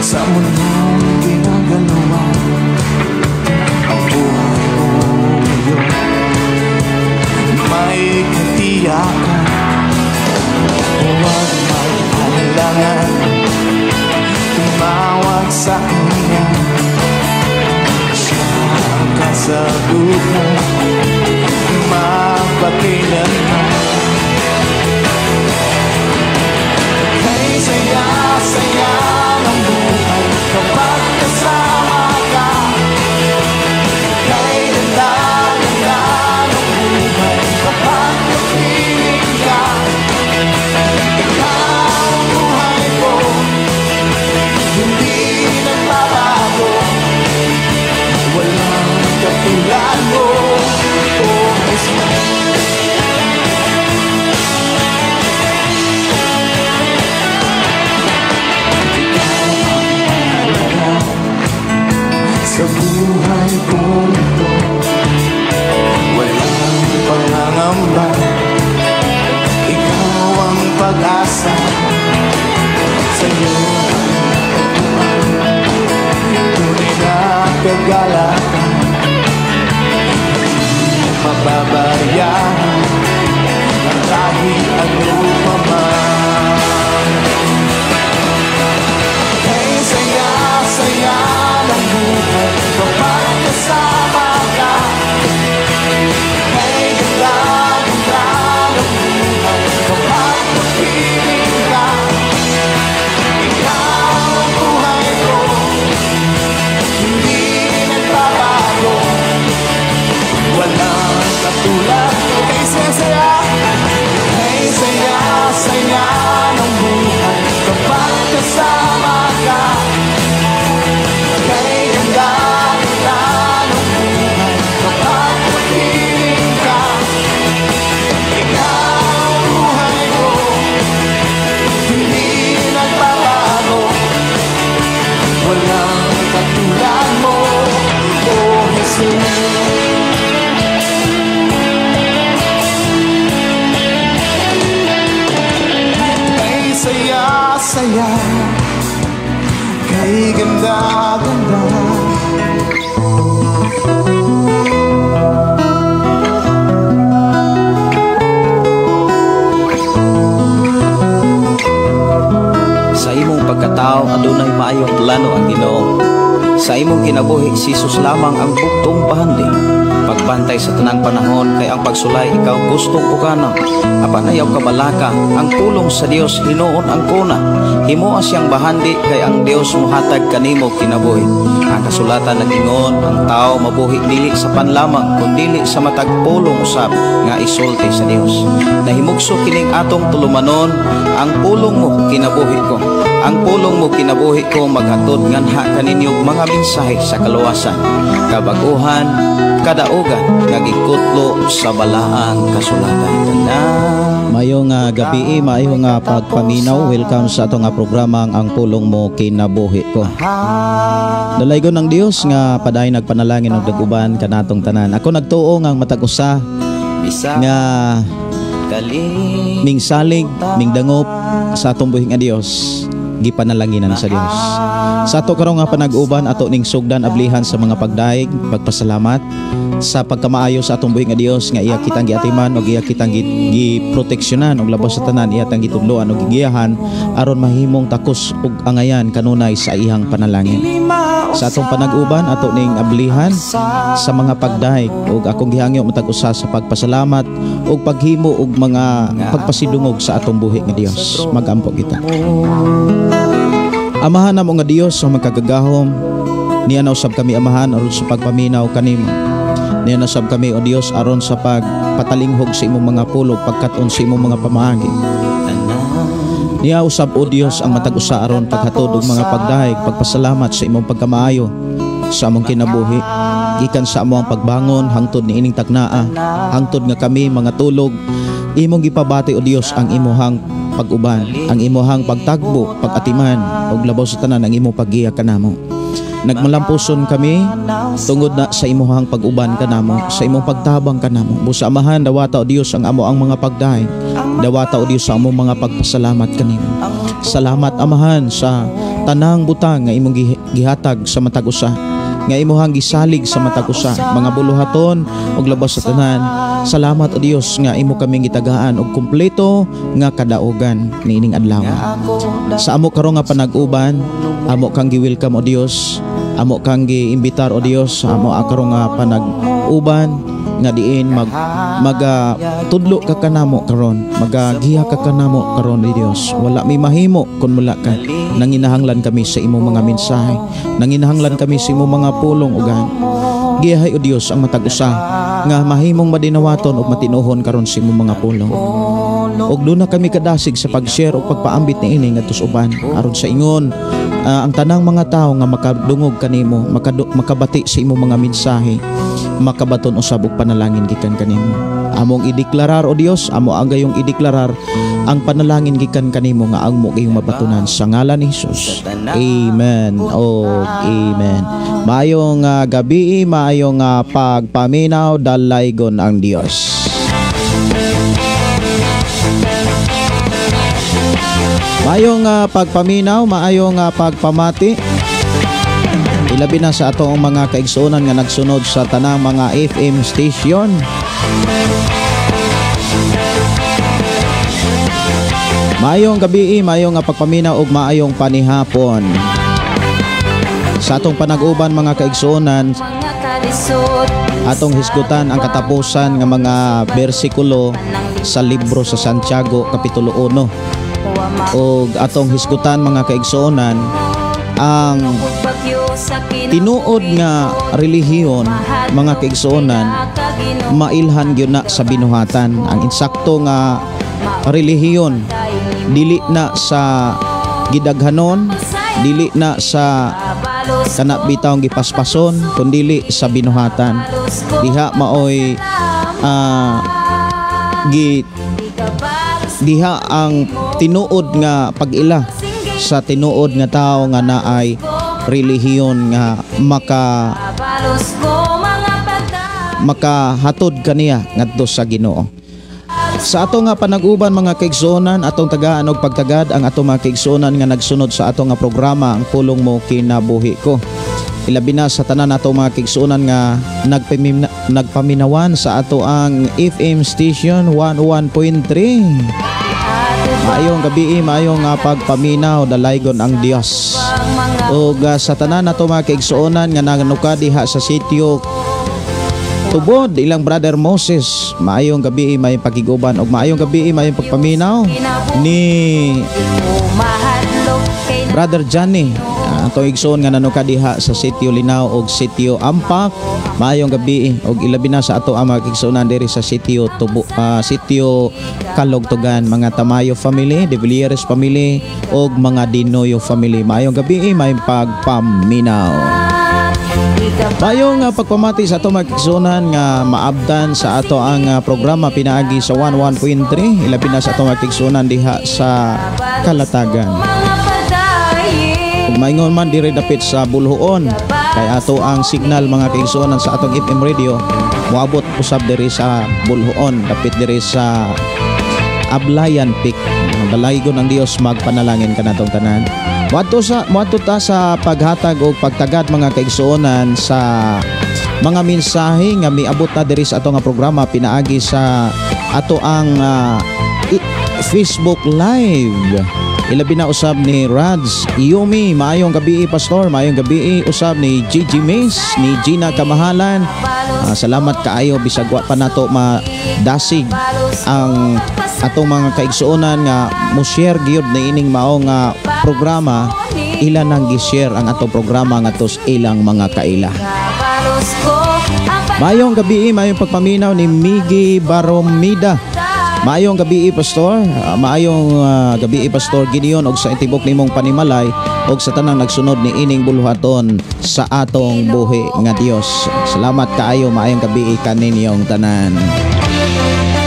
Sa mundong ginagalawan, ang buhay mo ngayon may katiyakan. Huwag mag-alangan, tumawag sa kanya. Siya ang kasagutan, magpakailanman. Kay saya-saya ng buhay kapag kasama ka. Kay ganda-ganda ng buhay kapag kapiling ka. Ikaw ang buhay ko, hindi nagbabago. Walang katulad mo, oh Jesus. Sa buhay kong ito, walang pangangamba. Ikaw ang pag-asa, sa'yo ang tunay na kagalakan. Hindi mababayaan ang kahit ano pa man. Kay saya-saya ng buhay kapag kasama ka. Kay ganda-ganda ng buhay kapag kapiling ka. Ikaw ang buhay ko, hindi nagbabago. Walang katulad mo. Kay saya-saya, kay saya-saya ng buhay kapag kasama ka. Kay ganda-ganda ng buhay kapag kapiling ka. Ikaw ang buhay ko, hindi nagbabago. Walang katulad mo, oh Jesus. Kay saya-saya, kay ganda-ganda. Sa imong pagkatao adunay maayong plano ang Ginoo. Sa imong kinabuhi si Jesus lamang ang bugtong bahandi. Pagbantay sa tanang panahon kay ang pagsulay ikaw gustong pukana. Apan ayaw kabalaka ang pulong sa Dios hinuon ang kuna. Himoa siyang bahandi kay ang Dios mohatag kanimo kinabuhi. Ang kasulatan nag-ingon ang tao mabuhi dili sa panlamang kundili sa matag pulong usab nga isulti sa Dios. Nahimugso kining atong tulumanon ang pulong mo kinabuhi ko. Ang pulong mo kinabuhi ko maghatod nganha kaninyo mga mensahe sa kaluwasan, kabaguhan, kadaugan nga gikutlo sa balaang kasulatan. Maayong gabi, maayong pagpaminaw. Welcome sa atong programang Ang Pulong Mo Kinabuhi Ko. Dalaygon ng Dios nga padayon nagpanalangin og daguban kanatong tanan. Ako nagtuo nga matag usa nga mingsalig, mingdangop sa atong buhi nga Dios, gipanalanginan sa Dios. Sa ato karon nga panag-uban ato ning sugdan ablihan sa mga pagdaig, pagpasalamat Sa pagkamaayo sa atong buhi nga Dios nga iya kitang giatiman ug iya kitang giproteksyonan ug labaw sa tanan iya tang gitudloan ug gigiyahan aron mahimong takos ug angayan kanunay sa iyang panalangin. Sa atong panag-uban, ato ning ablihan sa mga pagdahig ug akong gihangyo matag usa sa pagpasalamat ug paghimo og mga pagpasidungog sa atong buhi nga Dios. Magampo kita. Amahan namo nga Dios sa magkagagahom, niya na usab kami, Amahan, aron sa pagpaminaw kanimo. Niya na usab kami, o Dios, aron sa pagpatalinghog sa imong mga pulong, pagkat-on sa imong mga pamaagi. Niya usab, o Dios, ang matag usa aron paghatod og mga pagdahig, pagpasalamat sa imong pagkamaayo sa among kinabuhi. Gikan sa among pagbangon hangtod niining taknaa, hangtod nga kami mga tulog, imong gipabati, o Dios, ang imuhang pag-uban, ang imuhang pagtagbo, pag-atiman ug labaw sa tanan ang imong paggiya kanamo. Nagmalampuson kami tungod na sa imuhang pag-uban kanamo, sa imong pagtabang kanamo. Busa, Amahan, dawata, o Dios, ang amo ang mga pagdahig. Dawata, o Dios, sa among mga pagpasalamat kanimo. Salamat, Amahan, sa tanang butang nga imong gihatag sa matag usa, nga imuhang gisalig sa matag usa, mga buluhaton ug labaw sa tanan. Salamat, o Dios, nga imo kaming gitagaan og kumpleto nga kadaugan niining adlaw. Sa amo karon nga panag-uban, amo kang gi-welcome, o Dios, amo kang giimbitar, o Dios, sa amo karon nga panag-uban nga diin mag maga tudlo ka kanamo karon, magagiya ka kanamo karon, o Dios. Wala mi mahimo kun wala ka. Nanginahanglan kami sa imong mga mensahe, nanginahanglan kami sa imong mga pulong ugan. Giyahay, o Dios, ang matag usa nga mahimong madinawaton ug matinuhon karon sa imong mga pulong. Ug duna kami kadasig sa pag-share ug pagpaambit niini ngadto sa uban aron sa ingon ang tanang mga tawo nga makadungog kanimo, makabati sa imong mga mensahe, makabaton usab og panalangin gikan kanimo. Among ideklarar, o Dios, amo ang gayong ideklarar ang panalangin gikan kanimo nga ang mo gayong mabatunan sa ngalan ni Jesus. Amen. Oh, amen. Maayong gabi, maayong pagpaminaw, dalaygon ang Dios. Maayong pagpaminaw, maayong pagpamati. Ilabi na sa atong mga kaigsuonan nga nagsunod sa tanang mga FM station. Maayong gabi, maayong pagpaminaw ug maayong panihapon. Sa atong panag-uban, mga kaigsuonan, atong hisgutan ang katapusan nga mga bersikulo sa libro sa Santiago Kapitulo 1. Og atong hisgutan, mga kaigsuonan, ang tinuod nga relihiyon, mga kaigsuonan, mailhan gyud na sa binuhatan. Ang insakto nga relihiyon dili na sa gidaghanon, dili na sa kana bitawng gipaspason, kundili sa binuhatan. Diha maoy diha ang tinuod nga pag-ila sa tinuod nga tawo nga naay relihiyon nga makahatod kaniya ngadto sa Ginoo. Sa ato nga panag-uban, mga kaigsuonan, atong tagaan og pagtagad ang atong mga kaigsuonan nga nagsunod sa ato nga programa, Ang Pulong Mo Kinabuhi Ko. Ilabi na sa tanan ato mga kaigsuonan nga nagpaminawan sa ato ang FM station 101.3. Maayong gabi, maayong pagpaminaw, dalaygon ang Dios. Ug sa tanan ato mga kaigsuonan nga naganuka diha sa sitio Tubod, ilang Brother Moses, maayong gabi, maayong pagiguban ug maayong gabi, maayong pagpaminaw ni Brother Johnny, atong igsoon nga nanuka diha sa sitio Linaw ug sitio Ampak. Maayong gabi ug ilabi na sa ato ang mga igsuonan diri sa sitio Tubo, sitio Kalugtugan, mga Tamayo family, De Villieres family ug mga Dinoyo family. Maayong gabi, maayong pagpaminaw. Maayong pagpamati sa ato mga kaigsuonan nga maabdan sa ato ang programa pinaagi sa 11.3, ilabi na sa ato mga kaigsuonan diha sa Kalatagan. Ug maingon man diri dapit sa Bulhoon, kay ato ang signal, mga kaigsuonan, sa atong FM radio moabot usab diri sa Bulhoon, dapit diri sa Ablayan Peak. Dalaygon ang Dios, magpanalangin kanatong tanan. Moadto ta sa paghatag og pagtagad, mga kaigsuonan, sa mga mensahe nga miabot na diri sa ato nga programa pinaagi sa ato ang Facebook Live. Ilabi na usab ni Rads Yumi, maayong gabi, Pastor, maayong gabi usab ni Gigi Mace, ni Gina Kamahalan. Salamat kaayo bisag wa pa nato madasig ang atong mga kaigsuonan nga mo share gyud na ining mao nga programa, ila nang gi-share ang atong programa ngadto sa ilang mga kaila. Maayong gabi, maayong pagpaminaw ni Miggy Baromida. Maayong gabi, Pastor. Maayong gabi, Pastor Gideon, og sa tibok nimong panimalay og sa tanang nagsunod ni ining buluhaton sa atong buhi nga Dios. Salamat kaayo, maayong gabi kaninyong tanan.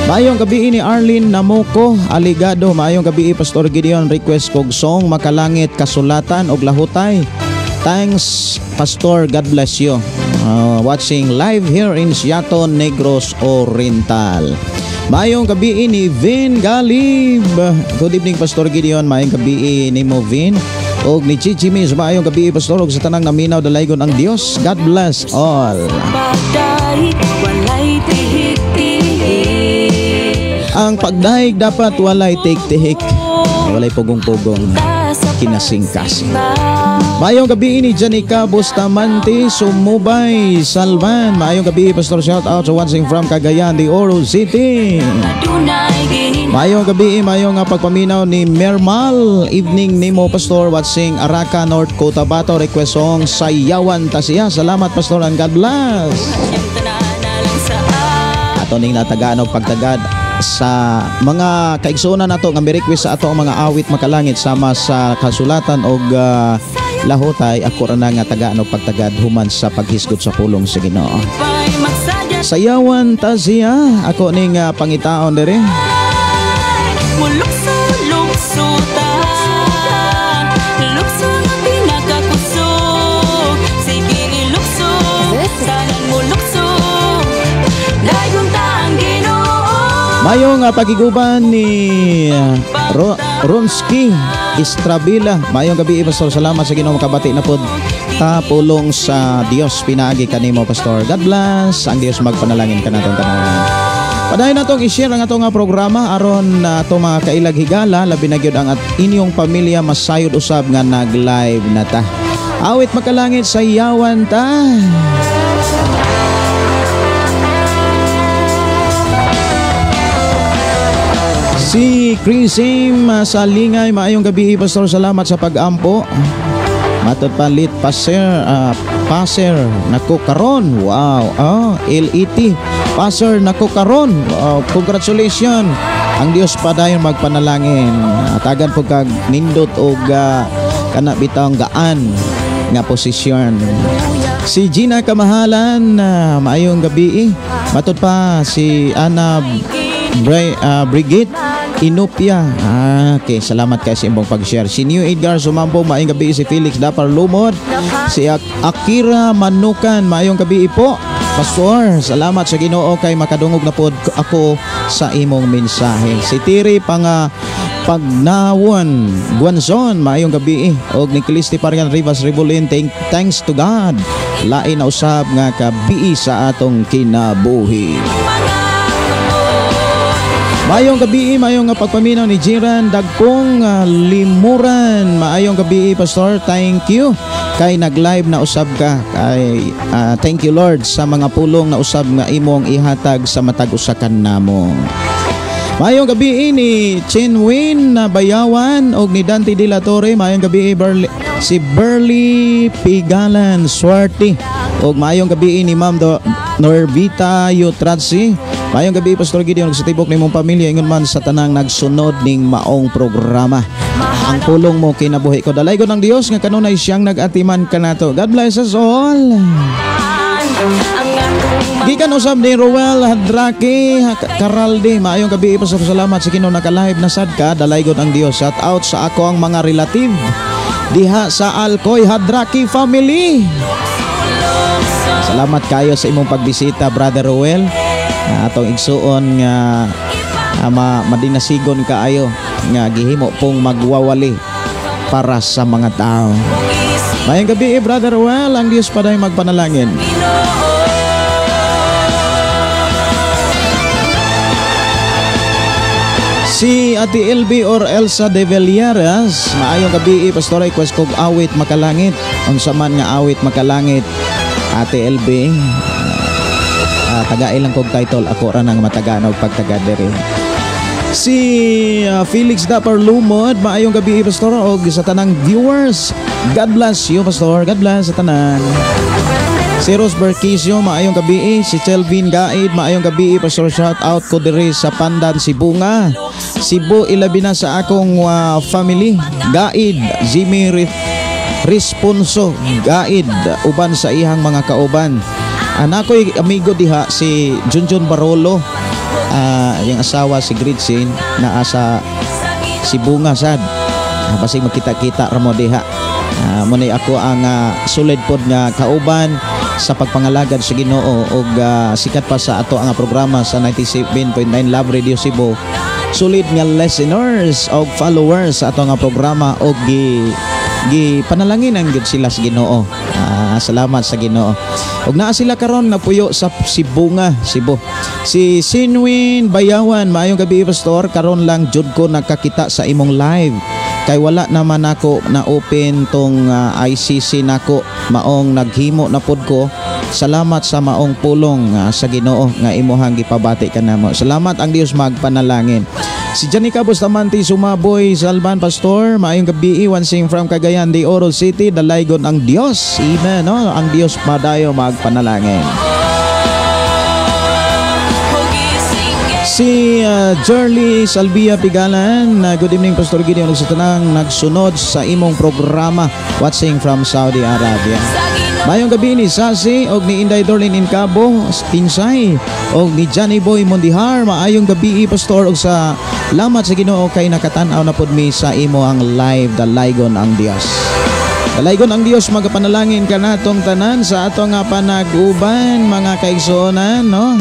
Maayong gabi ni Arlene Namoko Aligado. Maayong gabi, Pastor Gideon, request kog song Makalangit Kasulatan og Lahutay. Thanks, Pastor, God bless you. Watching live here in Siaton, Negros Oriental. Maayong gabi ni Vin Galib. Good evening, Pastor Gideon. Maayong gabi nimo, Vin. Og ni Chichi Miz, maayong gabi, Pastor, og sa tanang naminaw, dalaygon ang Dios. God bless all. Pagdaig, walay tihik-tihik. Ang pagdaig dapat walay tihik-tihik. Walay pugong-pugong. Kinasing-kasing. Maayong gabi ni Janica Bustamante Sumubay Salvan. Maayong gabi, Pastor, shout out sa watching from Cagayan de Oro City. Adunay gihin Maayong gabi, maayong nga pagpaminaw ni Mermal. Evening nimo, Pastor, watching Araka, North Cotabato, request song Sayawan Ta Siya. Salamat, Pastor, and God bless. Yung tanan na lang sa Ato ning natagaan og pagtagad sa mga kaigsuonan nato nga mi-request sa ato ang mga awit makalangit sama sa kasulatan og lahutay, ako ra na nga tagaan og pagtagad human sa paghisgot sa pulong sa Ginoo. Pa'y magsadya. Sayawan ta siya, ako ning pangitaon diri. Mulukso, lukso ta. Lukso nga pinakakusog. Sige, ilukso. Tanan mo lukso. Dayon ta ang Ginoo. Mayong pagiguban ni Ronski Estrabila. Mayong gabi, Pastor. Salamat sa Ginoo, makabati na pod ta pulong sa Dios pinaagi kanimo, Pastor. God bless. Ang Dios magpanalangin kanatong tanan. Padayon natong i-share ang atong nga programa aron na atong mga kailag higala, labi na gyud ang at inyong pamilya, masayod usab nga nag-live na ta. Awit makalangit, Sayawan Ta. Si Chrisim sa Lingay, maayong gabi, Pastor, salamat sa pag-ampo. Matod pa lit passer, passer nako karon. Wow, LET. Passer nako karon. Wow, congratulations. Ang Dios padayon magpanalangin. Tagan po kag nindot og kana bitawng gaan nga posisyon. Si Gina Kamahalan, maayong gabi. Matod pa si Ana Brigitte Inupia. Okay, salamat kay sa imong pag-share. Si New Edgar Sumampo, maayong gabi. Si Felix Dapar Lumod. Si Akira Manukan, maayong gabi po. Pastor, salamat sa Ginoo kay makadungog na pod ako sa imong mensahe. Si Tiri panga Pagnawon Guanzon, maayong gabi. Og ni Clisti Parian Rivas Rebolin, thanks to God. Lain na usab nga kabii sa atong kinabuhi. Maayong gabi, maayong nga pagpaminaw ni Jiran Dagpong Limuran. Maayong gabi, Pastor, thank you kay nag-live na usab ka. Kay thank you, Lord, sa mga pulong na usab nga imong ihatag sa matag usa kanamo. Maayong gabi ni Chinwin na Bayawan og ni Dante De La Torre. Maayong gabi si Burley Pigalan Suarte og maayong gabi ni Ma'am Norvita Yutratsi. Maayong gabi, Pastor Gideon, sa tibok nimong pamilya, ingon man sa tanang nagsunod ning maong programa. Ang pulong mo kinabuhi ko. Dalaygon ng Dios nga kanunay siyang nag-atiman kanato. God bless us all. Gikan usab ni Ruel Hadraki Karaldi. Maayong gabi, Pastor, salamat sa Ginoo naka-live na sad ka. Dalaygon ang Dios. Shout out sa ako ang mga relative diha sa Alcoy Hadraki family. Salamat kayo sa imong pagbisita, Brother Ruel. Atong igsuon nga madinasigon kaayo nga gihimo pong magwawali para sa mga tao. Maayong gabi, Brother Ruel, ang Dios paday magpanalangin. Si Ate LB or Elsa de Villares, maayong gabi, Pastor, request kog "Awit Makalangit." Unsa man nga "Awit Makalangit", Ate LB? Taga ilang kog title, ako ra nang matagaan og pagtaga diri. Si Felix Dapper Lumod, maayong gabi, Pastor, og sa tanang viewers. God bless you, Pastor. God bless sa tanan. Si Rose Berquisio, maayong gabi. Si Chelvin Gaid, maayong gabi, Pastor, shout out ko diri sa Pandan, Sibunga, Cebu, ilabi na sa akong family. Gaid, Jimmy Responso Gaid, uban sa ihang mga kauban. Anak ko'y amigo diha si Junjun Barolo. Yung asawa si Gritsin naa sa Sibunga sad. Basig magkita-kita ra mo diha. Mo ni ako ang solid pod nga kauban sa pagpangalagad sa Ginoo og sikat pa sa ato ang programa sa 97.9 Love Radio Cebu. Solid nga listeners og followers sa ato nga programa og gi gi panalangin ang gyud sila sa Ginoo. Salamat sa Ginoo. Og naa sila karon napuyo sa Sibunga, Cebu. Si Sinwin Bayawan, maayong gabi, Pastor, karon lang jud ko nakakita sa imong live. Kay wala naman ako na open tong ICC nako, maong naghimo na pod ko. Salamat sa maong pulong sa Ginoo nga imuhang gipabati kanamo. Salamat, ang Dios magpanalangin. Si Janica Bustamante Sumaboy Salban, Pastor, maayong gabi, watching from Cagayan de Oro City, dalaygon ang Dios. Amen, no? Ang Dios madayo magpanalangin. Si Jerly Salvia Pigalan, good evening, Pastor Gideon, sa tanang nagsunod sa imong programa, watching from Saudi Arabia. Mayong gabi ni Sasi og ni Inday Dorlin Incabo, Tinsay og ni Johnny Boy Mondihar, maayong gabi, Pastor, og sa lamat sa Ginoo kay nakatan-aw na pud mi sa imo ang live, dalaygon ang Dios. Dalaygon ang Dios magapanalangin kanatong tanan sa ato nga panag-uban, mga kaigsuonan, no?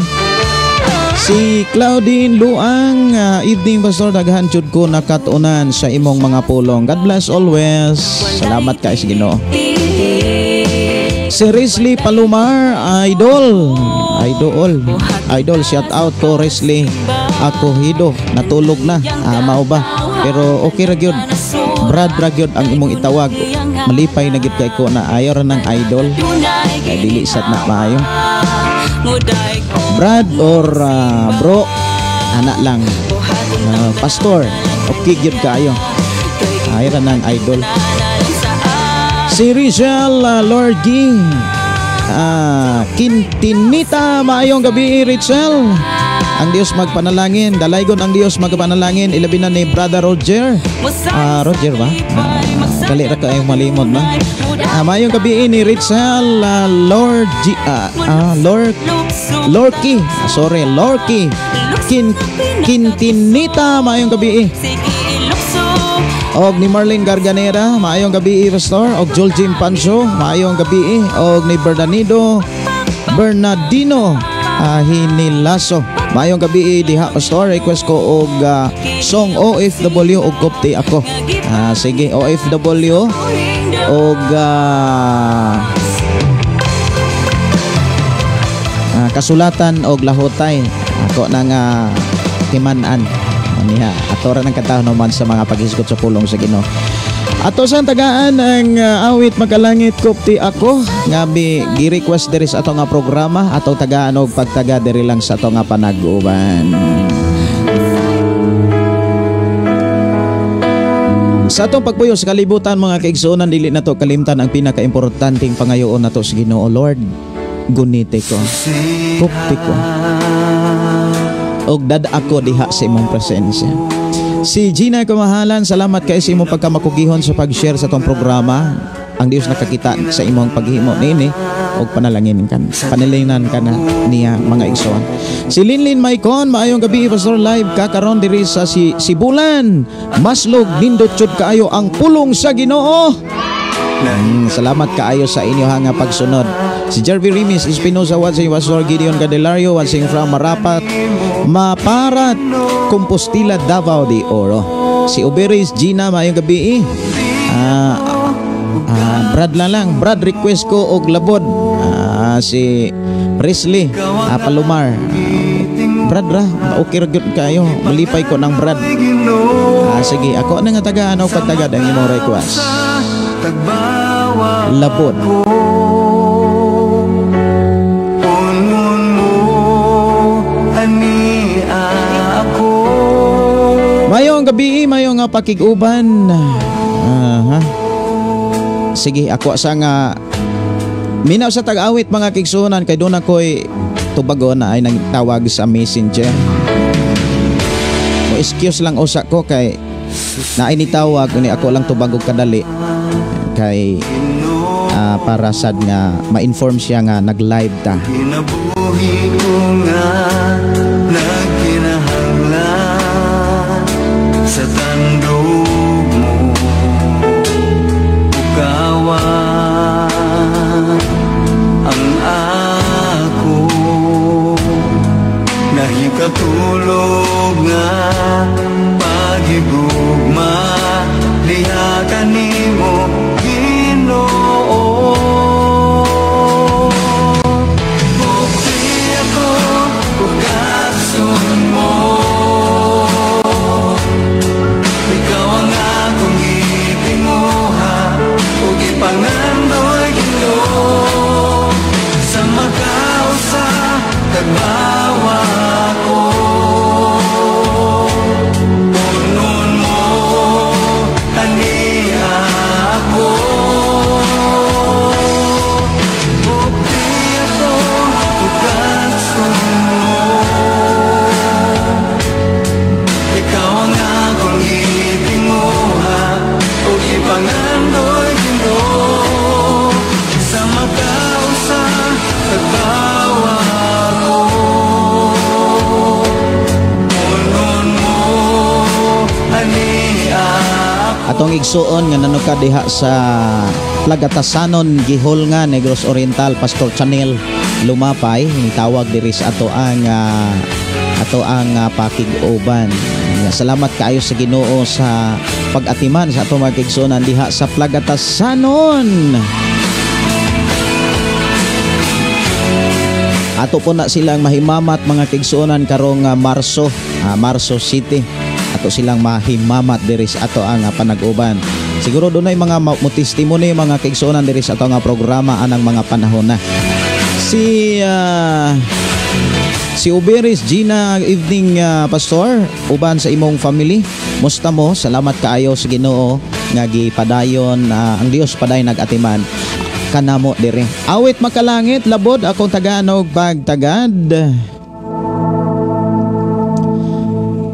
Si Claudine Luang, evening, Pastor, daghan jud ko nakatunan sa imong mga pulong. God bless always. Salamat kay sa Ginoo. Si Risley Palomar, idol. Idol. Idol, shout out to Risley. Ako hido, natulog na. Mao ba? Pero okay ra gyud. Brad ra gyud ang imong itawag. Malipay na gyud kay ko na ayaw ra ng idol. Kay dili sad na maayo. Brad or bro, anak lang. Pastor, okay gyud kaayo. Ayaw ra ng idol. Si Rizal Lorgi Quintinita, maayong gabi, Rizal. Ang Dios magpanalangin, dalaygon ang Dios magpanalangin, ilabi na ni Brother Roger. Roger ba? Dali ra kayong malimot na. Maayong gabi ni Rizal Lord G, Lord Lorky, sorry, Lorky Quintinita, maayong gabi. Og ni Marlene Garganera, maayong gabi, Pastor. Og Joel Jim Pancho, maayong gabi. Og ni Bernardino Hinilaso, maayong gabi diha, Pastor. Request ko og song "OFW" og "Kopti Ako." Sige, "OFW" og "Kasulatan" og "Lahotay." Ako na nga timan-an niya. Ato ra ng katahon naman sa mga paghisgot sa pulong sa Ginoo. Ato sa tagaan ang awit "Makalangit", "Kopti Ako" nga bi gi-request diri sa ato nga programa, ato tagaan og pagtaga diri lang sa ato nga panag-uban. Sa atong pagpuyo sa kalibutan, mga kaigsuonan, dili nato kalimtan ang pinakaimportanteng pangayoon nato sa Ginoo. Lord, gunite ko, kupti ko, og dad ako diha sa imong presensya. Si Gina Kamahalan, salamat kay sa imong pagkamakugihon sa pag-share sa atong programa. Ang Dios nakakita sa imong paghimo niini og panalangin kan. Panalanginan ka na niya, mga igsoon. Si Linlin Maicon, maayong gabi, Pastor, live ka karon diri sa Sibulan. Maslog, nindot jud kaayo ang pulong sa Ginoo. Salamat kaayo sa inyo nga pagsunod. Si Jervy Rimis Espinosa, watching Pastor Gideon Candelario, watching from Marapat, Maparat, Compostela, Davao de Oro. Si Uberis Gina, maayong gabi. Brad na lang, Brad, request ko og "Labod." Si Presley Palomar. Brad ra, okay ra gyud kayo. Malipay ko ng Brad. Sige, ako na nga tagaan og pagtagad ang imong request. Labod. Mayong gabi, mayong pakig-uban. Aha. Sige, ako sa nga minaw sa tag-awit mga kigsunan kay doon ako'y tubagon na ay nagtawag sa Messenger. O excuse lang usa ko kay naay nitawag uni ako lang tubag og kadali kay para sad nga ma-inform siya nga nag-live ta. Kinabuhi ko nga nagkinahanglan sa tandog mo, bukawan ang ako nahikatulog nga pagigugma diha kanimo Ginoo. Bukti ako bukatsun mo, ikaw ang akong gitinguha ug ipangandoy Ginoo sa makausa tagbawa ko. Punon mo aniya ako, bukti ako bukatsun mo, ikaw ang akong gitinguha ug ipangandoy Ginoo sa makausa tagbawa ko. Punon mo aniya ako. Atong igsuon nga nanuka diha sa Plagatasanon, Gihol nga Negros Oriental, Pastor Chanel Lumapay nitawag diri sa ato ang pakig-uban. Salamat kaayo sa Ginoo sa pag-atiman sa atong mga kaigsuonan diha sa Plagatasanon. Ato po na silang mahimamat mga kaigsuonan karong Marso, Marso City. Ato silang mahimamat diri sa ato ang panag-uban. Siguro dunay mga mo-testimony mga kaigsuonan diri sa ato nga programa anang mga panahon na. Si si Uberis Gina, evening Pastor, uban sa imong family. Musta mo? Salamat kaayo sa Ginoo nga gipadayon ang Dios padayon nag-atiman kanamo diri. Awit makalangit labod akong taganog pagtagad.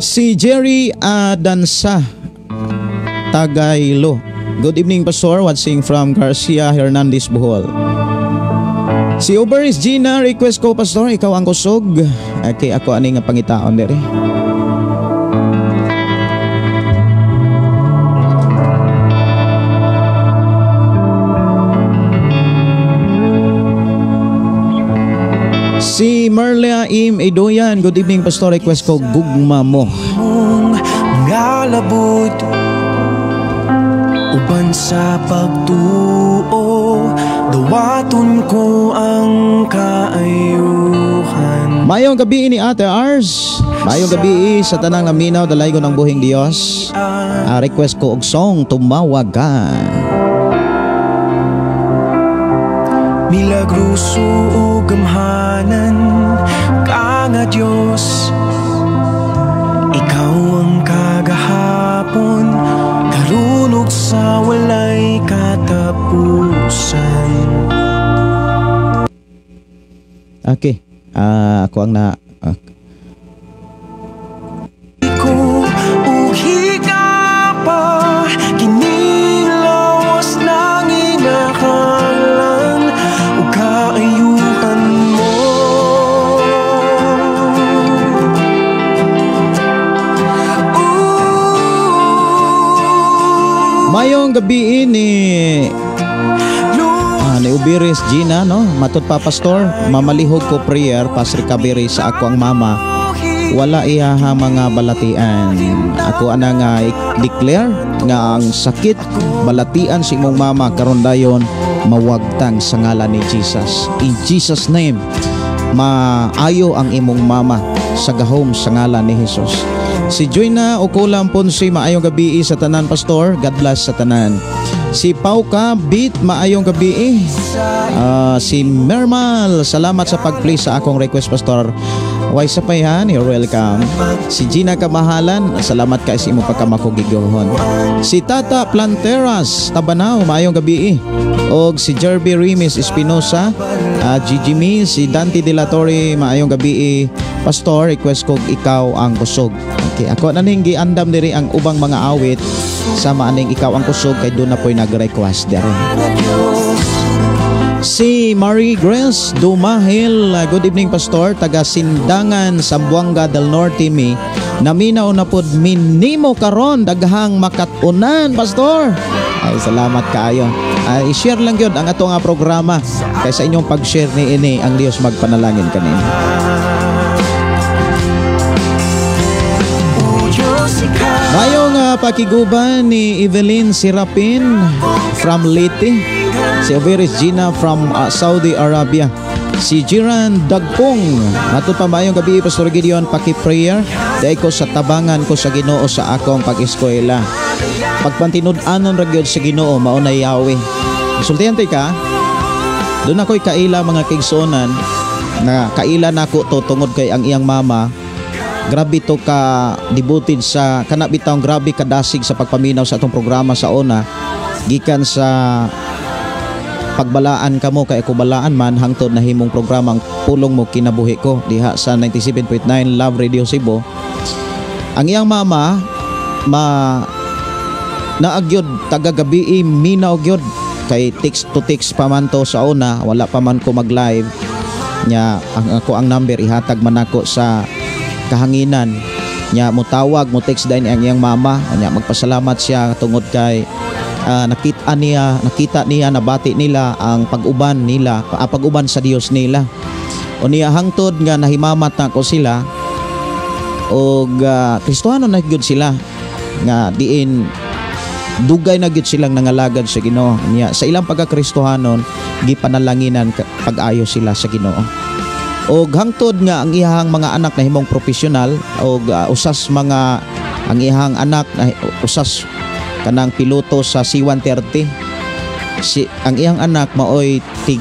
Si Jerry Adansa Tagaylo. Good evening Pastor, watching from Garcia Hernandez, Bohol. Si Uberis Gina, request ko Pastor, ikaw ang kusog. Okay, ako ani nga pangitaon diri. Si Merlia Im Idoyan, good evening Pastor, request ko gugma mo. Nga labod uban sa pagtuo, dawaton ko ang kaayuhan. Mayong gabi ni Ate Ars. Mayong gabi sa tanang naminaw dalaygon ng buhing Dios. Request ko og song Tumawag Ka. Milagroso o gamhanan ka nga Diyos, ikaw ang kagahapon, karunog sa walay katapusan. Okay, ako ang na ko uhi ka pa, kinilawas ng inakalan o kaayuhan mo. Mayong gabi ni ni Ubiris Gina, no? Matod pa Pastor, mamalihog ko prayer pas recovery sa ako ang mama. Wala iyaha mga balatian. Ako ana nga declare nga ang sakit balatian sa imong mama karon dayon mawagtang sa ngalan ni Jesus. In Jesus name. Maayo ang imong mama sa gahom sa ngalan ni Hesus. Si Joyna Okulam Ponce, maayong gabi sa tanan, Pastor. God bless sa tanan. Si Pauka Beat, maayong gabi. Si Mermal, salamat sa pag-play sa akong request, Pastor. Way sapayan, you're welcome. Si Gina Kamahalan, salamat kay sa imong pagkamakugigohon. Si Tata Planteras, Tabanaw, maayong gabi. Og si Jerby Rimis Espinosa, Gigi Mi, si Dante De La Torre, maayong gabi. Pastor, request ko "Ikaw ang Kusog." Okay, ako na ning giandam diri ang ubang mga awit sama aning "Ikaw ang Kusog" kay doon na po'y nag-request diri. Si Marie Grace Dumahil, good evening, Pastor, taga Sindangan, Zamboanga del Norte mi. Naminaw na pod mi nimo karon, daghang makatunan, Pastor. Ay, salamat kaayo. Ay, i-share lang gyud ang ato nga programa kay sa inyong pag-share ni ini ang Dios magpanalangin kanino. O Diyos, ikaw Mayong pakiguban ni Evelyn Serapin from Leyte. Si Overis Gina from Saudi Arabia. Si Jiran Dagpong. Matod pa, maayong gabi, Pastor Gideon, paki-prayer. Dahil ko sa tabangan ko sa Ginoo sa akong pag-eskwela. Pagpantinud-anon ra gyud sa Ginoo, mao na Yahweh. Sultihan ka. Doon ako'y kaila, mga kaigsuonan, na kaila nako to tungod kay ang iyang mama grabe to ka devoted sa kana bitawng grabe kadasig sa pagpaminaw sa atong programa sa una, gikan sa "Pagbalaan Kamo Kay Ako Balaan Man" hangtod nahimong programang "Pulong Mo Kinabuhi Ko" diha sa 97.9 Love Radio Cebu. Ang iyang mama ma naagyod taga gabi, minaw gyud kay text to text pa man to sa una, wala pa man ko mag live nya. Ang ako ang number ihatag man ako sa kahanginan nya, mutawag, mo text dayon ang iyang mama nya, magpasalamat siya tungod kay nakita niya, nabati nila ang pag-uban nila, pag-uban sa Dios nila. Unya hangtod nga nahimamat nako sila og Kristohano na gyud sila nga diin dugay na gyud silang nangalagad sa Ginoo. Niya sa ilang pagka-Kristohanon, gipanalanginan pag-ayo sila sa Ginoo. Og hangtod nga ang iyahang mga anak nahimong profesional og usas mga ang iyahang anak na usas kanang piloto sa C-130. Si ang iyang anak maoy tig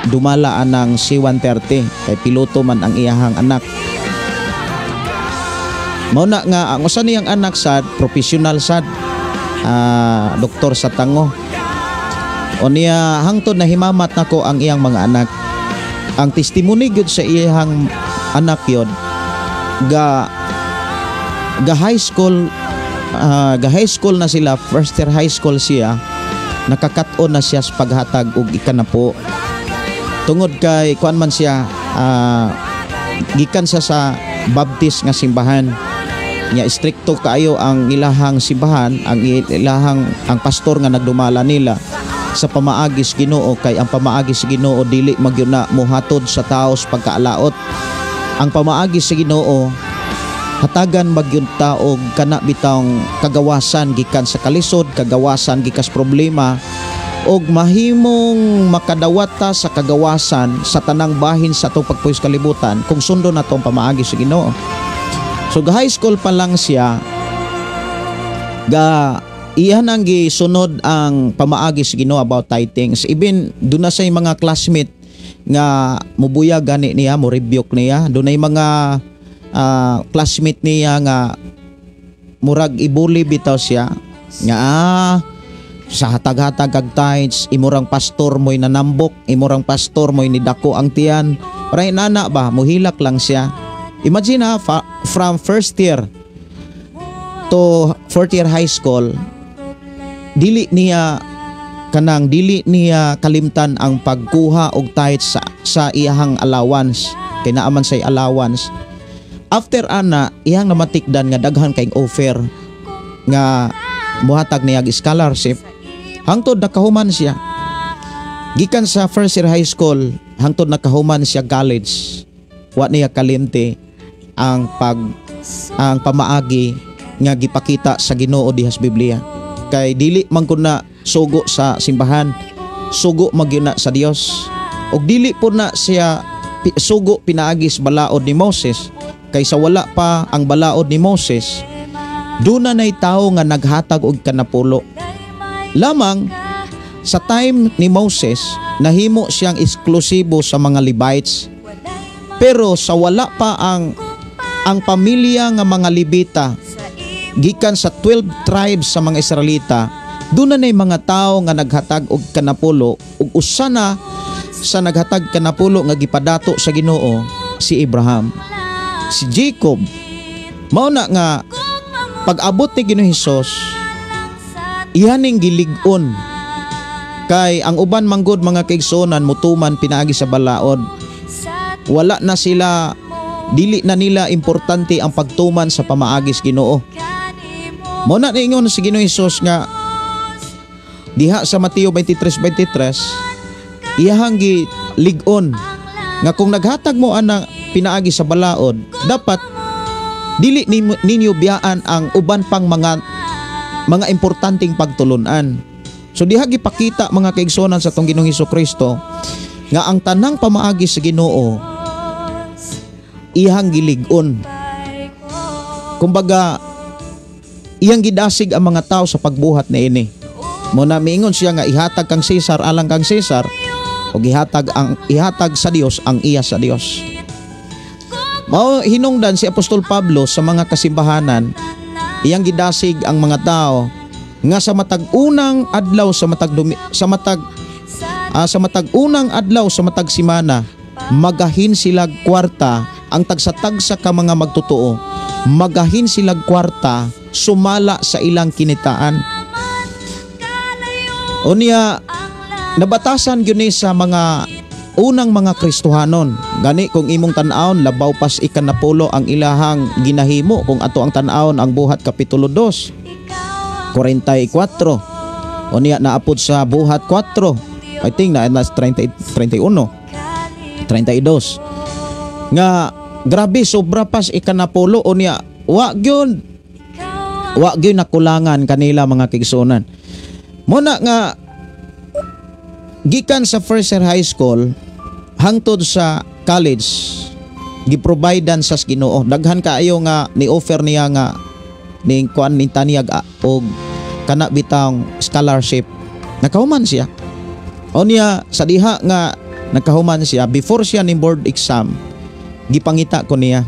dumala anang C-130 kay piloto man ang iyahang anak. Mao na nga ang usa niyang anak sad profesional sad, doktor sa tango. Unya hangtod na himamat nako ang iyang mga anak, ang testimony gyud sa iyang anak yod ga ga high school, ga high school na sila, first year high school siya, nakakat-on na siya sa paghatag og ikanapo tungod kay kuan man siya, gikan siya sa Baptist nga simbahan nya strikto kaayo ang ilahang simbahan, ang ilahang ang pastor nga nagdumala nila sa pamaagi sa Ginoo, kay ang pamaagi sa Ginoo dili magyud na mohatod sa tao sa pagkaalaot. Ang pamaagi sa Ginoo hatagan magyud ta og kana bitawng kagawasan gikan sa kalisod, kagawasan gikan sa problema, og mahimong makadawat ta sa kagawasan sa tanang bahin sa atong pagpuyo sa kalibutan kung sundon nato ang pamaagi sa Ginoo. So ga high school pa lang siya, ga iyan ang gisunod ang pamaagi sa Ginoo about tithings. Even doon na sa mga classmate nga mubuyag gani niya, mo rebuke niya. Doon ay mga classmate niya nga murag ibuli bitaw siya nga sa hatag-hatag kag tithes, imurang pastor mo'y nanambok, imurang pastor mo'y nidako ang tiyan. Para inana ba, muhilak lang siya. Imagine ha, from first year to fourth year high school, dili niya kanang dili niya kalimtan ang pagkuha og tithes sa iyahang allowance kay naa man say allowance. After ana, iyang namatikdan nga daghan kay offer nga muhatag niya og scholarship hangtod nakahuman siya. Gikan sa first year high school hangtod nakahuman siya college, wa niya kalimti ang pamaagi nga gipakita sa Ginoo diha sa Biblia, kay dili man kun na sugo sa simbahan, sugo magyud na sa Dios, ug dili po na siya sugo pinaagis balaod ni Moses, kaysa wala pa ang balaod ni Moses, duna nay tawo nga naghatag og kanapulo. Lamang sa time ni Moses, nahimo siyang eksklusibo sa mga Levites. Pero sa wala pa ang pamilya nga mga Levita gikan sa 12 tribes sa mga Israelita, doon na mga tao nga naghatag og kanapulo, ug usa na sa naghatag kanapulo nga gipadato sa Ginoo si Abraham, si Jacob. Mao na nga pag-abot ni Ginoo Hesus, iyaning gilig-on, kay ang uban manggod, mga kaigsuonan, mutuman pinaagi sa balaod. Wala na sila, dili na nila importante ang pagtuman sa pamaagis Ginoo. Mao na niingon si Ginoo Hesus nga diha sa Mateo 23:23, iyahang gilig-on nga kung naghatag mo ana pinaagi sa balaod, dapat dili ninyo biyaan ang uban pang mga importanteng pagtulunan. So diha gipakita, mga kaigsuonan, sa atong Ginoong Hesus Kristo nga ang tanang pamaagi sa Ginoo iyang gilig-on. Kumbaga, iyang gidasig ang mga tao sa pagbuhat niini. Mao na miingon siya nga ihatag kang Cesar alang kang Cesar ug ihatag sa Dios ang iya sa Dios. Mao hinungdan si Apostol Pablo sa mga kasimbahanan, iyang gidasig ang mga tao nga sa matag unang adlaw sa matag dumi, sa matag sa matag unang adlaw sa matag simana, magahin sila kwarta ang tagsa-tagsa ka mga magtotoo, magahin sila kwarta sumala sa ilang kinitaan. Unya nabatasan gyud ni sa mga unang mga Kristohanon. Gani kung imong tan-awon, labaw pas ikanapulo ang ilahang ginahimo kung ato ang tan-awon ang Buhat kapitulo 2 44. Unya naapod sa Buhat 4. I think na 30, 31 32 nga grabe, sobra pas ikanapulo. Unya wa gyud nakulangan kanila, mga kaigsuonan. Mao na nga gikan sa first year high school hangtod sa college, giprovidean sa Ginoo. Daghan kaayo nga ni offer niya nga ni kuan ni taniyag og kana bitang scholarship. Nakahuman siya. Unya sa diha nga nakahuman siya, before siya ni board exam, gipangita ko niya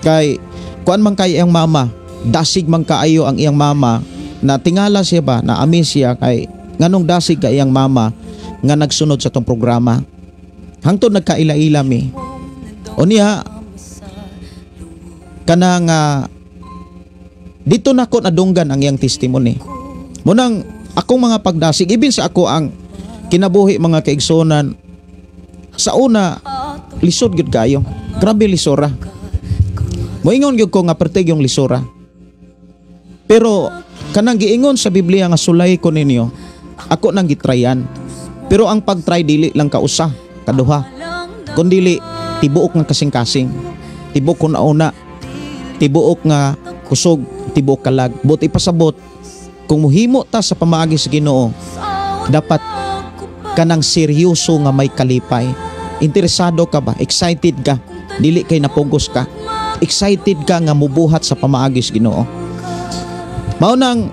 kay kuan man kay iyang mama, dasig man kaayo ang iyang mama, na tingala siya ba, na ami siya kay nganong dasig ka iyang mama nga nagsunod sa tong programa hangtod nagkaila-ila mi. Unya kanang dito nako nadunggan ang iyang testimony. Mao nang akong mga pagdasig, ibin sa ako ang kinabuhi, mga kaigsuonan, sa una lisod gyud kayo, grabe lisora. Moingon gyud ko nga pertig yung lisora, pero kanang giingon sa Biblia nga sulay ko ninyo, ako nang gitryan. Pero ang pagtry, dili lang kausa kaduha, kundili tibuok nga kasing-kasing, tibuok una, tibuok nga kusog, tibuok kalag. But ipasabot, kung muhimo ta sa pamaagi sa Ginoo, dapat kanang seryoso nga may kalipay. Interesado ka ba? Excited ka? Dili kay napugos ka. Excited ka nga mubuhat sa pamaagi sa Ginoo. Mao nang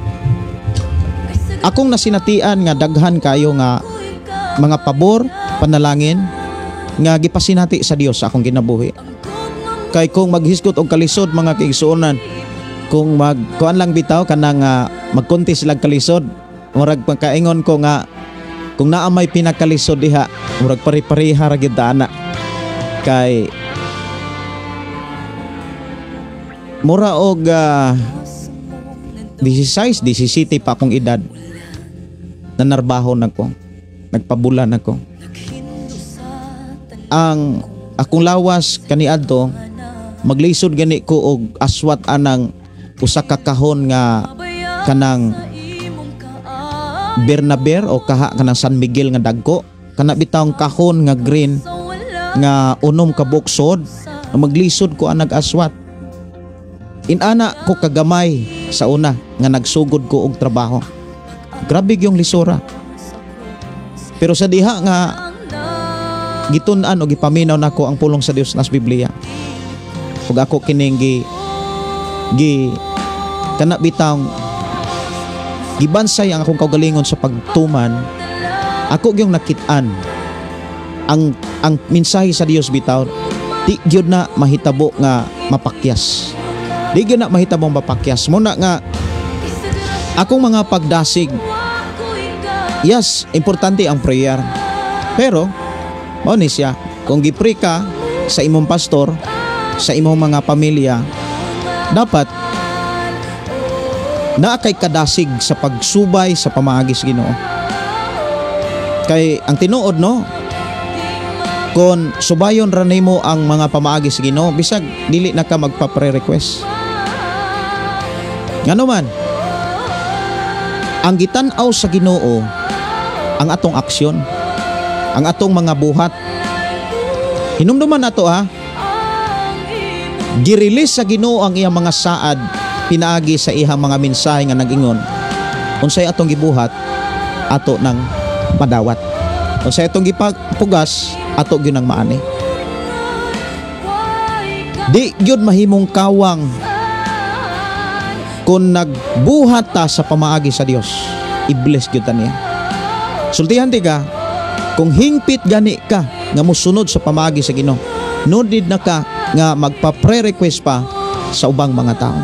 akong nasinatian nga daghan kayo nga mga pabor, panalangin nga gipasinati sa Dios sa akong kinabuhi. Kay kung maghisgot og kalisod, mga kaigsuonan, kung mag kuan lang bitaw kanang magkonti sila kalisod, murag pagkaingon ko nga kung naa may pinakalisod diha, murag pare-pareha ra gyud ana. Kay mura og 16, 17 pa akong edad, nanarbaho na ko, nagpabulan ako. Ang akong lawas kaniadto, maglisod gani ko og aswat anang usa ka kahon nga kanang Bernaber o kaha kanang San Miguel nga dagko, kana bitawng kahon nga green nga 6 ka buksod, maglisod ko ang nag-aswat. Inana ko kagamay sa una nga nagsugod ko og trabaho. Grabe yung lisora. Pero sa diha nga gitun-an o gipaminaw nako ang pulong sa Dios nas Biblia. Ug ako kining gi gi kana bitang gibansay ang akong kaugalingon sa pagtuman, ako gyung nakit-an ang mensahe sa Dios bitaw di gyud na mahitabo nga mapakyas. Di gyud na mahitabo mapakyas. Muna nga akong mga pagdasig, yes, importante ang prayer. Pero mao ni siya, kung gi-pray ka sa imong pastor, sa imong mga pamilya, dapat naa kay kadasig sa pagsubay sa pamaagi sa Ginoo. Kay ang tinuod, no, kung subayon ra nimo ang mga pamaagi sa Ginoo, bisag dili na ka magpa-pre-request. Ngano man, ang gitan-aw sa Ginoo ang atong aksyon, ang atong mga buhat. Hinumduman nato ha, girelease sa Ginoo ang iyang mga saad pinaagi sa iyang mga mensahe nga nag-ingon, unsay atong gibuhat, ato nang madawat. Unsay atong gipugas, ato gyud nang maani. Di gyud mahimong kawang kung nagbuhat ta sa pamaagi sa Dios, i-bless gyud ta niya. Sultihan ti ka, kung hingpit gani ka nga mosunod sa pamaagi sa Ginoo, no need na ka nga magpa-pre-request pa sa ubang mga tao.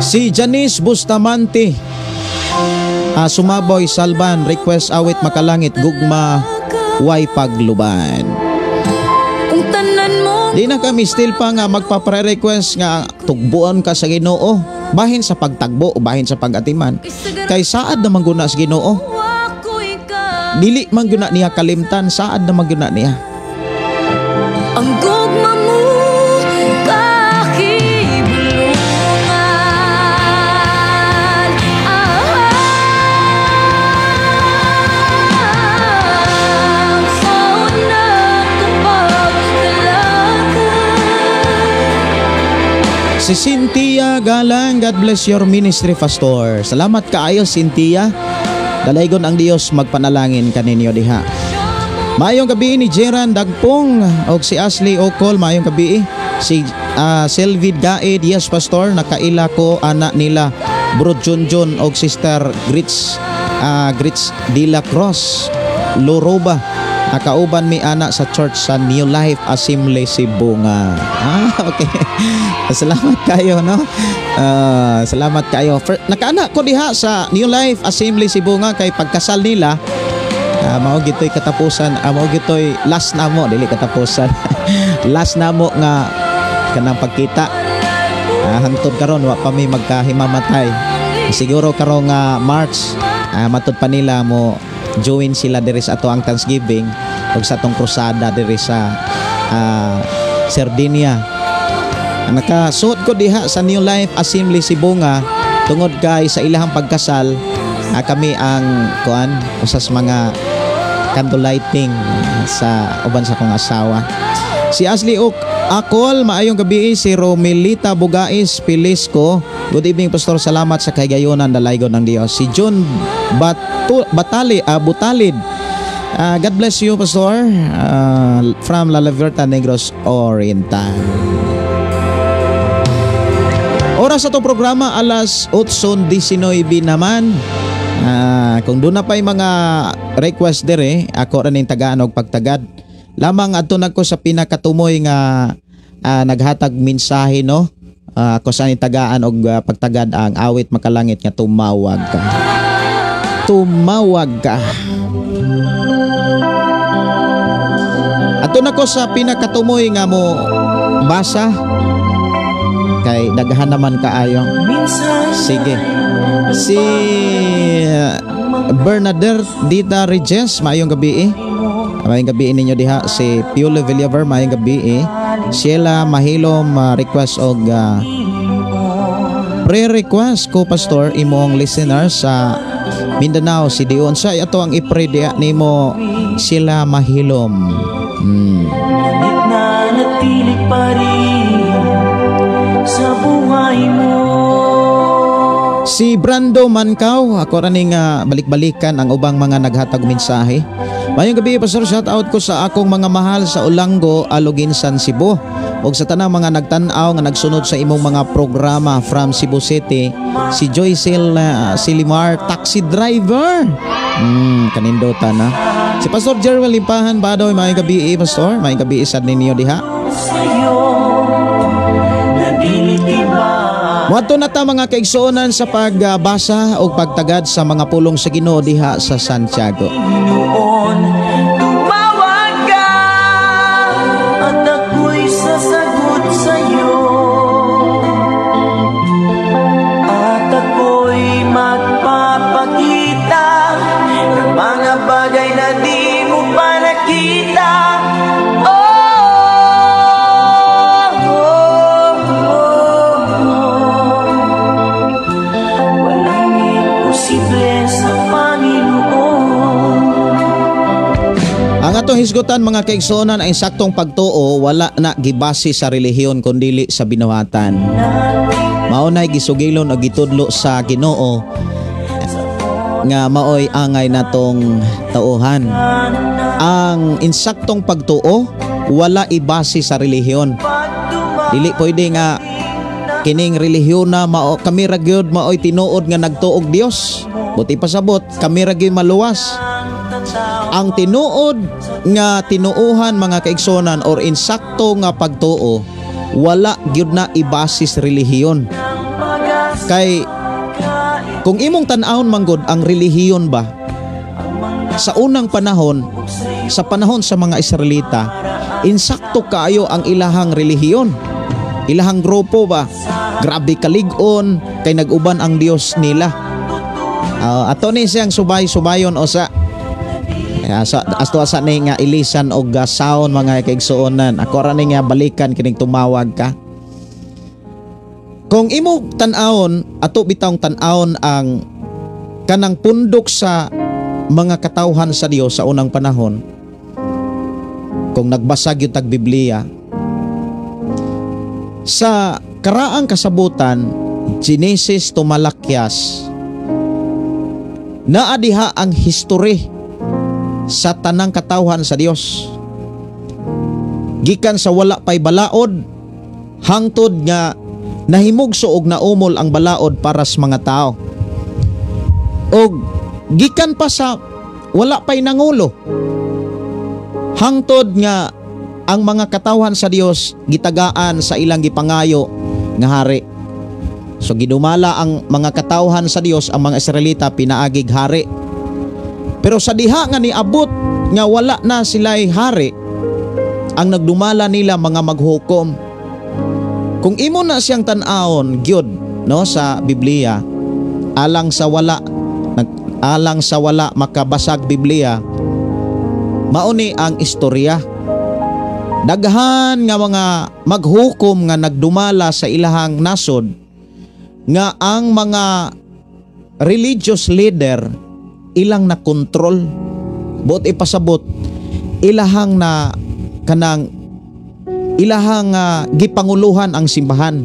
Si Janice Bustamante, Sumaboy Salban, request awit makalangit gugma way pagluban. Di na kami still pa nga magpapre-request nga tugbuon ka sa Ginoo, bahin sa pagtagbo o bahin sa pagatiman. Kay saad na mangguna sa Ginoo. Dili man gyud na niya kalimtan, saad na man gyud na niya. Ang gugma mo kakibulungan. Si Cynthia Galang, God bless your ministry, Pastor. Salamat kaayo, Cynthia. Dalaygon ang Dios magpanalangin kaninyo diha. Maayong gabi ni Jeran Dagpong og si Ashley Ocol, maayong gabi. Si Selvid Gaid, yes Pastor, nakaila ko anak nila Bro Junjun og Sister Grits, Grits de la Cruz Loroba. Nakauban mi ana sa church sa New Life Assembly Sibonga. Okay. Salamat kayo, no? Salamat kayo. Nakaana ko diha sa New Life Assembly Sibonga kay pagkasal nila, mao gitoy katapusan, mao gitoy last na mo, dili katapusan. Last na mo nga kanang pagkita. Hangtod karon wa pa mi magkahimamatay. Siguro karon nga March, matud pa nila mo join sila diri sa ato ang Thanksgiving ug sa atong krusada diri sa Sardinia. Nakasuot ko diha sa New Life Assembly Sibonga tungod kay sa ilahang pagkasal, kami ang kuan usas mga candle lighting sa uban sa akong asawa. Si Ashley Ok Akol, maayong gabi. Si Romelita Bugais Pilisco, good evening Pastor, salamat sa kahigayonan dalaygon ng Dios. Si John Butalid, God bless you Pastor, from La Libertad, Negros Oriental. Oras sa itong programa alas 8:19 naman. Kung doon na pa yung mga request dire, ako rin yung tagaan og pagtagad. Lamang adto na ko sa pinakatumoy nga naghatag mensahe, no? Ako sa ni tagaan og pagtagad ang awit makalangit nga tumawag ka. Tumawag ka. Adto na ko sa pinakatumoy nga mo basa kay daghan naman kaayo. Sige. Si Bernadette Dita Regis, maayong gabi. Maayong gabi ninyo diha. Si Piolo Villaver, maayong gabi. Sheila Mahilom, request og pre-request ko Pastor imong listener sa Mindanao, si Dion. Sa ato ang i-pray diha nimo, Sheila Mahilom. Ngunit nanatili pa rin sa buhay mo. Si Brando Mankaw, ako ra ning balik-balikan ang ubang mga naghatag mensahe. Maayong gabi, Pastor, shout out ko sa akong mga mahal sa Olango, Aloguinsan, Cebu. Ug sa tanang mga nagtan-aw nga nagsunod sa imong mga programa from Cebu City, si Joycel Silimar, taxi driver. Kanindota na. Si Pastor Jerwel Limpahan Badoy, maayong gabi, Pastor. Maayong gabi sad ninyo diha. Sa'yo na dili ba. Moadto na ta, mga kaigsuonan, sa pagbasa o pagtagad sa mga pulong sa Ginoo diha sa Santiago. Noon, tumawag ka at ako'y sasagot sa'yo. At ako'y magpapakita ng mga bagay na di mo pa nakita. Oh. Walang imposible sa Panginoon. Ang atong hisgutan, mga kaigsuonan, ay saktong pagtuo wala na gibase sa relihiyon kundili sa binuhatan. Mao nay gisugilon o gitudlo sa Ginoo nga maoy angay natong tauhan. Ang insaktong pagtuo wala ibase sa relihiyon. Dili pwede nga kining relihiyon na mao kami ra gyud maoy tinuod nga nagtuog Dios. Buti pasabot kami ra gyud maluwas. Ang tinuod nga tinuuhan, mga kaigsuonan, or insakto nga pagtuo, wala gyud na ibasis relihiyon. Kay kung imong tan-awon manggod ang relihiyon ba sa unang panahon, sa panahon sa mga Israelita, insakto kaayo ang ilahang relihiyon. Ilahang grupo ba? Grabe kalig-on kay nag-uban ang Dios nila. Ato ni siyang subay-subayon o sa ya, sa asto asa ni nga ilisan og sound, mga kaigsuonan. Ako ra ni nga balikan kining "Tumawag Ka". Kung imo tan-awon, ato bitawng tan-awon ang kanang pundok sa mga katawhan sa Dios sa unang panahon. Kung nagbasa gyud tag Biblia sa karaang kasabutan, Genesis to Malakias, naa diha ang history sa tanang katawhan sa Dios. Gikan sa wala pay balaod hangtod nga nahimugso og naumol ang balaod para sa mga tao. Og gikan pa sa wala pay nangulo hangtod nga ang mga katawhan sa Dios gitagaan sa ilang gipangayo nga hari. So gidumala ang mga katawhan sa Dios, ang mga Israelita, pinaagig hari. Pero sa diha nga niabot nga wala na sila'y hari, ang nagdumala nila mga maghukom. Kung imo na siyang tan-awon gyud, no, sa Biblia, alang sa wala makabasag Biblia, mauni ang istorya. Daghan nga mga maghukom nga nagdumala sa ilahang nasod nga ang mga religious leader ilang na kontrol. Buot ipasabot, ilahang na kanang ilahang gipanguluhan ang simbahan.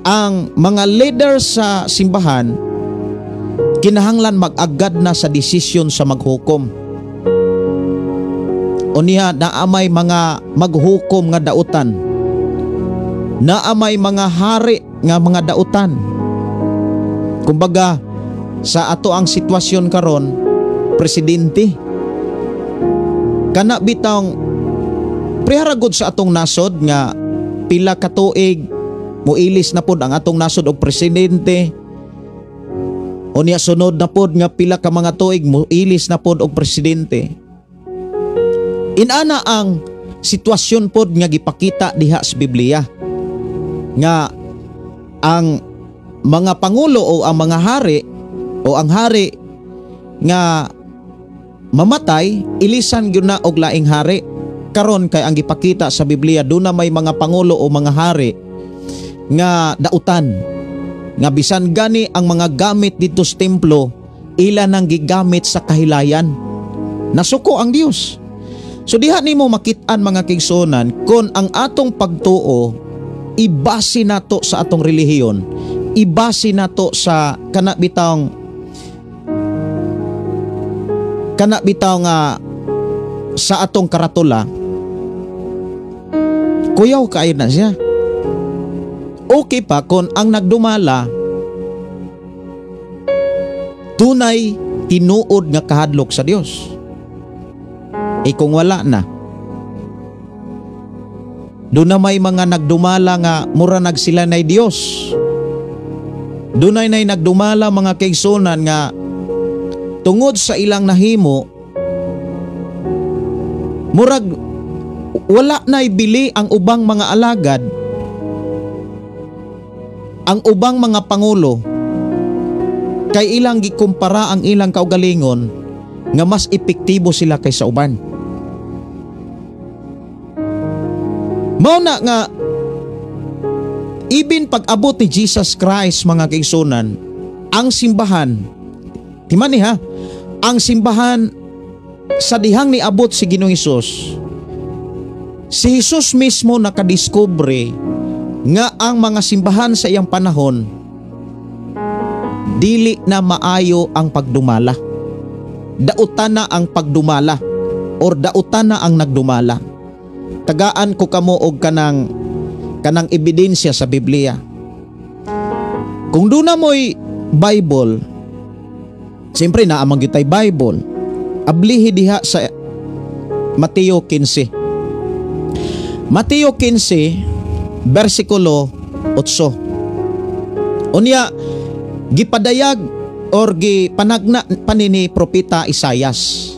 Ang mga leader sa simbahan kinahanglan mag-agad na sa desisyon sa maghukom. Unya naa may mga maghukom nga dautan, naa may mga hari nga mga dautan. Kumbaga sa ato ang sitwasyon karon, presidente kana bitang preharagod sa atong nasod nga pila ka tuig muilis na pod ang atong nasod og presidente. Unya sunod na pod nga pila ka mga tuig muilis na pod og presidente. Inana ang sitwasyon pod nga gipakita diha sa Biblia nga ang mga pangulo o ang mga hari o ang hari nga mamatay, ilisan gyud na og laing hari. Karon kay ang gipakita sa Biblia, duna may mga pangulo o mga hari nga dautan nga bisan gani ang mga gamit dito sa templo ila nang gigamit sa kahilayan. Nasuko ang Dios. So diha nimo makit-an, mga kaigsuonan, kon ang atong pagtuo ibase nato sa atong relihiyon. ibase nato sa kana bitawng nga sa atong karatula, kuyaw kaayo na siya. Okay pa kung ang nagdumala tunay tinuod nga kahadlok sa Dios. E kung wala na, doon na may mga nagdumala nga mura nagsila nay Dios. Dunay nay nagdumala mga kaigsunan nga tungod sa ilang nahimo, murag wala na'y bili ang ubang mga alagad, ang ubang mga pangulo, kay ilang gikumpara ang ilang kaugalingon nga mas epektibo sila kaysa uban. Mao na nga ibin pag-abot ni Jesus Christ mga kaigsunan, ang simbahan, timani ha, ang simbahan sa dihang niabot si Ginoong Hesus, si Jesus mismo nakadiskubre nga ang mga simbahan sa iyang panahon dili na maayo ang pagdumala. Dautan na ang pagdumala or dautan na ang nagdumala. Tagaan ko kamo og kanang ebidensya sa Biblia. Kung doon na mo'y Bible, siyempre naamang gitay Bible, ablihi diha sa Mateo 15. Mateo 15, versikulo 8. Unya, gipadayag or gipanagna panini Propeta Isayas.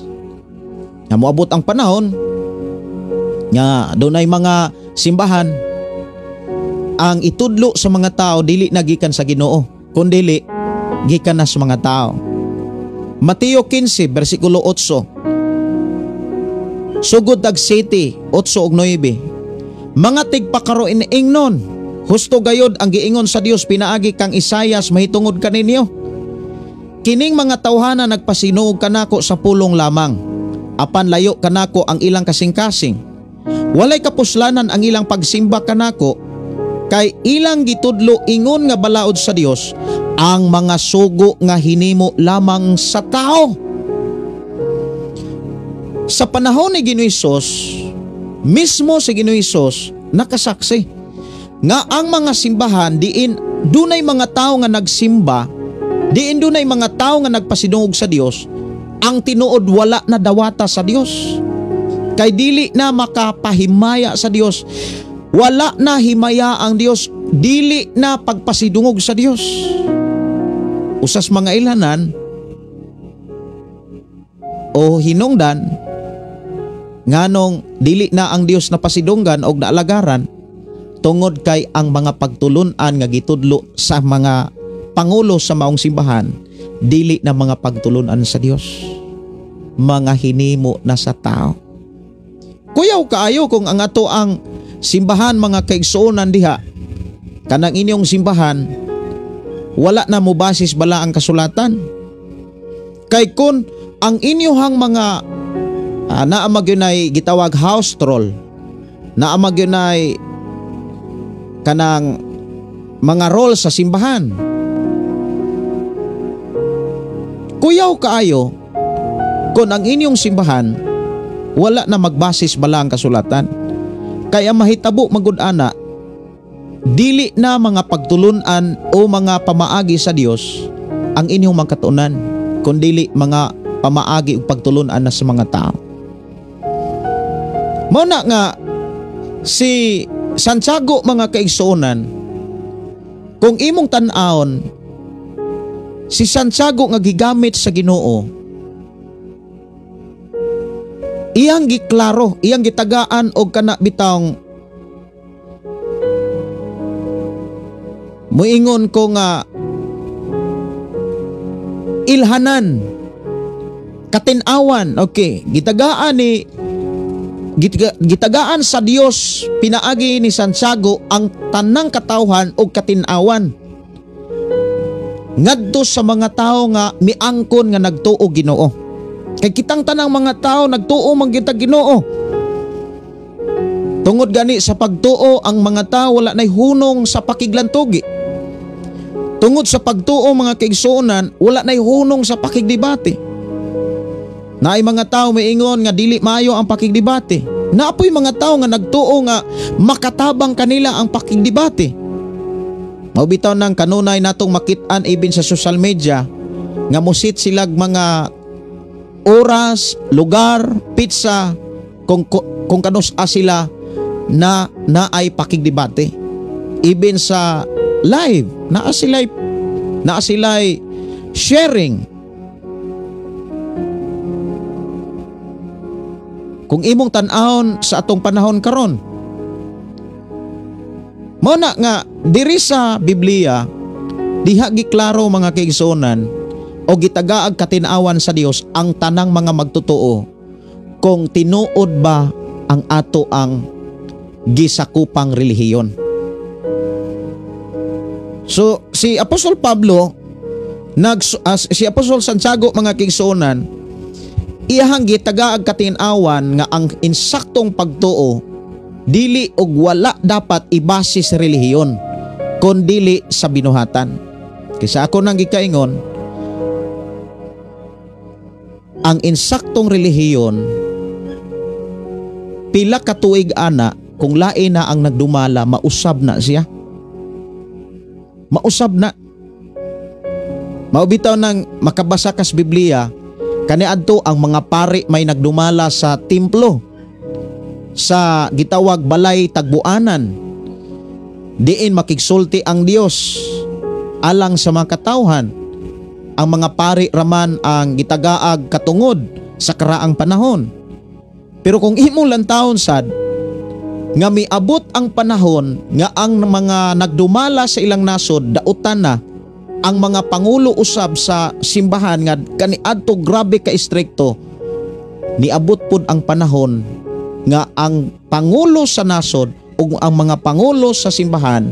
Nga moabot ang panahon nga dunay mga simbahan ang itudlo sa mga tao dili na gikan sa Ginoo, kundili gikan na sa mga tao. Mateo 15 versikulo 8. Sugod ag 7, 8 ug 9. Mga tigpakaroin ingnon, husto gayod ang giingon sa Dios pinaagi kang Isayas mahitungod kaninyo. Kining mga tawhana nagpasinuog kanako sa pulong lamang, apan layo kanako ang ilang kasing-kasing. Walay kapuslanan ang ilang pagsimba kanako, kay ilang gitudlo ingon nga balaod sa Dios ang mga sugo nga hinimo lamang sa tao. Sa panahon ni Ginoong Hesus, mismo si Ginoong Hesus nakasaksi nga ang mga simbahan diin dunay mga tao nga nagsimba, diin dunay mga tao nga nagpasidungog sa Dios, ang tinuod wala na dawata sa Dios. Kay dili na makapahimaya sa Dios, wala na himaya ang Dios, dili na pagpasidungog sa Dios. Usas mga ilanan o hinungdan nganong dili na ang Dios napasidunggan og naalagaran, tungod kay ang mga pagtulun-an nga gitudlo sa mga pangulo sa maong simbahan dili na mga pagtulun-an sa Dios, mga hinimo na sa tao. Kuyaw kaayo kung ang ato ang simbahan mga kaigsuonan diha, kanang inyong simbahan wala na mo basis bala ang kasulatan. Kay kun ang inyohang mga naamag yun ay gitawag house troll, naamag yun ay kanang mga role sa simbahan, kuyaw kaayo kung ang inyong simbahan wala na magbasis bala ang kasulatan. Kaya mahitabo magud ana, dili na mga pagtulunan o mga pamaagi sa Dios ang inyong makatunan, kundili mga pamaagi ug pagtulunan na sa mga tao. Mao na nga si Santiago mga kaigsuonan, kung imong tan-awon si Santiago nga gigamit sa Ginoo, iyang giklaro, iyang gitagaan og kana bitawng muingon ko nga ilhanan, katinawan. Okay, gitagaan ni gitagaan sa Dios pinaagi ni Santiago ang tanang katawhan og katinawan ngadto sa mga tawo nga miangkon nga nagtuo Ginoo. Kay kitang tanang mga tao nagtuo man kita Ginoo. Tungod gani sa pagtuo ang mga tao wala nay hunong sa pakiglantugi. Tungod sa pagtuo mga kaigsuonan, wala na'y hunong sa pakigdebate. Naay mga tao miingon nga dili maayo ang pakigdebate. Naapoy mga tao nga nagtuo nga makatabang kanila ang pakigdebate. Mao bitaw nang kanunay natong makit-an even sa social media nga musit silag mga oras, lugar, pitsa kung kanus-a sila na naay pakigdebate. Even sa live, naa sila'y sharing. Kung imong tan-awon sa atong panahon karon, mao na nga diri sa Biblia diha giklaro mga kaigsuonan o gitagaag katin-awan sa Dios ang tanang mga magtotoo kung tinuod ba ang ato ang gisakupang relihiyon. So si Apostol Pablo si Apostol Santiago mga kaigsuonan, iyahang gitagaag katin-awan nga ang insaktong pagtuo dili og wala dapat ibase sa relihiyon kun dili sa binuhatan. Kaysa ako nang gikaingon, ang insaktong relihiyon pila ka tuig ana kung lain na ang nagdumala, mausab na siya. Mausab na. Maubitaw nang makabasa kas Biblia, kaniadto ang mga pari may nagdumala sa templo, sa gitawag balay tagbuanan, diin makigsulti ang Dios alang sa mga katawhan. Ang mga pari raman ang gitagaag katungod sa karaang panahon. Pero kung imo lantawon sad nga miabot ang panahon nga ang mga nagdumala sa ilang nasod dautan na ang mga pangulo usab sa simbahan nga kaniadto grabe ka istrikto, niabot pud ang panahon nga ang pangulo sa nasod ug ang mga pangulo sa simbahan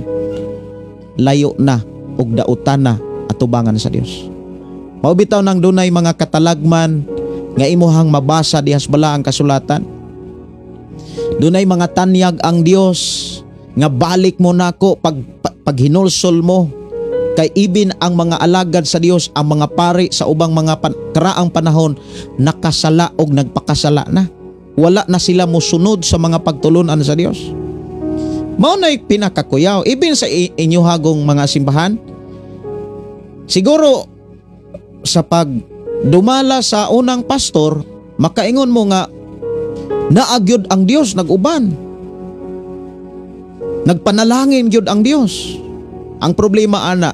layo na ug dautan na atubangan sa Dios. Mao bitaw nang dunay mga katalagman nga imuhang mabasa dihas bala ang kasulatan. Dunay mga tanyag ang Dios nga balik mo nako paghinulsol mo. Kay ibin ang mga alagad sa Dios, ang mga pari sa ubang mga karaang panahon nakasala og nagpakasala na. Wala na sila mosunod sa mga pagtulunan sa Dios. Mao na'y pinakakuyaw ibin sa inyuhagong mga simbahan. Siguro sa pagdumala sa unang pastor, makaingon mo nga naagyod ang Dios nag-uban. Nagpanalangin gyud ang Dios. Ang problema ana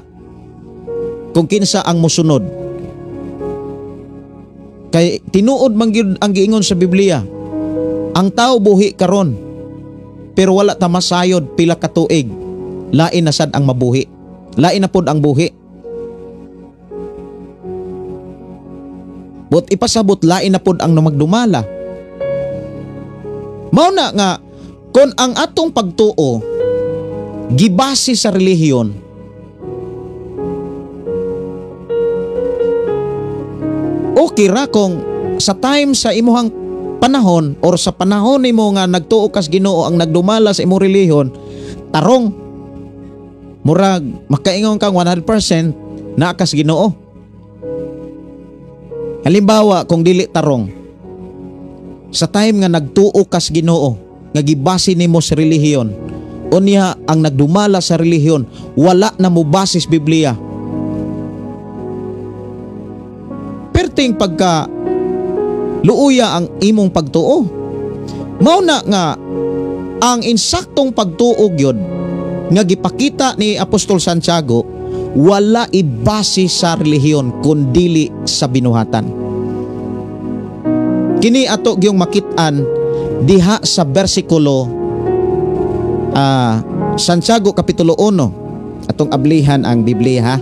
kung kinsa ang mosunod. Kay tinuod man gyud ang giingon sa Biblia, ang tao buhi karon pero wala ta masayod pila ka tuig, lain na sad ang mabuhi. Lain na pod ang buhi. But ipasabot lain na pod ang magdumala. Mao na nga kon ang atong pagtuo gibase sa relihiyon, okay ra kung sa time sa imuhang panahon or sa panahon nimo nga nagtuo kas Ginoo ang nagdumala sa imong relihiyon, tarong murag makaingon kang 100% naa kas Ginoo. Halimbawa kung dili tarong sa time nga nagtuo kas Ginoo nga gibase nimo sa relihiyon, unya ang nagdumala sa relihiyon wala na mo base sa Biblia, perting pagka luuya ang imong pagtuo. Mao na nga ang insaktong pagtuo gyud nga gipakita ni Apostol Santiago wala ibase sa relihiyon kundili sa binuhatan. Kini ato gyung makit-an diha sa bersikulo Santiago Kapitulo 1. Atong ablihan ang Biblia ha.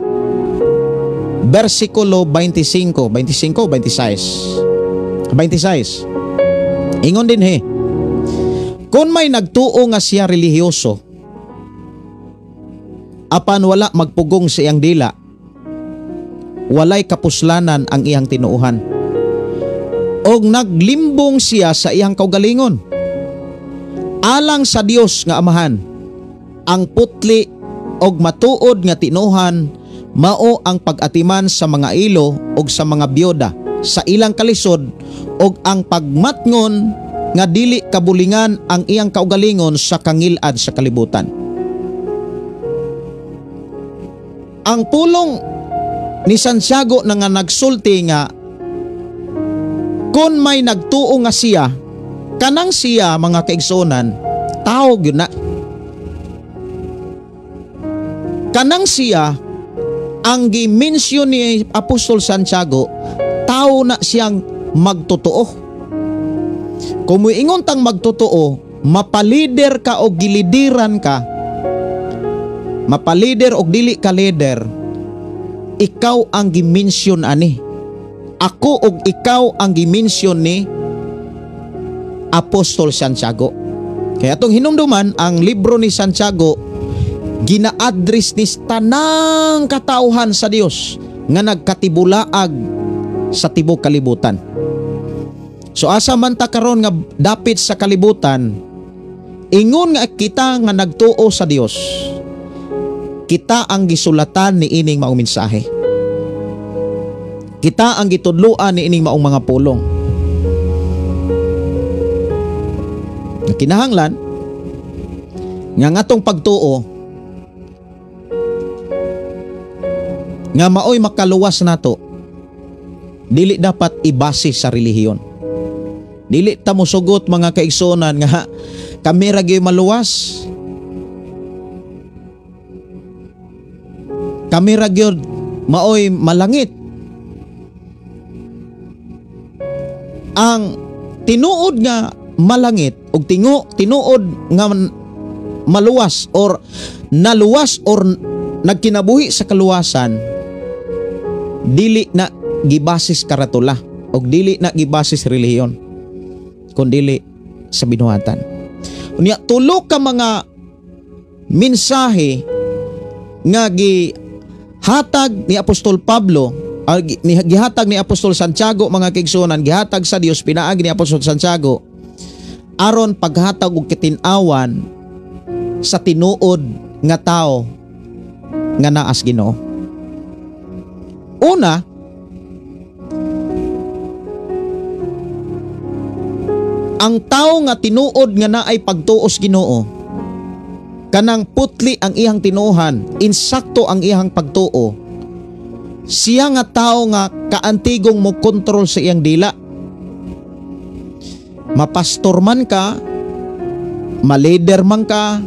Bersikulo 25, 25, 26. 26. Ingon din he. Kung may nagtuo nga siya relihiyoso, apan wala magpugong sa iyang dila, walay kapuslanan ang iyang tinuohan. Og naglimbong siya sa iyang kaugalingon. Alang sa Dios nga Amahan, ang putli og matuod nga tinuohan mao ang pag-atiman sa mga ilo og sa mga biyuda sa ilang kalisod og ang pagmatngon nga dili kabulingan ang iyang kaugalingon sa kangilad sa kalibutan. Ang pulong ni Santiago na nga nagsulti nga kung may nagtuo nga siya, kanang siya mga kaigsunan, tao gyud na. Kanang siya ang gi-mention ni Apostol Santiago, tao na siyang magtotoo. Kung muingon tang magtotoo, mapalider ka o gilidiran ka, mapalider o dili ka leader, ikaw ang gi-mention ani. Ako og ikaw ang gi-mention ni Apostol Santiago. Kaya itong hinumduman, ang libro ni Santiago gina-address ni tanang katauhan sa Dios nga nagkatibulaag sa tibok kalibutan. So asa man ta karon nga dapit sa kalibutan, ingon nga kita nga nagtuo sa Dios, kita ang gisulatan ni ining maong mensahe. Kita ang gitudloan ni ining maong mga pulong. Kinahanglan nga ngatong pagtuo nga maoy makaluwas nato, dili dapat ibase sa relihiyon. Dili ta mosugot mga kaigsuonan nga kami ra gyud maluwas, kami ra gyud maoy malangit. Ang tinuod nga malangit og tinuod nga maluwas or naluwas or nagkinabuhi sa kaluwasan, dili na gibasis karatula og dili na gibasis relihiyon, kundili sa binuhatan. Unya tulo ka mga mensahe nga gihatag ni Apostol Pablo, gihatag ni Apostol Santiago mga kaigsuonan, gihatag sa Dios pinaagi ni Apostol Santiago aron paghatag og kitin-awan sa tinuod nga tao nga naas Ginoo. Una, ang tao nga tinuod nga naay pagtuos Ginoo, kanang putli ang iyang tinuohan, insakto ang iyang pagtuo, siya nga tao nga kaantigong mo kontrol sa iyang dila. Mapastor man ka, malider man ka,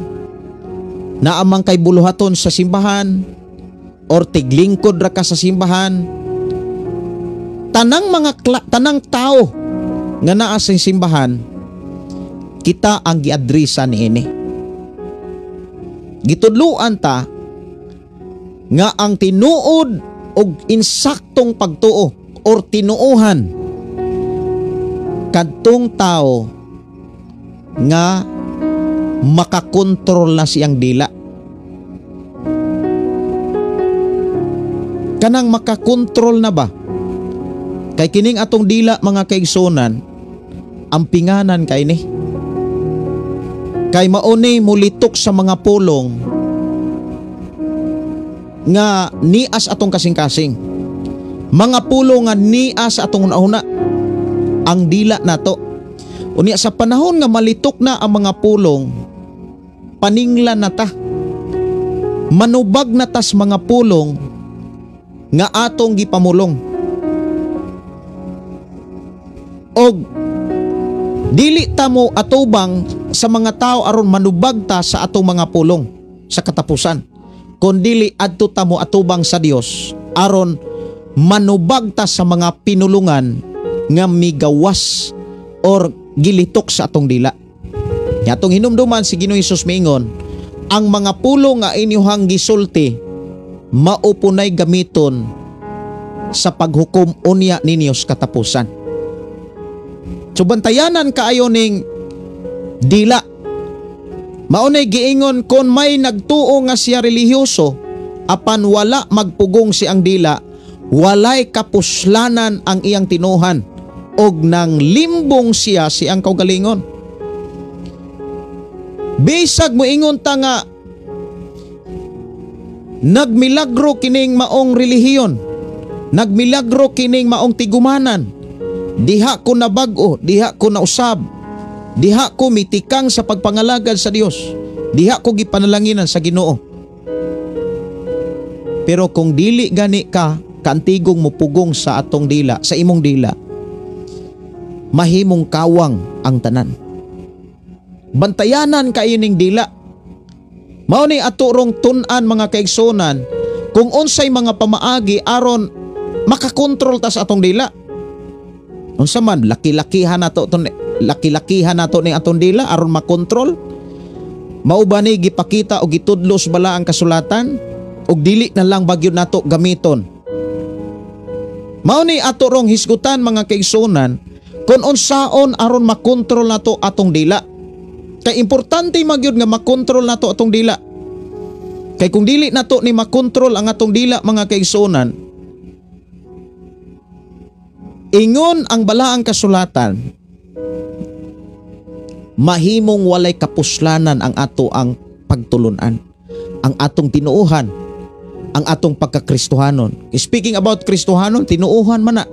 naamang kay buluhaton sa simbahan, or tiglingkod ra ka sa simbahan, tanang mga tanang tao nga naa sa simbahan, kita ang giadresa niini. Gitudloan ta nga ang tinuod og insaktong pagtuo or tinuohan kadtong tao nga makakontrol na siyang dila. Kanang makakontrol na ba? Kay kining atong dila mga kaigsunan, ampinganan kay ni. Kay mauni mulitok sa mga pulong nga nias atong kasing-kasing. Mga pulong nga nias atong una-una ang dila nato. Unya sa panahon nga malitok na ang mga pulong, paninglan na ta. Manubag na tas mga pulong nga atong gipamulong. Og dili ta mo atubang sa mga tao aron manubag ta sa atong mga pulong sa katapusan, kundili adto ta mo atubang sa Dios aron manubag ta sa mga pinulungan nga migawas or gilitok sa atong dila. Atong hinumduman si Ginoong Hesus miingon, ang mga pulong nga inyuhang gisulti mao punay gamiton sa paghukom unya ninyo sa katapusan. So bantayanan kaayo ning dila. Maunay giingon kon may nagtuo nga siya relihiyoso apan wala magpugong si ang dila, walay kapuslanan ang iyang tinuhan og nang limbong siya siyang kaugalingon. Bisag moingon ta nga Nagmilagro kining maong relihiyon. Nagmilagro kining maong tigumanan. Diha ko nabag-o, diha ko nausab. Diha ko mitikang sa pagpangalagad sa Dios. Diha ko gipanalanginan sa Ginoo. Pero kung dili gani ka kaantigong mupugong sa atong dila, sa imong dila, mahimong kawang ang tanan. Bantayanan kayo ning dila. Mao ni ato rong tun-an mga kaigsunan kung unsay mga pamaagi aron makakontrol ta sa atong dila. Unsa man laki-lakihan nato laki-lakihan nato ning atong dila aron makontrol? Mao ba ni gipakita o gitudlos bala ang kasulatan og dili na lang bagyo nato gamiton? Mao ni ato rong hisgutan mga kaigsunan kung unsaon aron makontrol nato atong dila. Kay importante magyud nga makontrol nato atong dila. Kay kung dili nato ni makontrol ang atong dila mga kaigsunan, ingon ang balaang kasulatan, mahimong walay kapuslanan ang ato ang pagtulunan, ang atong tinuohan, ang atong pagkakristohanon. Speaking about Kristohanon, tinuohan man na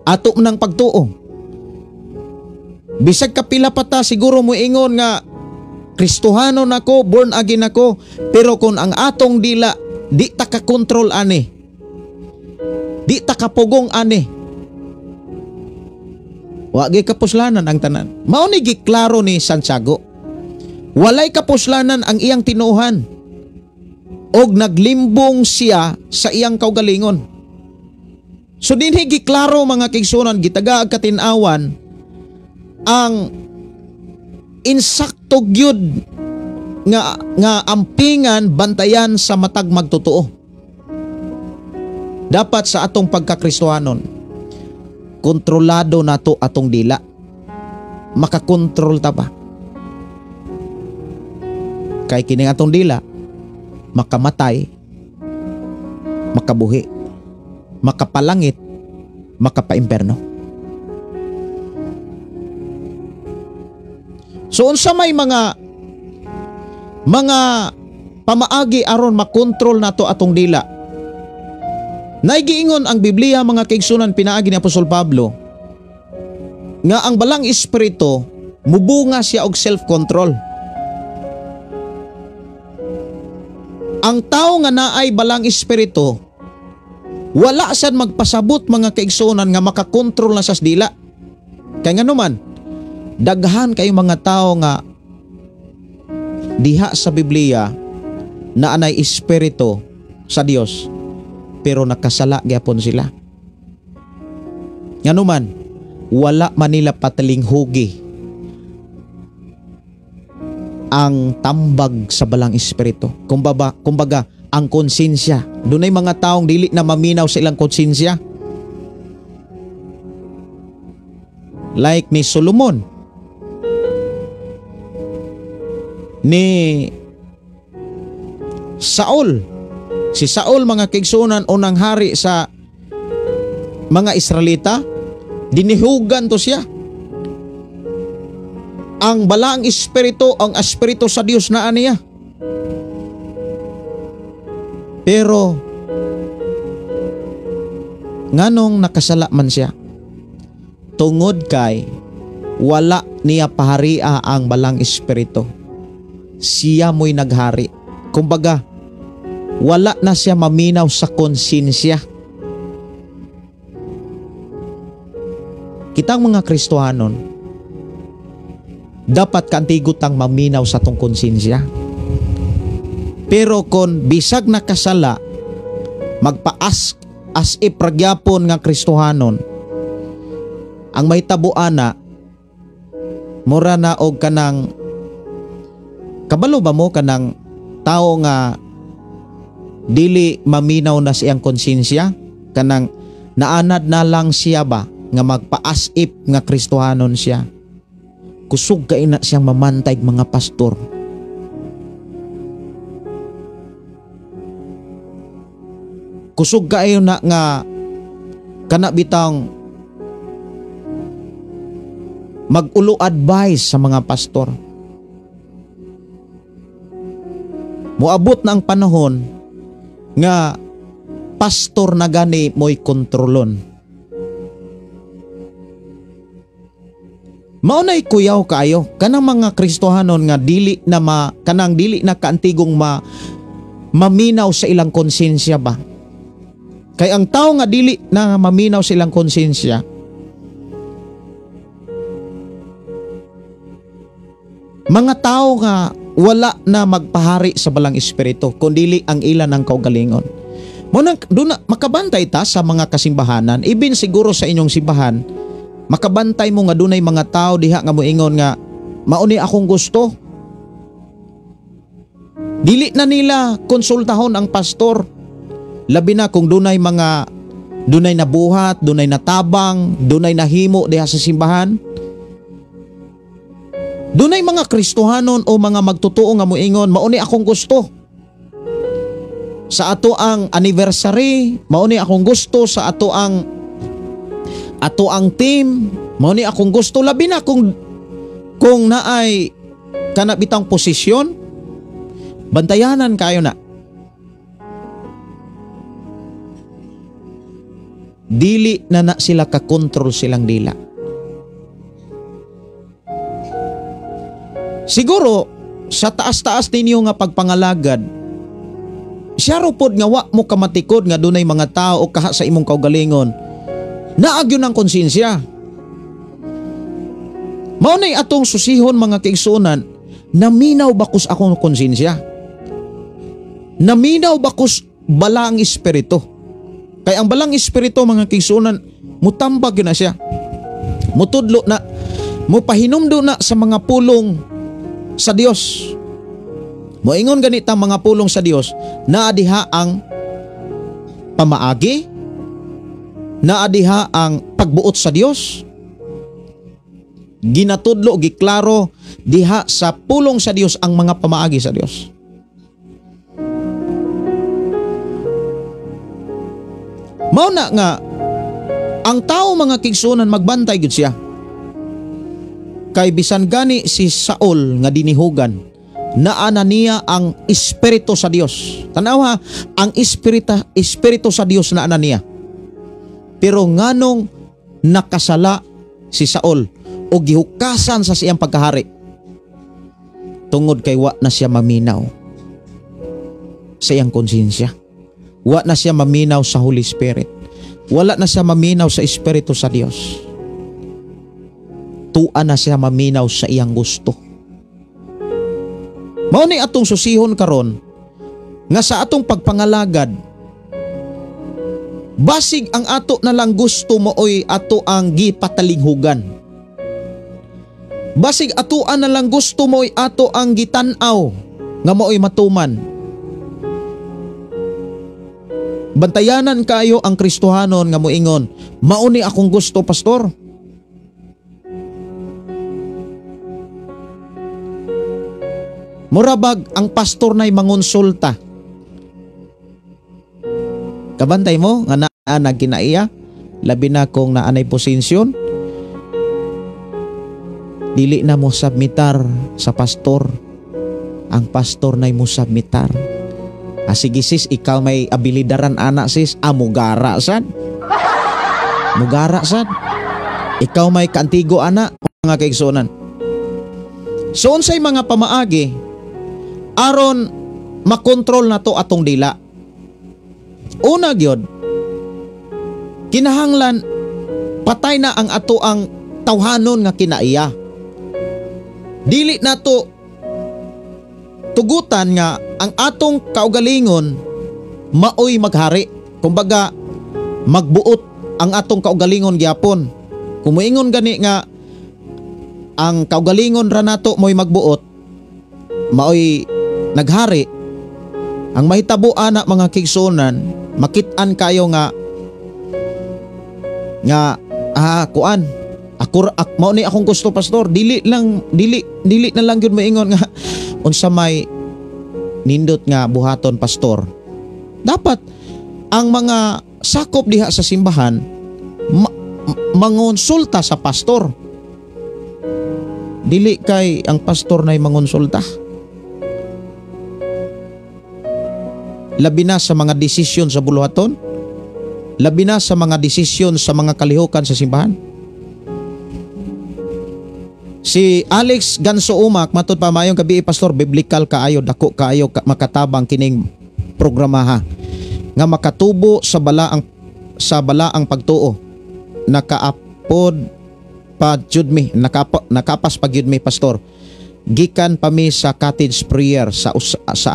ato nang pagtuo. Bisag kapila pa ta siguro mo ingon nga Kristohanon ako, born again ako, pero kung ang atong dila di ta ka kontrol ani, di ta kapugong ani, wa gyud kapuslanan ang tanan. Mao ni giklaro ni Santiago. Walay kapuslanan ang iyang tinuohan og naglimbong siya sa iyang kaugalingon. So dinhi giklaro mga kaigsunan, gitaga ag katin-awan ang insakto gyud nga ampingan bantayan sa matag magtotoo. Dapat sa atong pagkakristohanon, kontrolado nato atong dila. Makakontrol ta ba? Kay kining atong dila makamatay, makabuhi, makapalangit, makapaimpierno. So unsa may mga pamaagi aron makontrol nato atong dila? Naigiingon ang Biblia mga kaigsunan pinaagi ni Apostol Pablo nga ang balang espiritu mubunga siya og self-control. Ang tao nga naay balang espiritu wala sad magpasabot mga kaigsunan nga makakontrol na sa dila. Kay nganuman, daghan kayo mga tao nga diha sa Biblia na anay espiritu sa Dios pero nakasala gyapon sila. Nganuman, wala man nila patalinghugi ang tambag sa balang espiritu. Kumbaga ang konsensya. Dunay mga taong dili na maminaw sa ilang konsensya. Like ni Solomon, ni Saul. Si Saul mga kaigsunan, unang hari sa mga Israelita, dinihugan to siya. Ang balaang espiritu, ang espiritu sa Dios naa niya. Pero nganong nakasala man siya? Tungod kay wala niya paharia ang balang espiritu. Siya mo'y naghari. Kumbaga, wala na siya maminaw sa konsensya. Kitang mga Kristohanon, dapat kaantigo tang maminaw sa tong konsensya. Pero kon bisag nakasala, magpaas as if pragyapon nga Kristohanon, ang mahitabo ana, mura na og kanang, kabalo ba mo kanang tao nga dili maminaw na siyang konsensya, kanang naanad na lang siya ba nga magpaas if nga Kristohanon siya. Kusog kay na siyang mamantay mga pastor. Kusog kayo na nga kana bitang mag-ulo advice sa mga pastor. Moabot na ang panahon nga pastor na gani mo'y kontrolon. Maunay kuyaw kaayo kanang mga Kristohanon nga dili na kanang dili na kaantigong maminaw sa ilang konsensya ba. Kay ang tao nga dili na maminaw sa ilang konsensya, mga tao nga wala na magpahari sa balang espiritu kundili ang ilan ang kaugalingon. Muna doon makabantay ta sa mga kasimbahanan, ibin siguro sa inyong simbahan, makabantay mo nga dunay mga tao diha nga moingon nga mauni akong gusto. Dili na nila konsultahon ang pastor. Labi na kung dunay mga dunay nabuhat, dunay natabang, dunay nahimo diha sa simbahan. Dunay mga Kristohanon o mga magtotoo nga moingon, mauni akong gusto. Sa ato ang anniversary, mauni akong gusto. Sa ato ang team, mauni akong gusto. Labi na kung naay kanabitang posisyon, bantayanan kayo na. Dili na na sila kakontrol silang dila. Siguro sa taas-taas ninyo nga pagpangalagad, siya ro pod nga wa mo kamatikod nga dunay mga tao o kaha sa imong kaugalingon, naagyo ng konsensya. Mao nay atong susihon mga kaigsuonan, naminaw bakos akong konsensya. Naminaw bakos balang espiritu. Kay ang balang espiritu mga kaigsuonan, mutambag yun na siya. Mutudlo na, mupahinumdo na sa mga pulong sa Dios. Moingon ganita mga pulong sa Dios, naa diha ang pamaagi, naa diha ang pagbuot sa Dios. Ginatudlo, giklaro diha sa pulong sa Dios ang mga pamaagi sa Dios. Mao na nga ang tao mga kigsunan magbantay gyud siya. Kay bisan gani si Saul nga dinihugan, naana niya ang espiritu sa Dios. Tanaw ha, ang espiritu sa Dios naana niya. Pero nganong nakasala si Saul o gihukasan sa siyang pagkahari? Tungod kay wa na siya maminaw sa iyang konsensya. Wa na siya maminaw sa Holy Spirit. Wala na siya maminaw sa espiritu sa Dios. Tua na siya maminaw sa iyang gusto. Mao ni atong susihon karon nga sa atong pagpangalagad, basig ang ato na lang gusto mooy ato ang gipatalinghugan. Basig atoan na lang gusto mooy ato ang gitan-aw nga mooy matuman. Bantayanan kayo ang Kristohanon nga moingon, mao ni akong gusto, pastor. Murabag ang pastor na'y mangonsulta. Kabantay mo nga naa nagkinaiya, labi na kung naanay posisyon, dili na mo submitar sa pastor. Ang pastor na'y mo submitar. Ah, sige sis, ikaw may abilidaran ana sis. Ah, mugara sad. Mugara sad. Ikaw may kaantigo ana, mga kaigsuonan. So unsay mga pamaagi aron makontrol na to atong dila? Una gyud, kinahanglan patay na ang ato ang tawhanon nga kinaiya. Dili na to tugutan nga ang atong kaugalingon maoy maghari. Kumbaga magbuot ang atong kaugalingon gyapon. Kung moingon gani nga ang kaugalingon ra nato mo'y magbuot, maoy naghari, ang mahitabo ana mga kigsunan, makit-an kayo nga kuan ako, mao ni akong gusto pastor, dili lang dili dili na lang gyud moingon nga unsa may nindot nga buhaton pastor. Dapat ang mga sakop diha sa simbahan mangonsulta sa pastor. Dili kay ang pastor na'y mangonsulta. Labi na sa mga desisyon sa buluhaton, labi na sa mga desisyon sa mga kalihukan sa simbahan. Si Alex Ganso Umak, matud pa maayong gabi, pastor, biblical kaayo, dako kaayo makatabang kining programa ha, nga makatubo sa balaang pagtuo. Nakaapod pa jud mi, nakapas pa jud mi, pastor. Gikan pa mi sa cottage prayer sa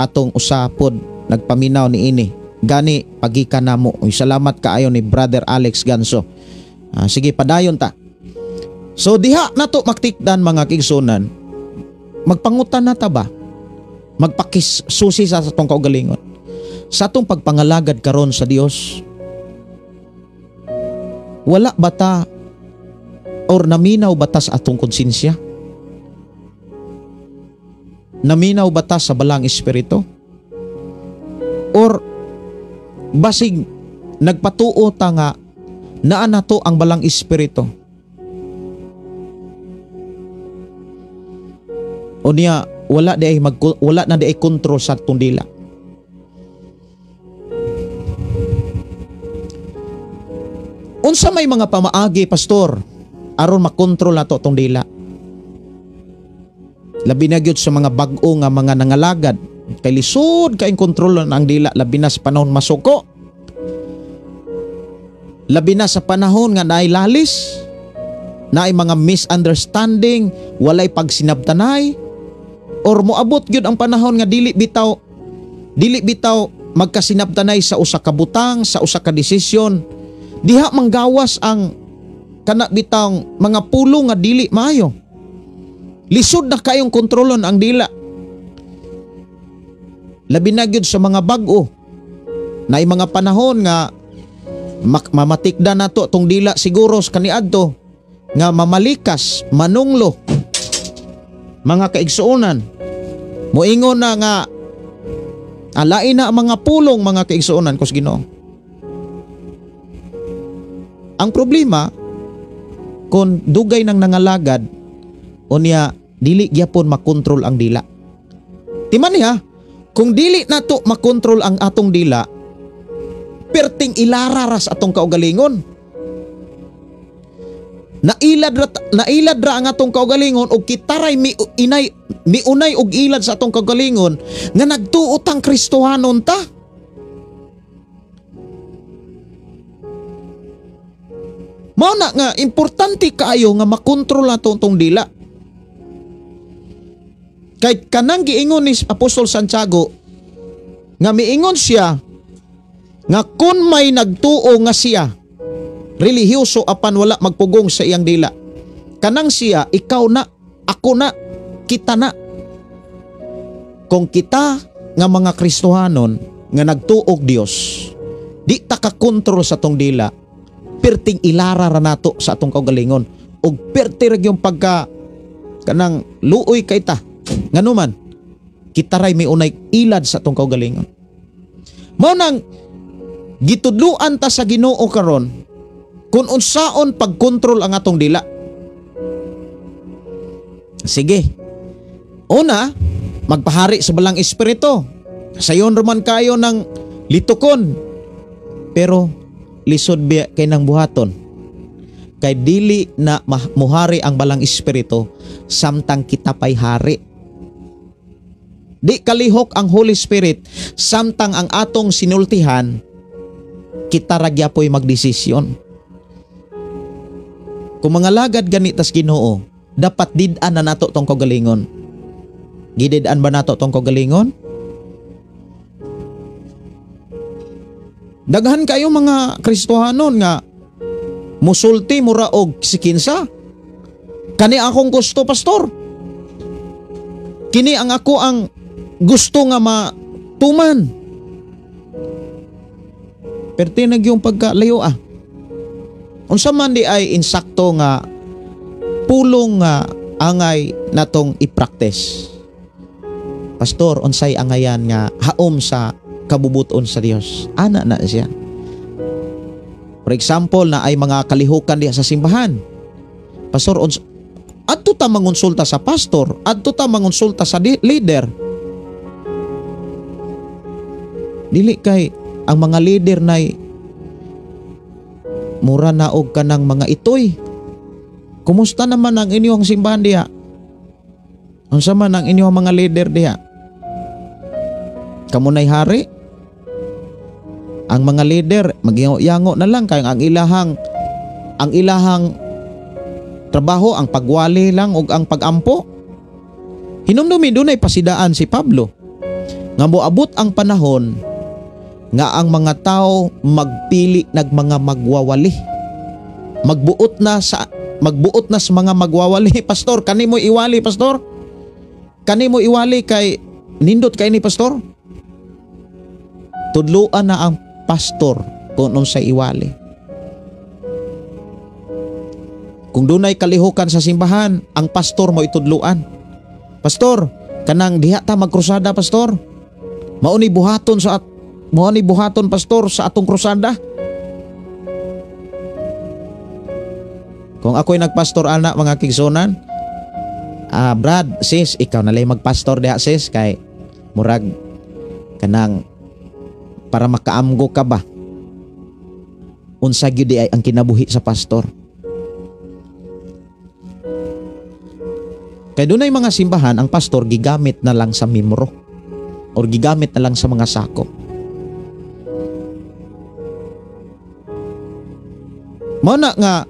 atong usapod nagpaminaw ni ini. Gani pagikan namo. Uy, salamat kaayo ni Brother Alex Ganso. Sige, padayon ta. So diha nato maktikdan mga kigsunan. Magpangutan na ta ba? Magpakisusi sa atong kaugalingon. Sa atong pagpangalagad karon sa Dios, wala ba ta or naminaw ba ta sa atong konsensya? Naminaw ba ta sa balang espiritu? Or basig nagpatuo ta nga naa nato ang balang espiritu? O niya wala na di ay kontrol sa atong dila. Unsa may mga pamaagi, pastor, aron makontrol nato atong dila? Labi na gyud sa mga bag-o nga mga nangalagad, kay lisod kaayong kontrolon ang dila, labi na sa panahon masuko, labi na sa panahon nga naay lalis, naay mga misunderstanding, walay pagsinabtanay, or moabot gyud ang panahon nga dili bitaw magkasinabtanay sa usa ka butang, sa usa ka desisyon. Diha manggawas ang kana bitang mga pulong nga dili maayo. Lisod na kayong kontrolon ang dila. Labi na gyud sa mga bag-o, na mga panahon nga mamatikda nato tong dila siguro sa kaniadto nga mamalikas, manunglo. Mga kaigsuonan, moingon na nga alain na ang mga pulong, mga kaigsuonan kus Ginoo. Ang problema kung dugay nang nangalagad unya dili gyapon makontrol ang dila. Timan niya, kung dili nato makontrol ang atong dila, perting ilararas atong kaugalingon. Nailad ra ang atong kaugalingon og kitaray miunay og ilad sa atong kaugalingon nga nagtuo tang Kristohanon ta. Mao na nga importante kaayo nga makontrol nato atong dila. Kay kanang giingon ni Apostol Santiago nga miingon siya nga kun may nagtuo nga siya relihiyoso apan wala magpugong sa iyang dila, kanang siya, ikaw na, ako na, kita na. Kung kita nga mga Kristohanon nga nagtuog Dios, di ta kakontrol sa atong dila, perting ilara ra nato sa atong kaugalingon og perti ra gyud pagka kanang luoy kay ta. Nganuman kita ray may unay ilad sa atong kaugalingon. Mao nang gitudluan ta sa Ginoo karon kung unsaon pagkontrol ang atong dila. Sige. Una, magpahari sa balang espiritu. Sayon raman kayo ng litukon. Pero lisod biya kay nang buhaton. Kay dili na muhari ang balang espiritu samtang kita pay hari. Di kalihok ang Holy Spirit samtang ang atong sinultihan, kita ra gyapoy magdesisyon. Kung mga lagad ganitas Ginoo, dapat did-an na nato tong kaugalingon. Gidid-an ba nato tong kaugalingon? Daghan kayo mga Kristohanon nga musulti mura og sikinsa. Kani akong gusto, pastor. Kini ang ako ang gusto nga matuman. Pertinag yung pagkalayo ah. Unsa man di ay insakto nga pulong nga angay natong i-practice. Pastor, unsay angayan nga haom sa kabubuton sa Dios? Ana na siya. For example, na ay mga kalihukan diha sa simbahan. Pastor, adto ta mangonsulta sa pastor, adto ta mangonsulta sa leader. Dili kay ang mga leader nay mura na og kanang mga itoy. Kumusta naman ang inyong simbahan diha? Unsa man ang inyong mga leader diha? Kamo nay hari? Ang mga leader magyango na lang kay ang ilahang trabaho ang pagwali lang ug ang pagampo. Hinumdumi dunay pasidaan si Pablo nga moabot ang panahon nga ang mga tao magpili nag mga magwawali. Magbuot na sa mga magwawali. Pastor, kanimo iwali, pastor? Kanimo iwali kay nindot kay ni pastor? Tudluan na ang pastor kung unsay iwali. Kung dunay kalihukan sa simbahan, ang pastor mo itudluan. Pastor, kanang diha ta magkrusada, pastor. Mao ni buhaton pastor sa atong krusada. Kung ako'y nagpastor ana mga kigsunan, Brad, sis, ikaw na lang magpastor diha sis kay murag kanang para makaamgo ka ba? Unsa gyud ay ang kinabuhi sa pastor? Kay dunay mga simbahan ang pastor gigamit na lang sa mimro or gigamit na lang sa mga sako. Mao na nga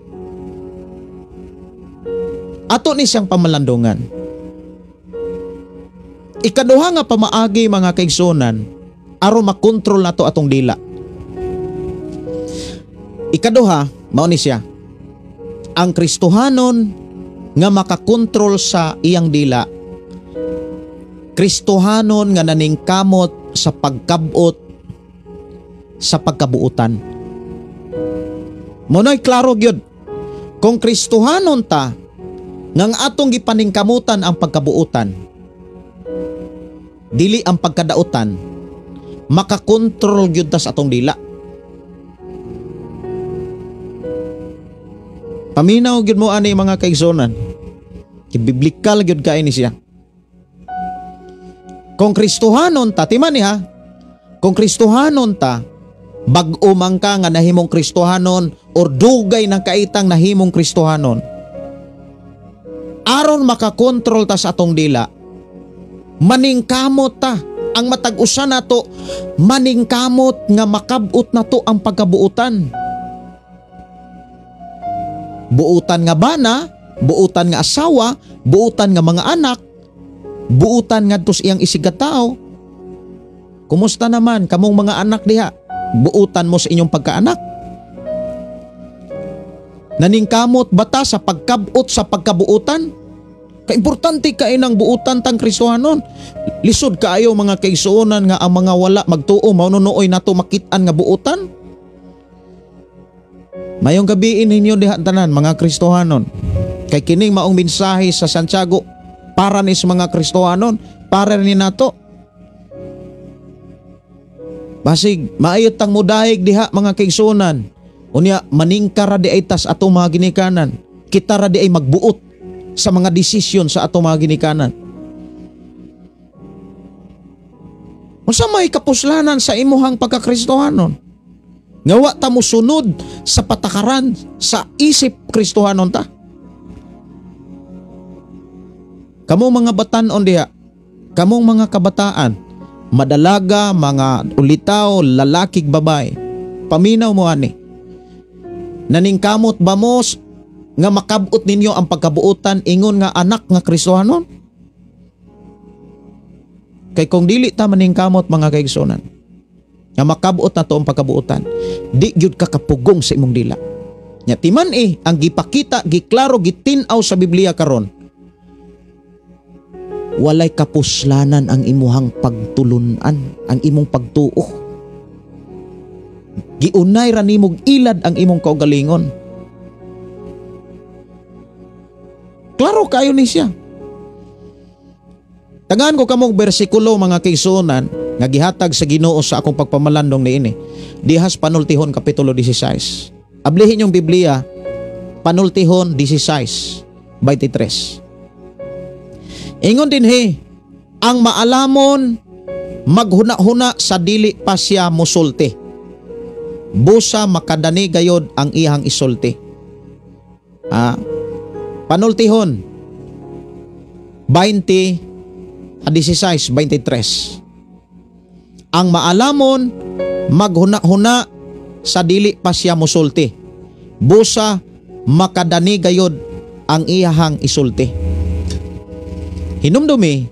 ato ni siyang pamalandungan. Ikaduha nga pamaagi mga kaigsunan aron makontrol nato atong dila. Ikaduha, mao ni siya, ang Kristohanon nga makakontrol sa iyang dila, Kristohanon nga naningkamot sa pagkabot sa pagkabuutan. Monoy klaro gyud, kung Kristohanon ta ngang atong gipaningkamutan ang pagkabuutan, dili ang pagkadautan, makakontrol gyud ta sa atong dila. Paminaw gyud mo ani mga kaigsunan. Biblikal gyud kay ni siya. Kung Kristohanon ta, timan ni ha. Kung Kristohanon ta, bag-o man ka nga nahimong Kristohanon or dugay ng kaitang nahimong Kristohanon, aron makakontrol ta sa atong dila, maningkamot ta. Ang matag usa nato, maningkamot nga makabot nato ang pagkabuutan. Buutan nga bana, buutan nga asawa, buutan nga mga anak, buutan ngadto sa iyang isigatao. Kumusta naman kamong mga anak diha? Buutan mo sa inyong pagkaanak? Naningkamot bata sa pagkabot sa pagkabuutan? Kaimportante kay nang buutan tang Kristohanon. Lisod kaayo mga kaigsuonan nga ang mga wala magtuo mao nuoy nato makit-an nga buutan. Mayong gabiin ninyo diha tanan mga Kristohanon. Kay kining maong mensahe sa Santiago para ni sa mga Kristohanon, para ni nato. Basig maayo tang mudahig diha mga kaigsuonan. Unya maningkara di ay tas atong mga ginikanan. Kita ra di ay magbuot sa mga desisyon sa atong mga ginikanan. Unsa may kapuslanan sa imuhang pagkakristohanon? Nga wa ta mosunod sa patakaran sa isip Kristohanon ta. Kamong mga batan-on diha, kamong mga kabataan, madalaga, mga ulitaw, lalakig babae, paminaw mo ani. Naningkamot ba mo nga makabot ninyo ang pagkabuotan ingon nga anak nga Kristohanon? Kay kung dili ta maningkamot mga kaigsunan nga makabot na to ang pagkabuotan, di gyud ka kapugong sa imong dila. Nya timan ang gipakita, giklaro, gitin-aw sa Biblia karon, walay kapuslanan ang imuhang pagtulunan, ang imong pagtuo. Giunay ra nimog ilad ang imong kaugalingon. Klaro kayo ni siya. Tagaan ko kamong bersikulo mga kaigsuonan nga gihatag sa Ginoo sa akong pagpamalandong niini. Dihas Panultihon kapitulo 16. Ablihin yung Biblia, Panultihon 16:23. Ingon dinhi, ang maalamon maghuna-huna sa dili pa siya musulti. Busa makadani gayod ang iyang isulti. Panultihon 20:16-23. Ang maalamon maghuna-huna sa dili pa siya musulti. Busa makadani gayod ang iyahang isulti. Hinumdumi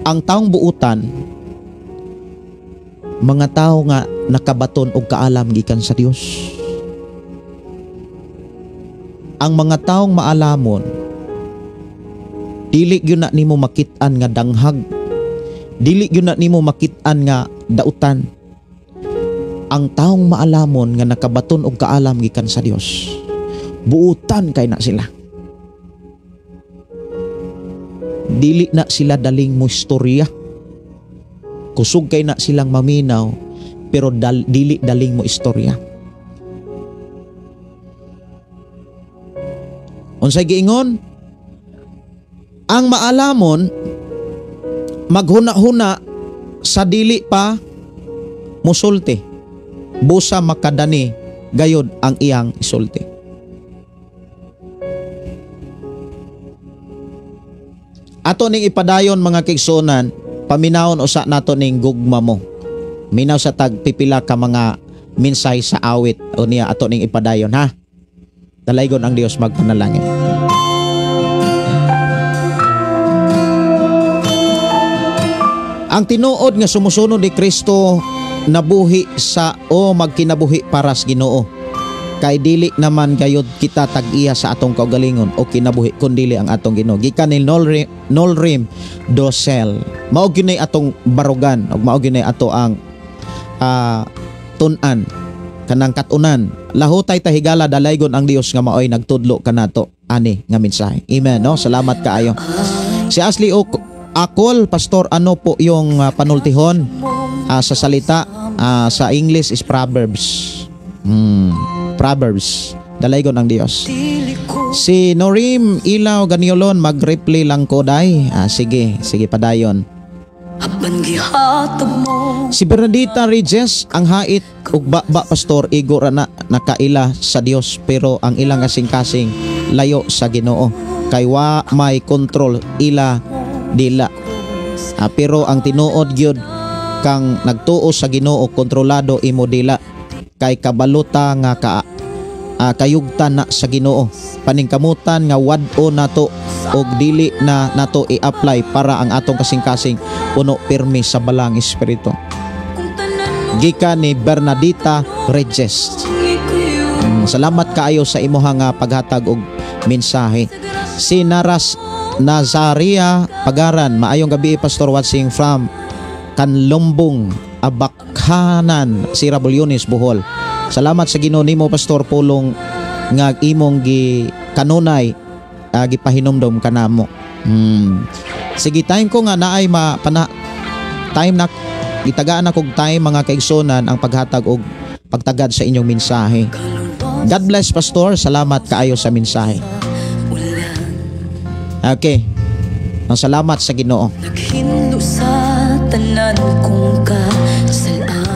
ang taong buutan, mga tao nga nakabaton og kaalam gikan sa Dios. Ang mga taong maalamon, dili gyud na nimo makit-an nga danghag, dili gyud na nimo makit-an nga dautan. Ang taong maalamon nga nakabaton og kaalam gikan sa Dios, buutan kay na sila. Dili na sila daling mo istorya. Kusog kay na silang maminaw, pero dili daling mo istorya. Unsay giingon? Ang maalamon maghuna-huna sa dili pa musulti. Busa makadani gayod ang iyang isulti. Ato ning ipadayon mga kaigsuonan, paminawon usa nato ning gugma mo. Minaw sa tag pipila ka mga minsay sa awit o niya ato ning ipadayon ha. Dalaygon ang Dios magpanalangin. Ang tinuod nga sumusunod ni Kristo nabuhi sa o magkinabuhi para sa Ginoo. Kay dili naman gayod kita tag-iya sa atong kaugalingon o kinabuhi kun dili ang atong Ginoo. Gikan ni Nolrim Dosel. Mao gyud nay atong barugan ug mao gyud nay ato ang tun-an kanang katunan. Lahutay tahigala dalaygon ang Dios nga maoy nagtudlo kanato ani nga mensahe. Amen, no? Salamat kaayo. Si Ashley Akol, pastor, ano po yung panultihon sa salita sa English is Proverbs. Proverbs. Dalaygon ang Dios. Si Norim Ilaw Ganiolon, mag-reply lang ko day. Sige, sige padayon. Si Bernadita Regis, ang hait ug baba pastor, igo ra na nakaila sa Dios pero ang ilang kasing-kasing layo sa Ginoo. Kay wa may control ila dila. Pero ang tinuod gyud kang nagtuo sa Ginoo, kontrolado imo dila. Kay kabaluta nga kayugtan na sa Ginoo. Paningkamutan nga wad-o nato og dili na nato i-apply para ang atong kasing-kasing puno pirmi sa balang espiritu. Gikan ni Bernadita Regis. Salamat kaayo sa imuha nga paghatag og mensahe. Si Naras Nazaria Pagaran, maayong gabi Pastor, watching from Kanlumbong, Abakhanan, Sira Bulyones, Bohol. Salamat sa Ginoo nimo Pastor pulong nga imong gi kanunay gipahinumdom kanamo. Sige, time ko nga naay time na gitagaan ako og time mga kaigsunan ang paghatag og pagtagad sa inyong mensahe. God bless Pastor, salamat kaayo sa mensahe. Okay. Ang salamat sa Ginoo.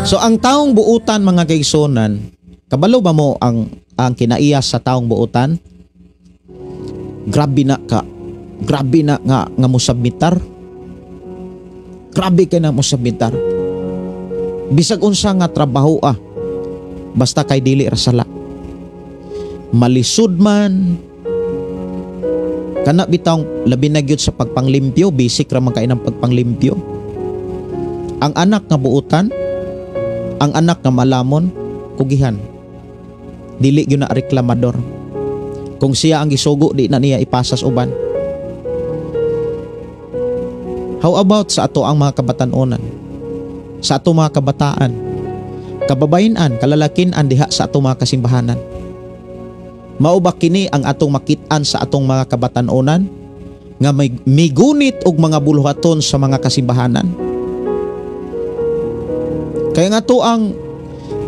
So ang taong buutan mga kaigsunan, kabalo ba mo ang kinaiya sa taong buutan? Grabe na ka. Grabe na nga mosubmitar. Grabe kay na mosubmitar. Bisag unsa nga trabaho basta kay dili ra sala. Malisod man kana bitawng labi na gyud sa pagpanglimpyo, basic ra man kay ng pagpanglimpyo. Ang anak nga buutan, ang anak nga malamon, kugihan. Dili gyud na reklamador. Kung siya ang gisugo, di na niya ipasas uban. How about sa ato ang mga kabatan-onan? Sa ato mga kabataan, kababayen-an, kalalakin-an diha sa ato mga kasimbahanan. Mao ba kini ang atong makit-an sa atong mga kabatan-onan nga may migunit og mga buluhaton sa mga kasimbahanan? Kaya nga to ang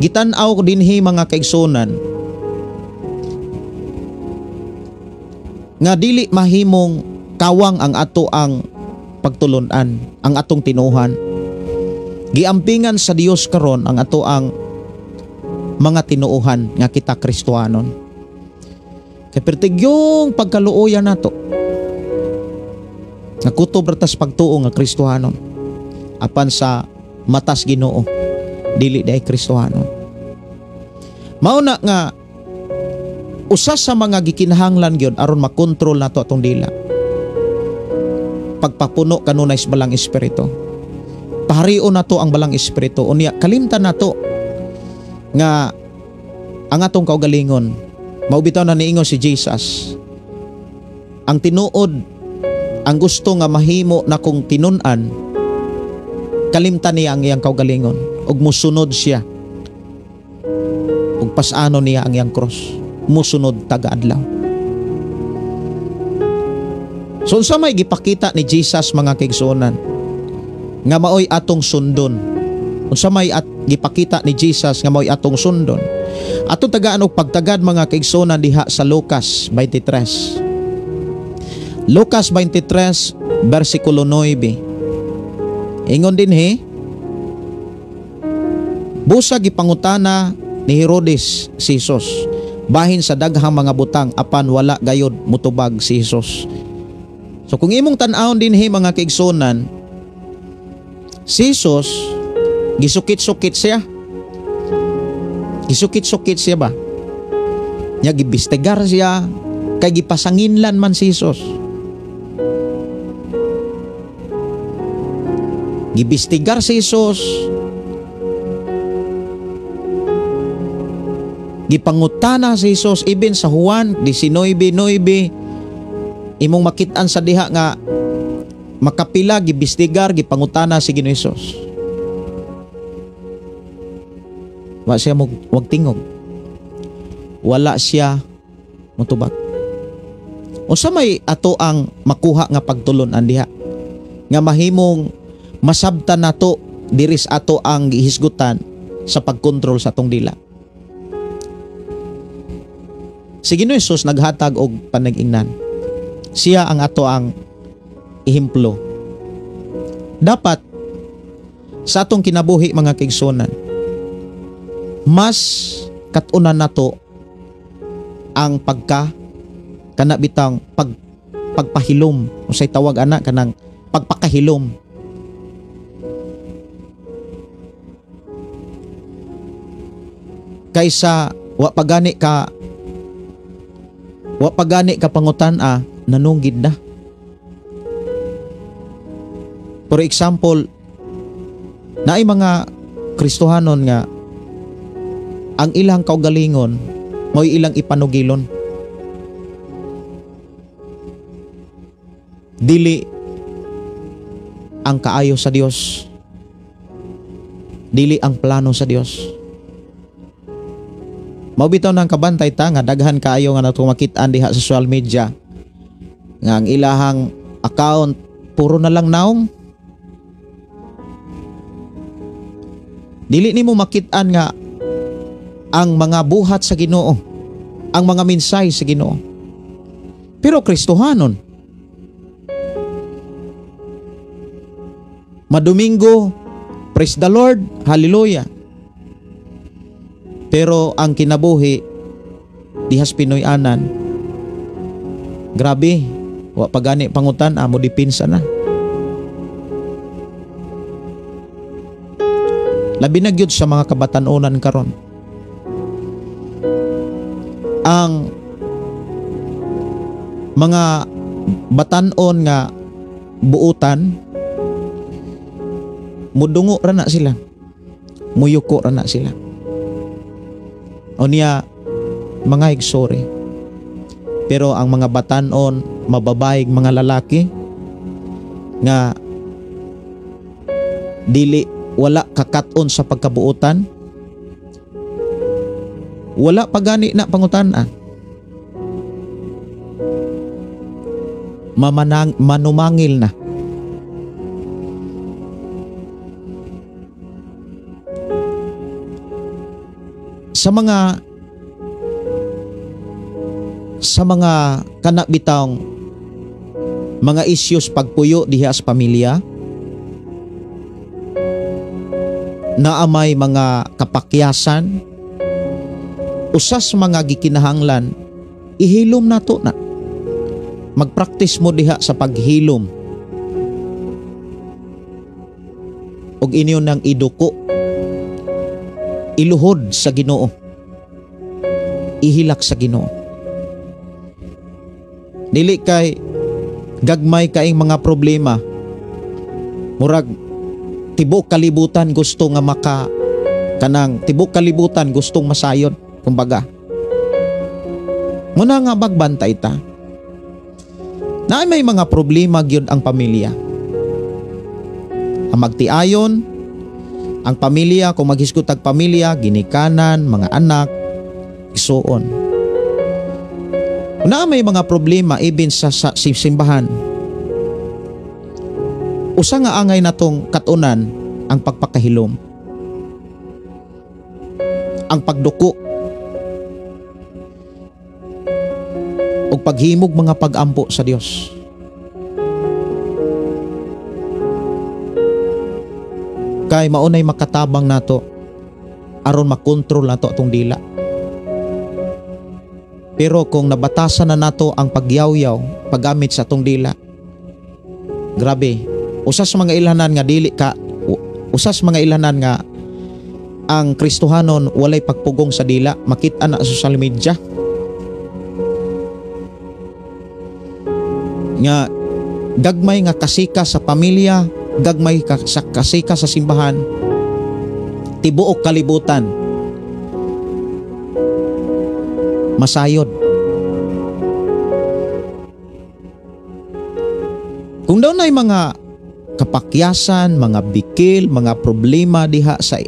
gitan-aw dinhi mga kaigsunan nga dili mahimong kawang ang ato ang pagtulun-an, ang atong tinuhan. Giampingan sa Dios karon ang ato ang mga tinuohan nga kita Kristohanon. Kay pertigyong pagkaluoyan nato nga kutob ra tas pagtuo nga Kristohanon, apan sa matas Ginoo dili day Kristohanon. Mao na nga usa sa mga gikinahanglan gyud aron makontrol nato atong dila, pagpapuno kanunay sa Balang Espiritu. Paharion nato ang Balang Espiritu. Unya kalimtan nato nga ang atong kaugalingon. Mao bitaw na niingon si Jesus, ang tinuod, ang gusto nga mahimo na kong tinun-an, kalimtan niya ang iyang kaugalingon ug musunod siya ug pasano niya ang iyang cross, musunod taga-adlaw. So unsa may gipakita ni Jesus mga kaigsuonan nga maoy atong sundon? Unsa may at gipakita ni Jesus nga maoy atong sundon? Atong tagaan og pagtagad mga kaigsuonan diha sa Lucas 23. Lucas 23 versikulo 9. Ingon dinhi, busa gipangutana ni Herodes si Jesus bahin sa daghang mga butang, apan wala gayod mutubag si Jesus. So kung imong tan-awon dinhi mga kaigsuonan, si Jesus gisukit-sukit siya. Gisukit-sukit siya ba? Nya gibistegar siya kay gipasanginlan man si Jesus. Gibistigar si Jesus, gipangutana si Jesus, even sa Juan 19:9, imong makit-an sa diha nga makapila gibistigar, gipangutana si Ginoo Hesus. Wa siya wag tingog. Wala siya mutubag. Unsa may ato ang makuha nga pagtulon-an diha nga mahimong masabtan nato diris ato ang gihisgutan sa pagkontrol sa atong dila? Si Ginoo Hesus naghatag og panag-ingnan. Siya ang ato ang ehemplo. Dapat sa atong kinabuhi mga kaigsuonan, mas katunan nato ang pagka kana bitang pagpahilom, unsay tawag ana kanang pagpakahilom. Kaysa wa pagani ka pangutan-a, nanunggid na. For example, naay mga Kristohanon nga ang ilang kaugalingon mo'y ilang ipanugilon. Dili ang kaayo sa Dios, dili ang plano sa Dios. Mao bitaw nang kabantay ta nga daghan kaayo nga nato makit-an diha sa social media nga ang ilahang account puro na lang naong. Dili nimo makit-an nga ang mga buhat sa Ginoo, ang mga mensahe sa Ginoo. Pero Kristohanon, madomingo, praise the Lord, hallelujah. Pero ang kinabuhi dihas Pinoy-anan, grabe, wa pa gani pangutan, amo dipinsa na. Labi na gyud sa mga kabatan-onan karon. Ang mga batan-on nga buutan, mudungo ra na sila, muyuko ra na sila. O niya, mga igsori. Pero ang mga batan-on, mababaig mga lalaki nga dili wala kakat-on sa pagkabuotan, wala pagani na pangutan-a. Manumangil na. Sa mga kanabitang mga issues pagpuyo diha sa pamilya, Naa may mga kapakyasan, usas mga gikinahanglan, ihilom nato na. Magpraktis mo diha sa paghilom. Og inyo nang iduko, iluhod sa Ginoo, ihilak sa Ginoo. Dili kay gagmay kaing mga problema, murag tibok kalibutan gusto nga maka kanang tibok kalibutan gustong masayod, kumbaga. Muna nga magbantay ta. Na may mga problema gyud ang pamilya. Ang magtiayon ang pamilya, kung maghisgot ang pamilya, ginikanan, mga anak, isuon. Na may mga problema even sa simbahan. Usa nga angay natong katunan ang pagpakahilom, ang pagduko, ug paghimog mga pag-ampo sa Dios. Kay maunay makatabang nato aron makontrol nato atong dila. Pero kung nabatasan na nato ang pagyawyaw, paggamit sa atong dila, grabe. Usas mga ilhanan nga dili ka, usas mga ilhanan nga ang Kristohanon walay pagpugong sa dila, makita na sa social media. Nga gagmay nga kasika sa pamilya, gagmay sa kasika sa simbahan, tibuok kalibutan masayod. Kung daw na'y mga kapakyasan, mga bikil, mga problema diha sa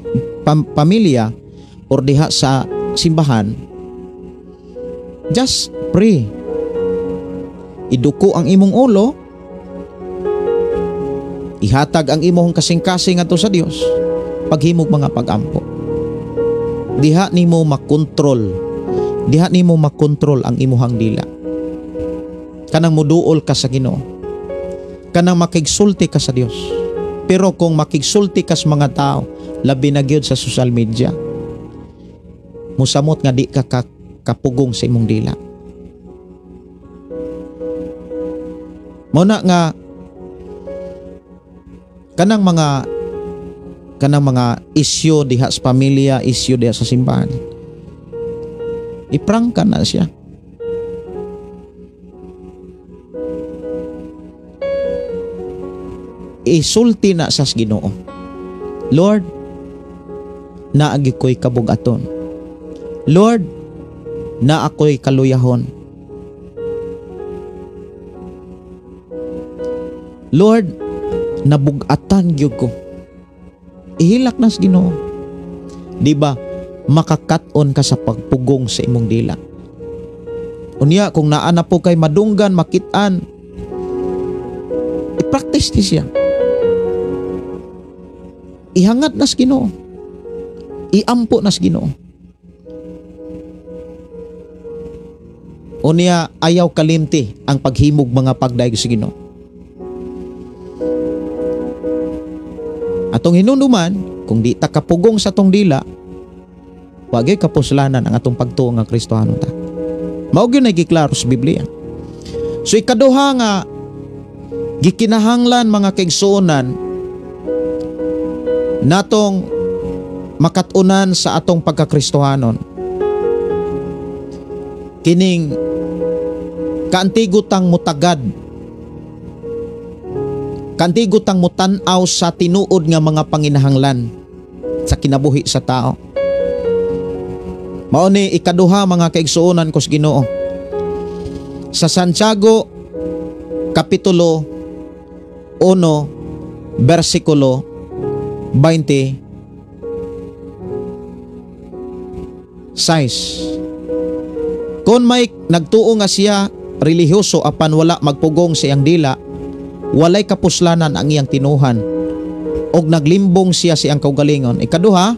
pamilya or diha sa simbahan, just pray. Iduko ang imong ulo, ihatag ang imong kasing-kasing adto sa Dios, paghimog mga pagampo. Diha nimo makontrol, diha nimo makontrol ang imuhang dila. Kanang muduol ka sa Ginoo, kanang makigsulti ka sa Dios. Pero kung makigsulti ka sa mga tao, labi na gyud sa social media, musamot nga di ka kapugong sa imong dila. Mao na nga kanang mga isyu diha sa pamilya, isyu diha sa simbahan, iprangka na siya. Isulti na sa Ginoo. Lord, naagi ko'y kabugaton. Lord, na ako'y kaluyahon. Lord, nabugatan gyud ko. Ihilak na sa Ginoo. Di ba makakat-on ka sa pagpugong sa imong dila? Unya, kung naa na po kay madunggan, makit-an, i-practice ni siya. Ihangat na sa Ginoo. Iampo na sa Ginoo. Unya, ayaw kalimti ang paghimog mga pagdayeg sa Ginoo. Atong hinunduman, kung di ta kapugong sa atong dila, wagay kapuslanan ang atong pagtuo nga Kristohano ta. Mao gyud nay giklaro sa Biblia. So ikaduha nga gikinahanglan mga kaigsuonan natong makat-unan sa atong pagkakristohanon, kining kaantigutang mutagad, kaantigutang mutan-aw sa tinuod nga mga panginahanglan sa kinabuhi sa tao. Mao ni ikaduha mga kaigsuonan ko sa Ginoo. Sa Santiago kapitulo 1 bersikulo 26. Kung may nagtuo nga siya relihiyoso apan wala magpugong sa iyang dila, walay kapuslanan ang iyang tinuhan og naglimbong siya sa iyang kaugalingon. Ikaduha,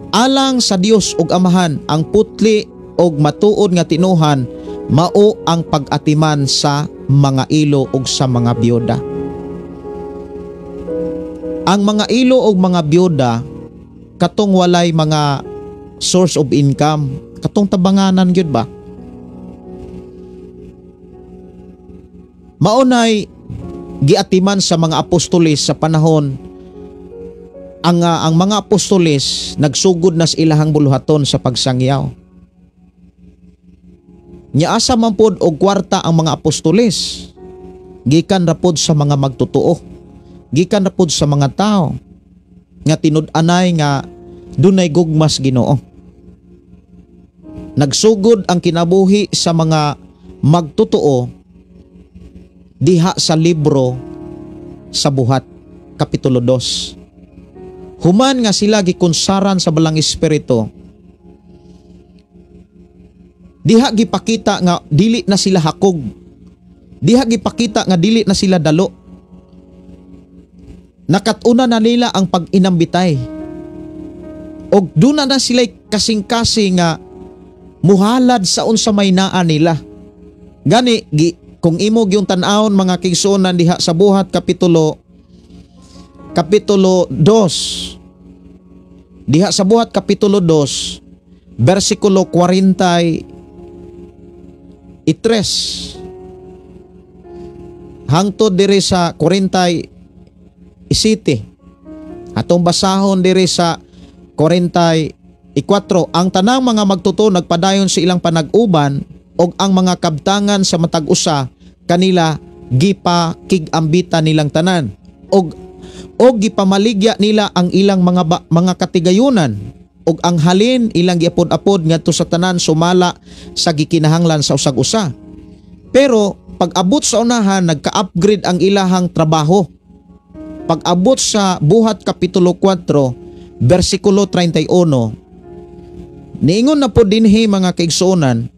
alang sa Dios ug Amahan ang putli og matuod nga tinuhan mao ang pag-atiman sa mga ilo ug sa mga biyuda. Ang mga ilo ug mga biyuda Katong walay mga source of income, katong tabanganan gyud ba? Maunay giatiman sa mga apostoles sa panahon ang mga apostoles nagsugod na sa ilahang buluhaton sa pagsangyaw. Nya asa man pod og kwarta ang mga apostoles? Gikan ra pod sa mga magtotoo. Gikan ra pod sa mga tao nga tinud-anay nga dunay gugmas Ginoo. Nagsugod ang kinabuhi sa mga magtotoo diha sa libro sa Buhat, Kapitulo 2. Human nga sila gikonsaran sa Balang Espiritu, diha gipakita nga dili na sila hakog. Diha gipakita nga dili na sila dalo. Nakatuna na nila ang pag-inambitay. Og duna na sila kasing-kasing nga muhalad sa unsa may naa nila. Gani kung imo gyung tan-awon mga kigsuonan diha sa Buhat kapitulo 2. Diha sa Buhat kapitulo 2 bersikulo 43 hangtod diri sa 47. Atong basahon diri sa 44, ang tanang mga magtotoo nagpadayon sa ilang panag-uban og ang mga kabtangan sa matag usa kanila gipakig-ambita nilang tanan og gipamaligya nila ang ilang mga katigayunan og ang halin ilang giapod-apod ngadto sa tanan sumala sa gikinahanglan sa usag-usa. Pero pag-abot sa unahan, nagka-upgrade ang ilahang trabaho. Pag-abot sa Buhat Kapitulo 4, versikulo 31, niingon na po dinhi mga kaigsuonan,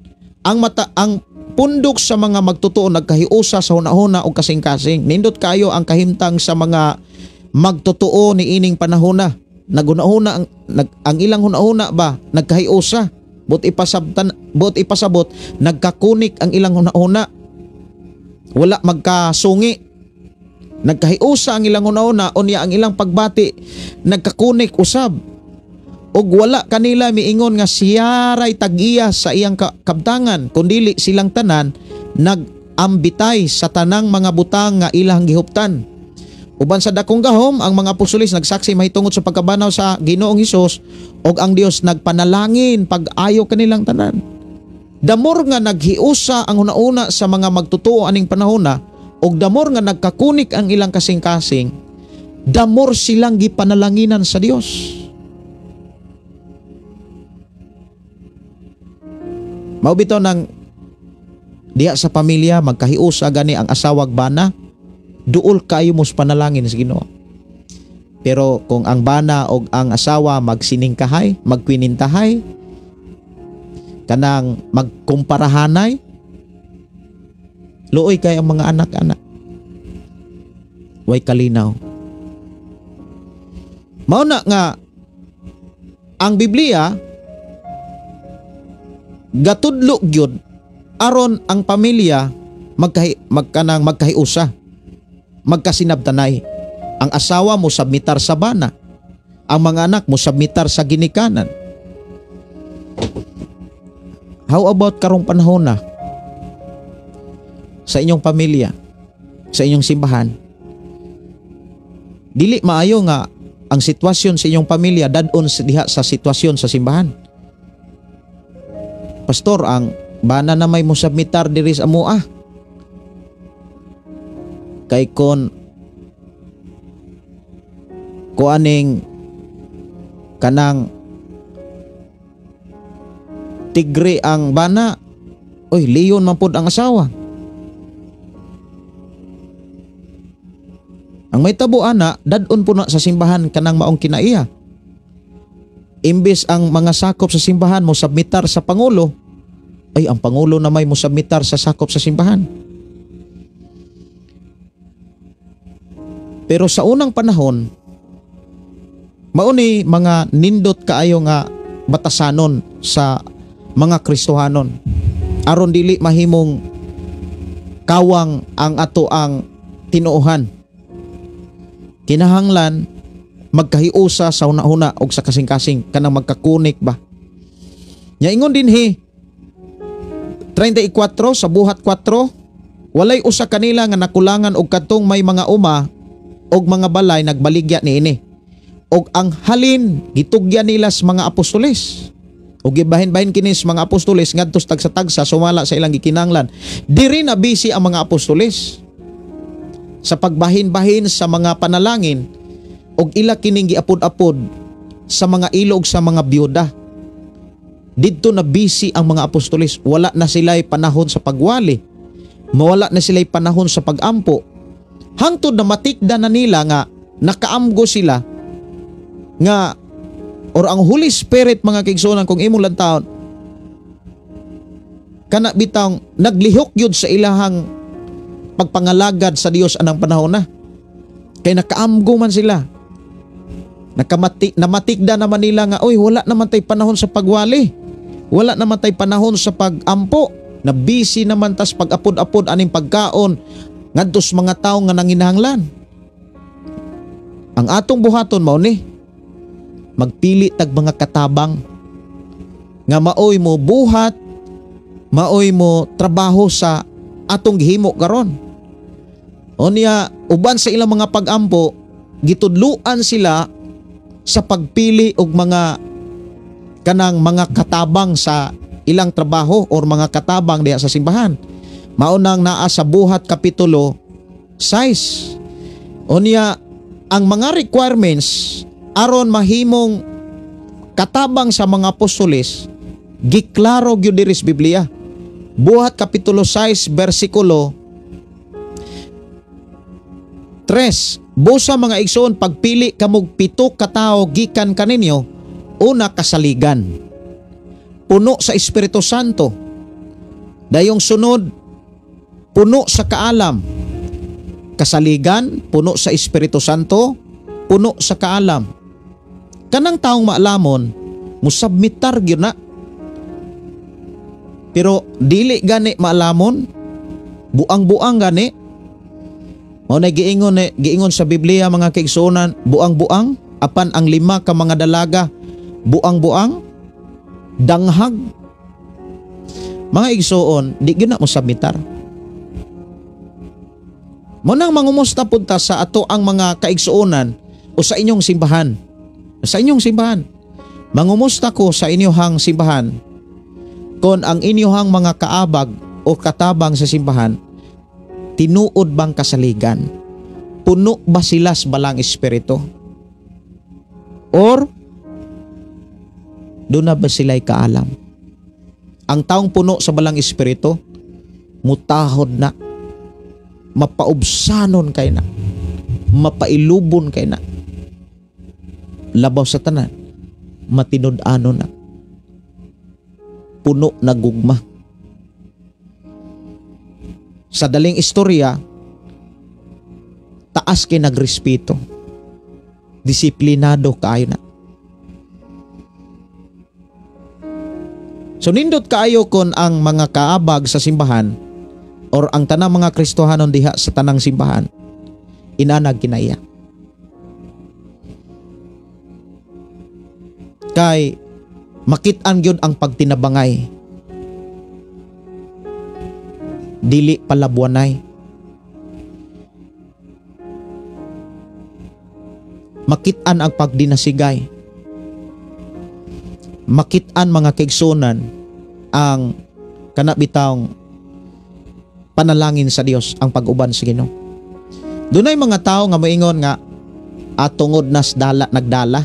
ang pundok sa mga magtotoo nagkahiusa sa hunahuna o kasing-kasing. Nindot kayo ang kahimtang sa mga magtotoo ni ining panahona. Naghunahuna ang ilang hunahuna ba nagkahiusa. But ipasabot nagkakunik ang ilang hunahuna. Wala magkasungi. Nagkahiusa ang ilang hunahuna, unya ang ilang pagbati nagkakunik usab. Og wala kanila miingon nga siyaray tag-iya sa iyang kabtangan, kundili silang tanan nagambitay sa tanang mga butang nga ilang gihuptan. Uban sa dakong gahom, ang mga apostoles nagsaksi mahitungod sa pagkabanaw sa Ginoong Hesus og ang Dios nagpanalangin pag-ayo kanilang tanan. Damor nga naghiusa ang hunauna sa mga magtotoo aning panahona og damor nga nagkakunik ang ilang kasing-kasing, damor silang gipanalanginan sa Dios. Mao bitaw nang diha sa pamilya magkahiusa gani ang asawag bana, duol kayo mos panalangin sa Ginoo. Pero kung ang bana og ang asawa magsiningkahay, magkwinintahay, kanang magkumparahanay, luoy kay ang mga anak-anak. Way kalinaw. Mao na nga ang Biblia gatudlo gyud aron ang pamilya magkahiusa, magkasinabtanay. Ang asawa mo submitar sa bana, ang mga anak mo submitar sa ginikanan. How about karong panahon na sa inyong pamilya, sa inyong simbahan? Dili maayo nga ang sitwasyon sa inyong pamilya dad-on diha sa sitwasyon sa simbahan. Pastor, ang bana na may musubmitar diri sa amoa. Kay kon kuaning kanang tigre ang bana, oy leon man pod ang asawa. Ang may tabo ana, dad-on po na sa simbahan kanang maong kinaiya. Imbes ang mga sakop sa simbahan mo submitar sa pangulo, ay ang pangulo na may mo submitar sa sakop sa simbahan. Pero sa unang panahon, mauni mga nindot kaayo nga batasanon sa mga Kristohanon aron dili mahimong kawang ang ato ang tinuohan. Kinahanglan Magkahiusa sa huna-huna og sa kasing-kasing kanang magkakunik ba. Nya ingon dinhi 34 sa Buhat 4, walay usa kanila nga nakulangan og kadtong may mga uma og mga balay nagbaligya niini. Og ang halin gitugyan nila sa mga apostoles. Og gibahin-bahin kini sa mga apostoles ngadto sa tagsa-tagsa sumala sa ilang gikinahanglan. Diri na busy ang mga apostoles sa pagbahin-bahin sa mga panalangin og ila kining giapod-apod sa mga ilo og sa mga byuda. Didto na busy ang mga apostoles. Wala na sila'y panahon sa pagwali. Mawala na sila'y panahon sa pagampo. Hangtod na matikda na nila nga nakaamgo sila nga or ang Holy Spirit mga kaigsuonan kung imong lantawon kana bitang naglihok yun sa ilahang pagpangalagad sa Dios anang panahon na. Kay nakaamgo man sila. Namatikda naman nila nga, oy, wala naman tay panahon sa pagwali. Wala naman tay panahon sa pagampo. Na busy naman tas pag-apod-apod aning pagkaon ngadto sa mga tawo nga nanginahanglan. Ang atong buhaton mao ni magpili tag mga katabang nga maoy mo buhat, maoy mo trabaho sa atong gihimo karon. Unya uban sa ilang mga pagampo, gitudluan sila sa pagpili og mga kanang mga katabang sa ilang trabaho or mga katabang diha sa simbahan. Mao nang naa sa Buhat Kapitulo 6. Unya ang mga requirements aron mahimong katabang sa mga apostoles giklaro gyud diri sa Biblia. Buhat Kapitulo 6 bersikulo 3. Busa mga igsoon, pagpili kamog 7 ka tawo gikan kaninyo, una kasaligan, puno sa Espiritu Santo, dayong sunod puno sa kaalam. Kasaligan, puno sa Espiritu Santo, puno sa kaalam. Kanang taong maalamon, musubmitar gyud na. Pero dili gani maalamon, buang-buang gani. Mao na giingon sa Biblia mga kaigsuonan, buang-buang apan ang 5 ka mga dalaga, buang-buang, danghag. Mga igsuon, di gyud na mosubmitar. Mao nang mangumusta pud ta sa ato ang mga kaigsuonan o sa inyong simbahan. Sa inyong simbahan. Mangumusta ko sa inyohang simbahan kon ang inyohang mga kaabag o katabang sa simbahan tinuod bang kasaligan? Puno ba sila sa balang espiritu? Or doon na ba sila'y kaalam? Ang taong puno sa balang espiritu, mutahod na, mapaubsanon kay na, mapailubon kay na, labaw sa tanan, matinud-ano na, puno na gugma. Sa daling istorya, taas kay nagrespeto, disiplinado kaayo na. So nindot kaayo kon ang mga kaabag sa simbahan or ang tanang mga Kristohanon diha sa tanang simbahan, inanag kinaiya. Kay makit-an gyud ang pagtinabangay. Dili palabuanay. Makit-an ang pagdinasigay. Makit-an mga kaigsunan ang kanabitang panalangin sa Dios, ang pag-uban sa Ginoo. Dunay mga tao nga moingon nga atungod nas dala nagdala.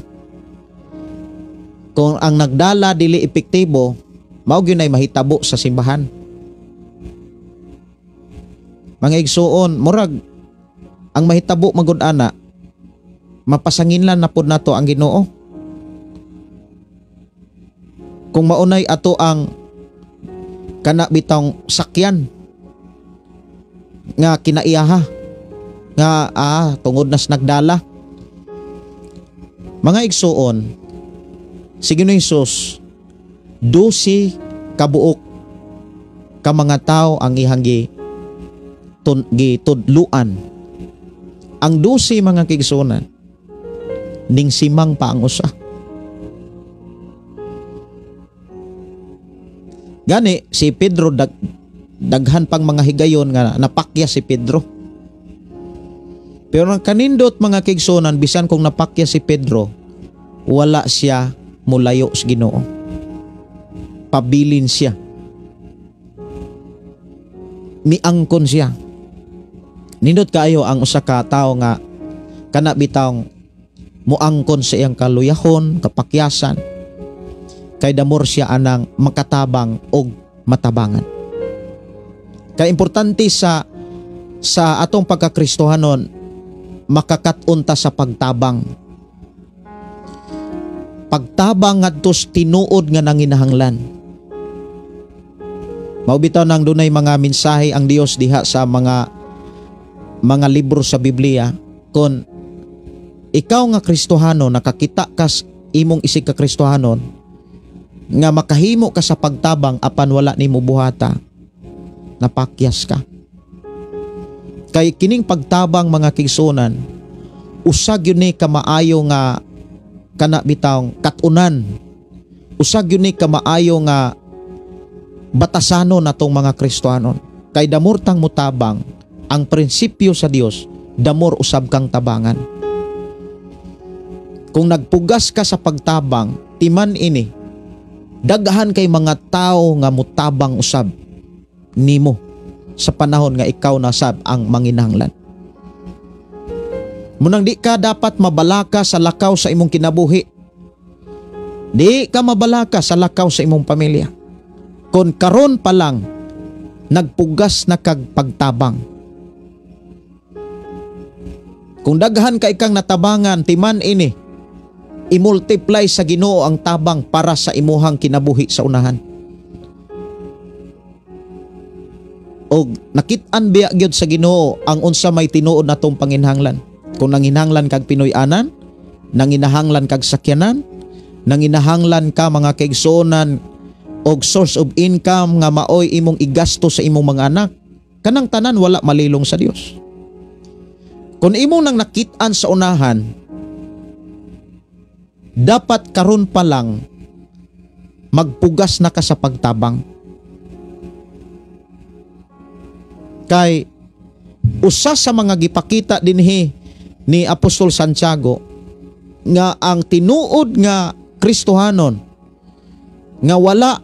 Kung ang nagdala dili epektibo, mao gyud nay mahitabo sa simbahan. Mga igsuon, murag ang mahitabo magud ana, mapasanginlan na pod nato ang Ginoo. Kung maunay ato ang kana bitong sakyan nga kinaiyaha nga tungod nas nagdala. Mga igsuon, si Ginoong Hesus 12 kabuok ka mga tao ang ihang gitudluan. Ang 12 mga kaigsuonan, Ning simang pa ang usa. Gani si Pedro daghan pang mga higayon nga napakya si Pedro. Pero ang kanindot mga kaigsuonan, bisan kung napakya si Pedro, wala siya mulayo sa Ginoo. Pabilin siya. Miangkon siya. Nindot kaayo ang usa ka tawo nga kana bitawng muangkon sa iyang kaluyahon, kapakyasan, kay damor siya anang makatabang og matabangan. Kay importante sa atong pagkakristohanon, makakat-on ta sa pagtabang. Pagtabang ngadto sa tinuod nga nanginahanglan. Mao bitaw nang dunay mga mensahe ang Dios diha sa mga libro sa Biblia, kon ikaw nga Kristohano nakakita kas imong isig ka Kristohanon nga makahimo ka sa pagtabang apan wala nimo buhata, napakyas ka. Kay kining pagtabang mga kaigsuonan, usa gyud ni kamaayo nga kana bitawng kat-unan, usa gyud ni kamaayo nga batasanon natong mga Kristohanon. Kay damor tang mutabang, ang prinsipyo sa Dios, damor usab kang tabangan. Kung nagpugas ka sa pagtabang, timan ini, daghan kay mga tao nga mutabang usab nimo sa panahon nga ikaw nasab ang manginahanglan. Munang di ka dapat mabalaka sa lakaw sa imong kinabuhi. Di ka mabalaka sa lakaw sa imong pamilya. Kon karon pa lang nagpugas na kag pagtabang. Kung daghan ka ikang natabangan, timan ini, i-multiply sa Ginoo ang tabang para sa imuhang kinabuhi sa unahan. Og nakit-an biya gyud sa Ginoo ang unsa may tinuod natong panginhanglan. Kung nanginhanglan kag Pinoy-anan, nanginahanglan kag sakyanan, nanginahanglan ka mga kaigsuonan og source of income nga maoy imong igasto sa imong mga anak, kanang tanan wala malilong sa Dios. Kung imong nang nakit-an sa unahan, dapat karon pa lang magpugas na ka sa pagtabang. Kay usa sa mga gipakita dinhi ni Apostol Santiago nga ang tinuod nga Kristohanon nga wala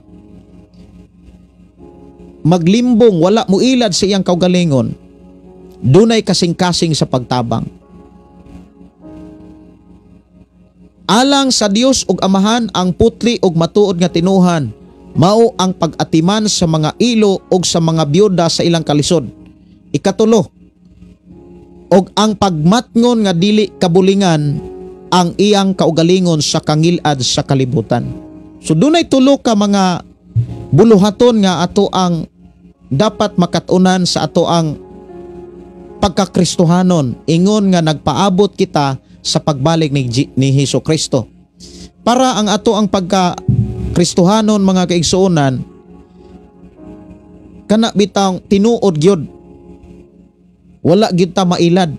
maglimbong, wala muilad sa iyang kaugalingon, dunay kasing-kasing sa pagtabang. Alang sa Dios ug Amahan ang putli ug matuod nga tinuhan, mao ang pag-atiman sa mga ilo ug sa mga byuda sa ilang kalisod. Ikatulo, og ang pagmatngon nga dili kabulingan ang iyang kaugalingon sa kangilad sa kalibutan. So dunay tulo ka mga buluhaton nga ato ang dapat makatunan sa ato ang pagkakristohanon, ingon nga nagpaabot kita sa pagbalik ni Hesus Kristo. Para ang ato ang pagkakristohanon mga kaigsuonan, kana bitang tinuod gyud, wala gyud ta mailad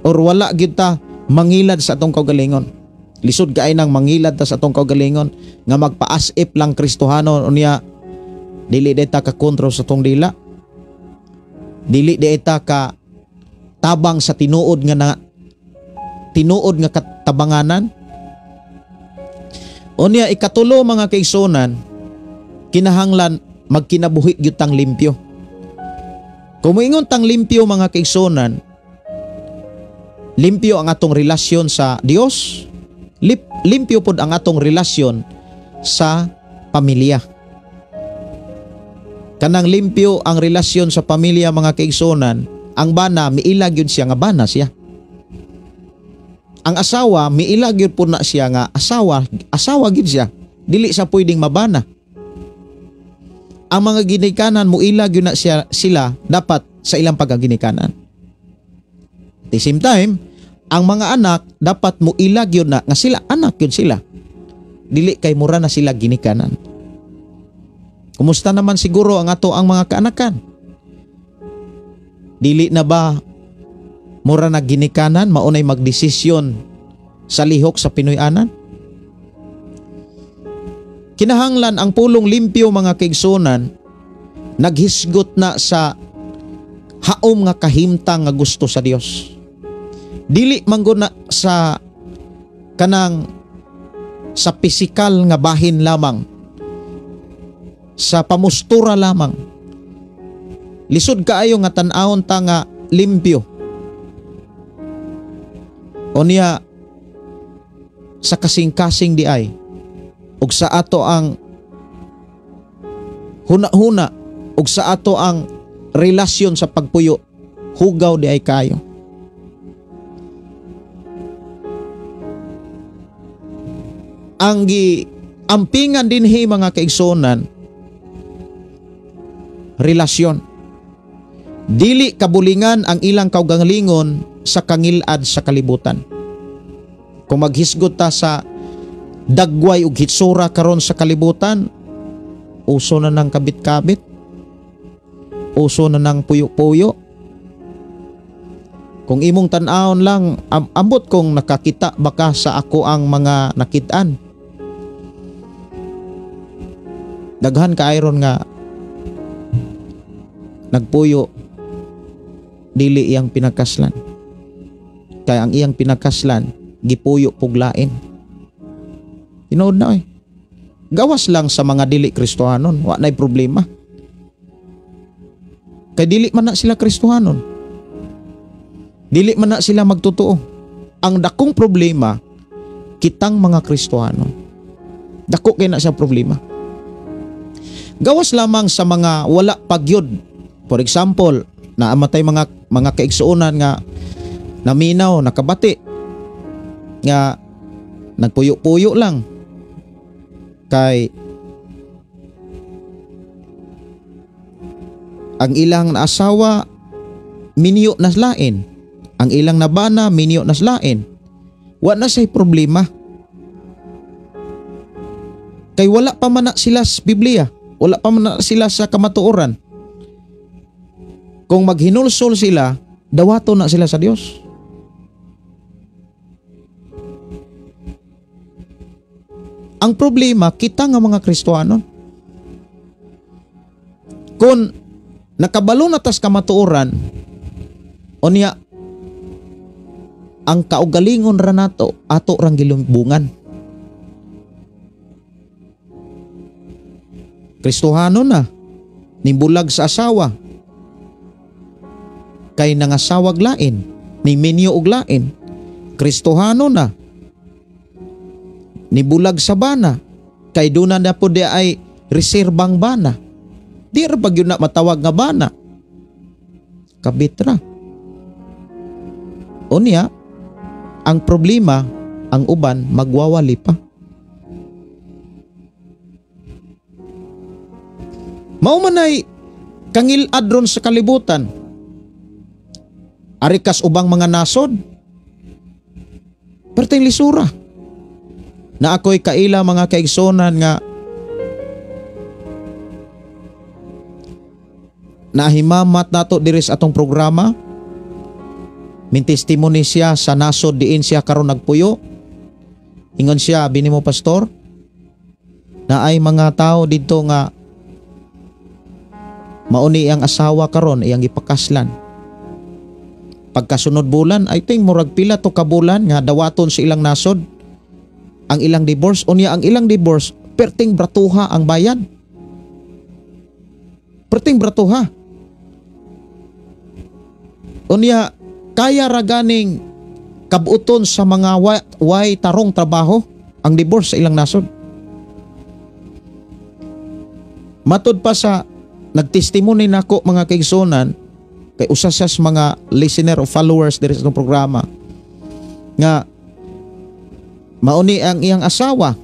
or wala gyud ta mangilad sa atong kaugalingon. Lisod kaay nang mangilad ta sa atong kaugalingon nga magpa-as if lang Kristohanon, unya dili ta ka kontrol sa atong dila, dili ta ka tabang sa tinuod nga na, tinuod nga katabanganan. Unya ikatulo mga kaigsuonan, kinahanglan magkinabuhi gyud tang limpyo. Kung moingon tang limpyo mga kaigsuonan, limpyo ang atong relasyon sa Dios, limpyo pod ang atong relasyon sa pamilya. Kanang limpyo ang relasyon sa pamilya mga kaigsuonan, ang bana miilag yun siya nga bana siya. Ang asawa miilag yun po na siya nga asawa, asawa gyud siya. Dili siya pwedeng mabana. Ang mga ginikanan muilag yun na siya, sila dapat sa ilang pagkaginikanan. At the same time, ang mga anak dapat muilag yun na nga sila anak yun sila. Dili kay mura na sila ginikanan. Kumusta naman siguro ang ato ang mga kaanakan? Dili na ba mura na ginikanan, maunay magdesisyon Sa lihok sa Pinoy-anan? Kinahanglan ang pulong limpyo mga kaigsunan naghisgot na sa haom nga kahimtang nga gusto sa Dios. Dili man gud na sa kanang sa pisikal nga bahin lamang, sa pamustura lamang. Lisod kaayo nga tan-awon ta nga limpyo. Unya sa kasing-kasing di ay ug sa ato ang huna-huna ug sa ato ang relasyon sa pagpuyo, hugaw di ay kayo. Ang giampingan dinhi mga kaigsuonan, relasyon. Dili kabulingan ang ilang kaugalingon sa kangilad sa kalibutan. Kung maghisgot ta sa dagway ug hitsura karon sa kalibutan, uso na ng kabit-kabit, uso na ng puyo-puyo. Kung imong tan-awon lang, ambot kung nakakita baka sa ako ang mga nakitaan. Daghan ka-iron nga nagpuyo, dili iyang pinakaslan. Kaya ang iyang pinakaslan, gipuyo puglain. Tinuod na oy. Gawas lang sa mga dili Kristohanon, wa na'y problema. Kay dili man na sila Kristohanon. Dili man na sila magtotoo. Ang dakong problema, kitang mga Kristohanon. Dako kay na siya problema. Gawas lamang sa mga wala pagyod. For example, naamatay mga kaigsuonan nga naminaw, nakabati, nga nagpuyo-puyo lang. Kay ang ilang asawa minyo na lain, ang ilang nabana minyo na lain. Wa na say problema. Kay wala pa man na sila sa Biblia, wala pa man na sila sa kamatuoran. Kung maghinulsol sila, dawato na sila sa Dios. Ang problema, kita nga mga Kristohanon. Kung nakabalo na tas kamatuoran, unya ang kaugalingon ra nato, ato rang gilumbungan. Kristohanon na, nibulag sa asawa, kay nangasawag lain, ni minyo og lain. Kristohano na, nibulag sa bana, kay duna na po di ay reserbang bana. Di ra pag yun na matawag nga bana. Kabitra. Unya, ang problema, ang uban magwawali pa. Mao man ay kangilad ron sa kalibutan. Arikas ubang mga nasod, perting lisura. Na ako'y kaila mga kaigsonan nga nahimamat nato diri sa atong programa. Min testimony siya sa nasod diin siya karon nagpuyo. Ingon siya, bini mo pastor, na ay mga tao didto nga mauni ang asawa karon iyang gipakaslan. Pagkasunod bulan, I think murag pila to ka bulan nga dawaton sa ilang nasod ang ilang divorce. Unya ang ilang divorce, perting bratuha ang bayad. Perting bratuha. Unya kaya ra ganing kabuton sa mga way tarong trabaho ang divorce sa ilang nasod. Matod pa sa nagtestimony nako mga kaigsunan, kay usa siya sa mga listener o followers diri sa itong programa, nga mauni ang iyang asawa,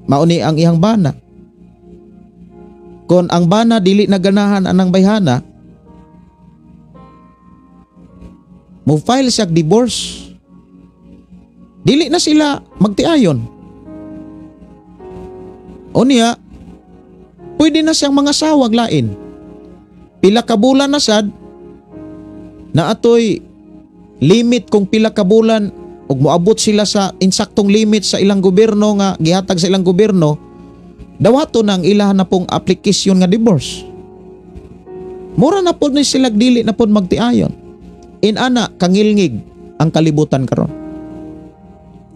mauni ang iyang bana. Kon ang bana dili na ganahan anang bayhana, mo file siya divorce. Dili na sila magtiayon. Unya, pwede na siyang mga sawag lain. Pila ka bulan na sad, na atoy limit kung pila ka bulan ug moabot sila sa insaktong limit sa ilang gobyerno nga gihatag sa ilang gobyerno, dawato na ang ilahan na pong application nga divorce. Mura na po ni sila dili na po magtiayon. Inana kangilngig ang kalibutan karon.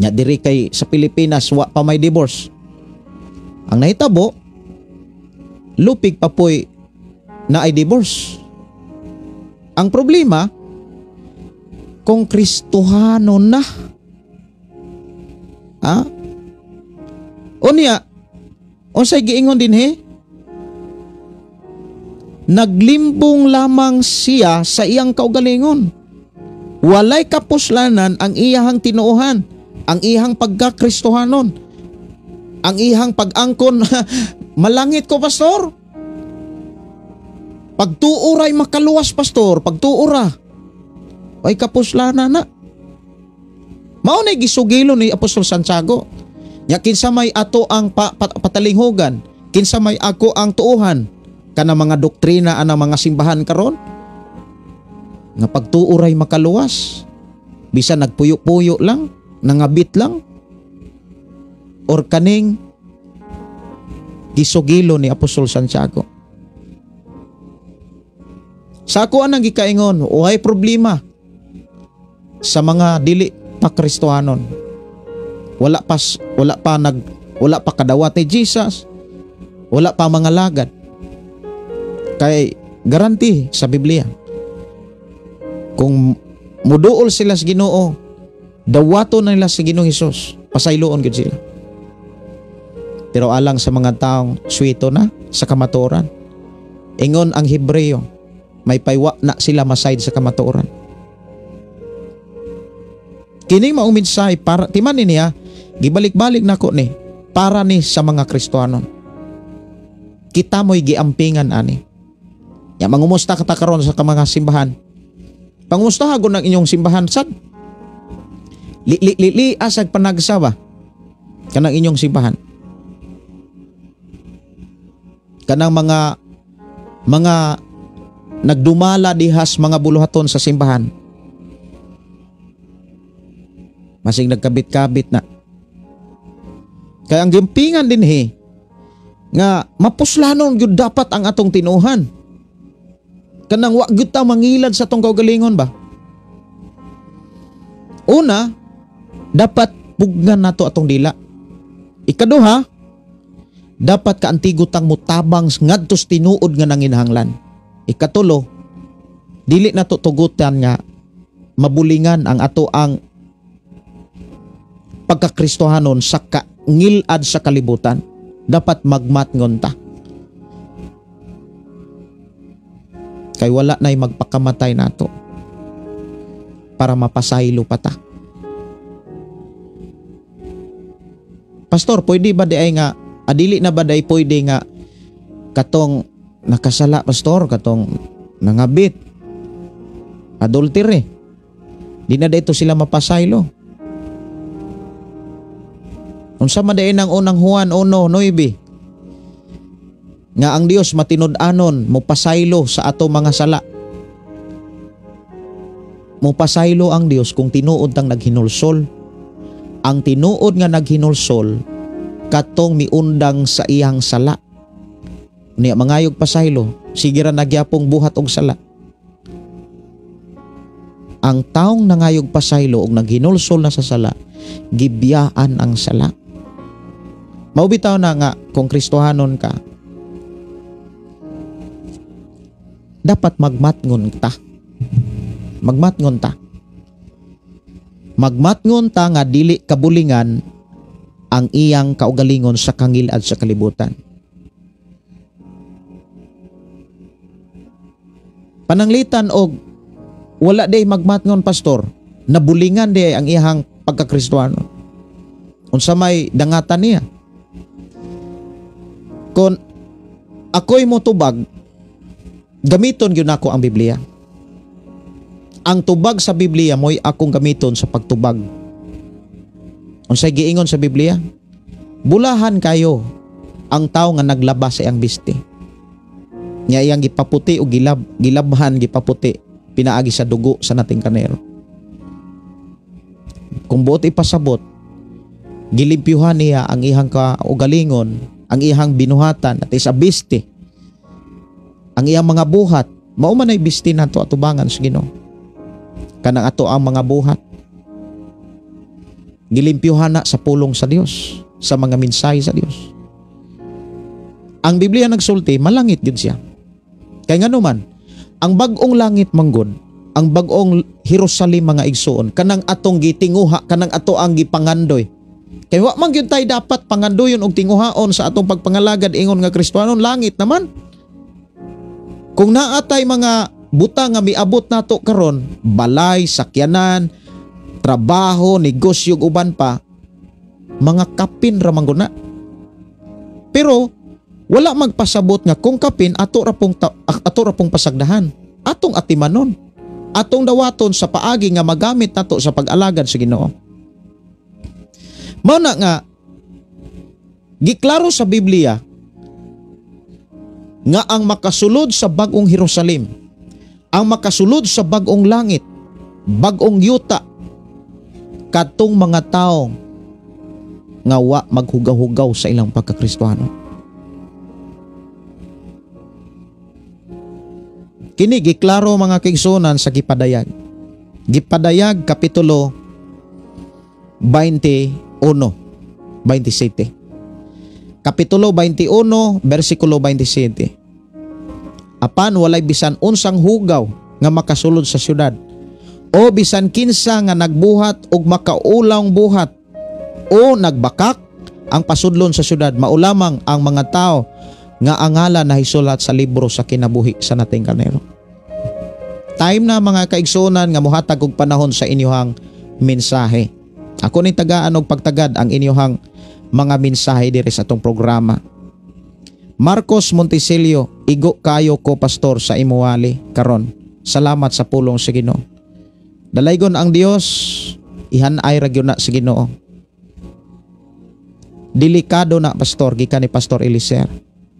Nya diri kay sa Pilipinas wa pa may divorce. Ang nahitabo, lupig pa po'y na ay divorce. Ang problema, kung Kristohano na. Ha? Unya, unsay giingon dinhi? Naglimbong lamang siya sa iyang kaugalingon. Walay kapuslanan ang iyahang tinuohan, ang iyahang pagkakristohanon, ang iyahang pag-angkon. Malangit ko, pastor. Pagtuoray makaluwas, pastor. Pagtuora. Ay kapuslanan na. Mao nay gisugilo ni Apostol Santiago. Nya kinsa may ato ang patalinghugan, kinsa may ako ang tuohan kana mga doktrina ana mga simbahan karon nga pagtuoray makaluwas, bisan nagpuyo-puyo lang, nangabit lang, or kaning gisugilo ni Apostol Santiago. Sa ako anang gikaingon, uhay problema sa mga dili pa Kristohanon. Wala pa kadawat ni Jesus, wala pa mga lagad. Kay garanti sa Biblia, kung muduol sila sa Ginoo, dawato na nila sa Ginoong Hesus, pasayloon gyud sila. Pero alang sa mga taong suwito na sa kamatuoran, ingon ang Hebreo, may paywa na sila masayod sa kamatuoran. Kini maong mensahe para timan ni niya, gibalik-balik nako ni para ni sa mga Kristohanon. Kita mo'y giampingan ani. Ya mangumusta ka ta karon sa mga simbahan. Pangumusta hagon ang inyong simbahan sad. Li asag panagsawa kanang inyong simbahan. Kanang mga nagdumala dihas mga buluhaton sa simbahan. Masing nagkabit-kabit na. Kaya ang gimpingan dinhi nga mapuslanon gyud dapat ang atong tinuhan. Kanang wa gyud ta mangilad sa atong kaugalingon ba? Una, dapat pugnan nato atong dila. Ikaduha, dapat kaantigo tang mutabang ngadtos tinuod nga nanginahanglan. Ikatulo, dili nato tugutan nga mabulingan ang ato ang pagkakristohanon sa kangilad sa kalibutan. Dapat magmatngon ta. Kay wala na'y magpakamatay nato para mapasaylo pa ta. Pastor, pwede ba di ay nga, adili na ba di pwede nga katong nakasala, pastor, katong nangabit, adultery, di na dito sila mapasaylo? Unsa man diay ang unang Juan 1:9 nga ang Dios matinud-anon mopasaylo sa ato mga sala. Mopasaylo ang Dios kung tinuod tang naghinulsol. Ang tinuod nga naghinulsol katong miundang sa iyang sala. Niya mangayog pasaylo, sige ra nagyapong buhat og sala. Ang taong nangayog pasaylo og naghinulsol na sa sala, gibiyaan ang sala. Mao bitaw na nga kung Kristohanon ka, dapat magmatngon ta. Magmatngon ta. Magmatngon ta nga dili kabulingan ang iyang kaugalingon sa kangilad sa kalibutan. Pananglitan og wala day magmatngon, pastor, nabulingan day ang iyang pagkakristohanon. Unsa may dangatan niya? Kung ako'y motubag, gamiton gyud nako ang Biblia. Ang tubag sa Biblia mo'y akong gamiton sa pagtubag. Unsay giingon sa Biblia? Bulahan kayo ang tawo nga naglaba sa iyang bisti. Nga iyang gipaputi o gilabhan gipaputi pinaagi sa dugo sa nating kanero. Kung buot ipasabot, gilimpyuhan niya ang iyang kaugalingon, ang iyang binuhatan, at isa biste, ang iyang mga buhat. Mao man ay biste nato atubangan sa Ginoo. Kanang ato ang mga buhat, gilimpyuhan na sa pulong sa Dios, sa mga mensahe sa Dios. Ang Biblia nagsulti, malangit gyud siya. Kay ngano man, ang bag-ong langit manggod, ang bag-ong Jerusalem mga igsuon, kanang atong gitinguha, kanang ato ang gipangandoy. Kay wa man gyud tay dapat pangandoyon og tinguhaon sa atong pagpangalagad ingon nga Kristohanon, langit naman. Kung naa tay mga buta nga miabot nato karon, balay, sakyanan, trabaho, negosyo ug uban pa, mga kapin ra man gud na. Pero wala magpasabot nga kung kapin ato ra pong pasagdahan, atong atimanon, atong dawaton sa paagi nga magamit nato sa pag-alagad sa Ginoo. Mao na nga giklaro sa Biblia nga ang makasulod sa bag-ong Jerusalem, ang makasulod sa bag-ong langit, bag-ong yuta, katong mga tawo nga wa maghugaw-hugaw sa ilang pagkakristohano. Kini giklaro mga kaigsuonan sa Gipadayag. Gipadayag kapitulo 21, 27. Kapitulo 21, versikulo 27. Apan walay bisan unsang hugaw nga makasulod sa syudad, o bisan kinsa nga nagbuhat og makaulawng buhat o nagbakak ang pasudlon sa syudad, maulamang ang mga tao nga ang ngalan nahisulat sa libro sa kinabuhi sa nating karnero. Time na mga kaigsuonan nga mohatag og panahon sa inyohang mensahe. Ako ning tagaan og pagtagad ang inyohang mga mensahe diri sa atong programa. Marcos Montesilio, igo kayo ko pastor sa imuwali karon. Salamat sa pulong sa Ginoo. Dalaygon ang Dios, ihanay ra gyud na sa Ginoo. Delikado na pastor, gikan ni Pastor Eliser.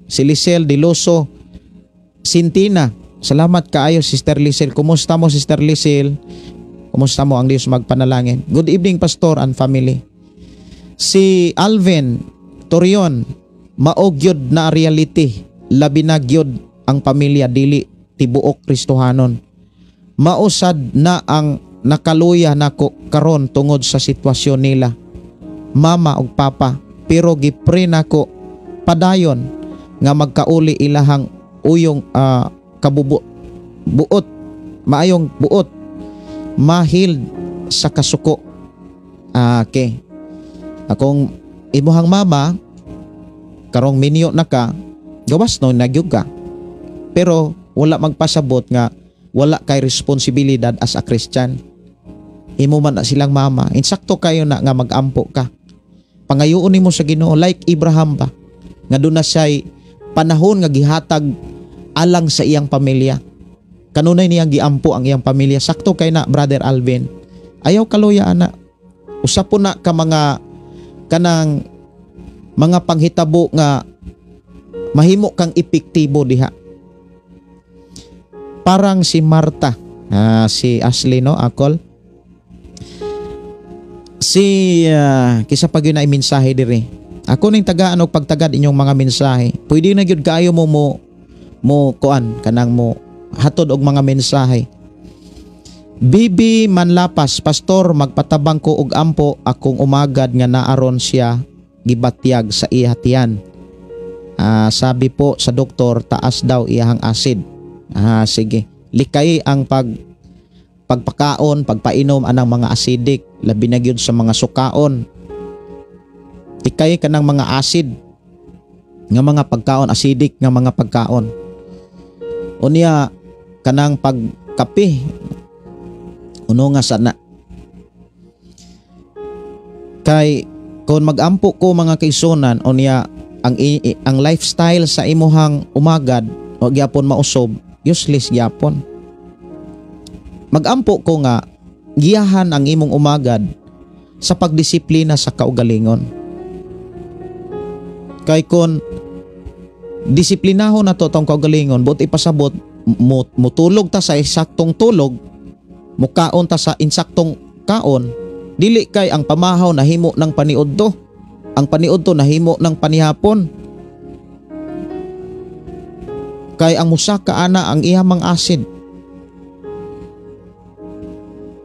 Si Lisel Diloso Sintina, salamat kaayo Sister Lisel. Kumusta mo Sister Lisel? Kumusta mo? Ang Dios magpanalangin. Good evening Pastor and family. Si Alvin Torion, maogyod na reality, labi na gyud ang pamilya dili tibuok Kristohanon. Mausad na ang nakaluya nako karon tungod sa sitwasyon nila, mama ug papa, pero gipre nako padayon nga magkauli ilahang uyong kabubu buot, maayong buot, mahil sa kasuko. Okay. Akong imuhang mama karong minyo na ka, gawas no nagyug ka. Pero wala magpasabot nga wala kay responsibilidad as a Christian. Imo man na silang mama, insakto kayo na nga magampo ka. Pangayoon nimo sa Ginoo like Abraham ba, nga doon na siya'y panahon nga gihatag alang sa iyang pamilya. Kanunay niyang giampo ang iyang pamilya. Sakto kay na Brother Alvin. Ayaw kaluya ana. Usa po na ka mga kanang mga panghitabo nga mahimo kang epektibo diha. Parang si Marta, si Ashley no, akol. Si kisa pag yun ay mensahe diri. Ako ning tagaan og pagtagad inyong mga mensahe. Pwede na gyud kaayo mo mo kuan kanang mo hatod og mga mensahe. Bibi Manlapas, pastor, magpatabang ko og ampo akong umagad nga naaron siya gibatyag sa ihatian. Sabi po sa doktor, taas daw iyahang acid. Sige. Likay ang pagpakaon, pagpainom anang mga acidic, labi na gyud sa mga sukaon. Likay kanang mga acid nga mga pagkaon, acidic nga mga pagkaon. Unya kanang pagkape uno nga sana. Kay kon magampo ko mga kaigsuonan, unya ang lifestyle sa imuhang umagad o gyapon mausob, useless gyapon. Magampo ko nga giyahan ang imong umagad sa pagdisiplina sa kaugalingon. Kay kon disiplinahon na to tong kaugalingon, buot ipasabot mutulog ta sa eksaktong tulog, mukaon ta sa insaktong kaon, Dili kay ang pamahaw nahimo ng paniudto. Ang paniudto nahimo ng panihapon. Kay ang musaka ana ang iya mang acid.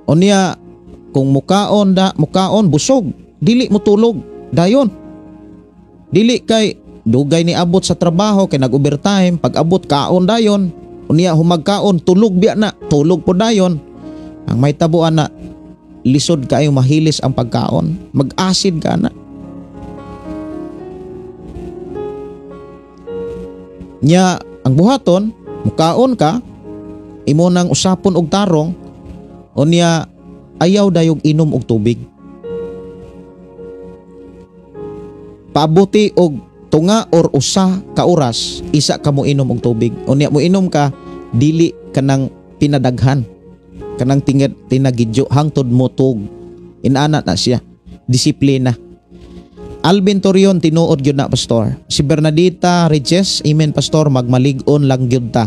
Unya kung mukaon da mukaon busog, dili mo tulog dayon. Dili kay dugay ni abot sa trabaho kay nag-overtime, pag abot kaon dayon. Unya humagkaon tulog biya na, tulog po dayon. Ang may tabuan na lisod kayo mahilis ang pagkaon, mag-acid ka na. Nya ang buhaton, mukaon ka, imo nang usapon og tarong, unya ayaw dayog inom og tubig. Paabuti og tunga or usa ka oras, isa ka mo inom og tubig. Unya mo inom ka, dili kanang pinadaghan, kanang tinagidyo hangtod mo tug. Inana na siya, disiplina. Alvin Torion, tinuod gyud na pastor. Si Bernadita Regis, amen pastor, magmalig-on lang gyud ta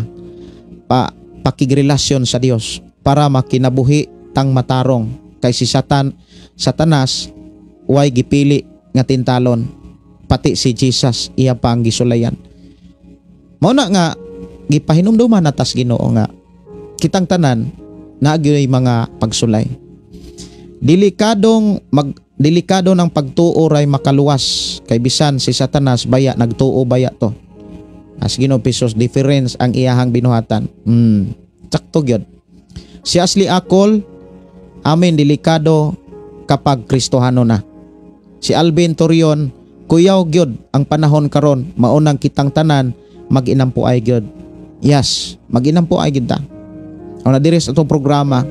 pa pakigrelasyon sa Dios para makinabuhi tang matarong kay si Satanas way gipili nga tintalon, pati si Jesus iya pa ang gisulayan. Mao na nga gipahinumduman natas Ginoo nga kitang tanan naa gyud mga pagsulay. Delikado ng pagtuo ray makaluwas kay bisan si Satanas baya nagtuo baya to. As Ginoo Pesos difference ang iyahang binuhatan. Sakto gyud. Si Ashley Akol, amen, delikado kapag Kristohano na. Si Alvin Torion, kuyaw gyud ang panahon karon, maunang kitang tanan maginampuay gyud. Yes, maginampuay gyud ta. Ang nadiri sa atong programa,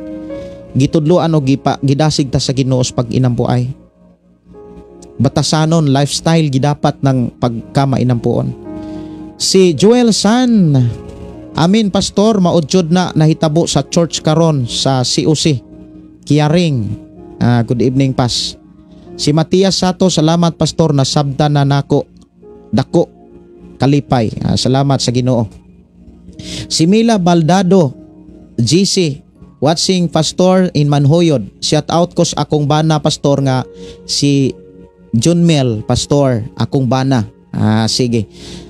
gitudloan o gidasig ta sa Ginoo sa pag-inampuay. Batasanon lifestyle gidapat ng pagkamainampuon. Si Joel San, amin pastor, maudjod na nahitabo sa church karon sa COC Kiaring. Good evening pas. Si Matias Sato, salamat pastor, nasabta na nako dako kalipay. Salamat sa Ginoo. Si Mila Baldado GC, watching pastor in Manhoyod. Shout out ko sa akong bana pastor nga si Junmel pastor, akong bana. Sige.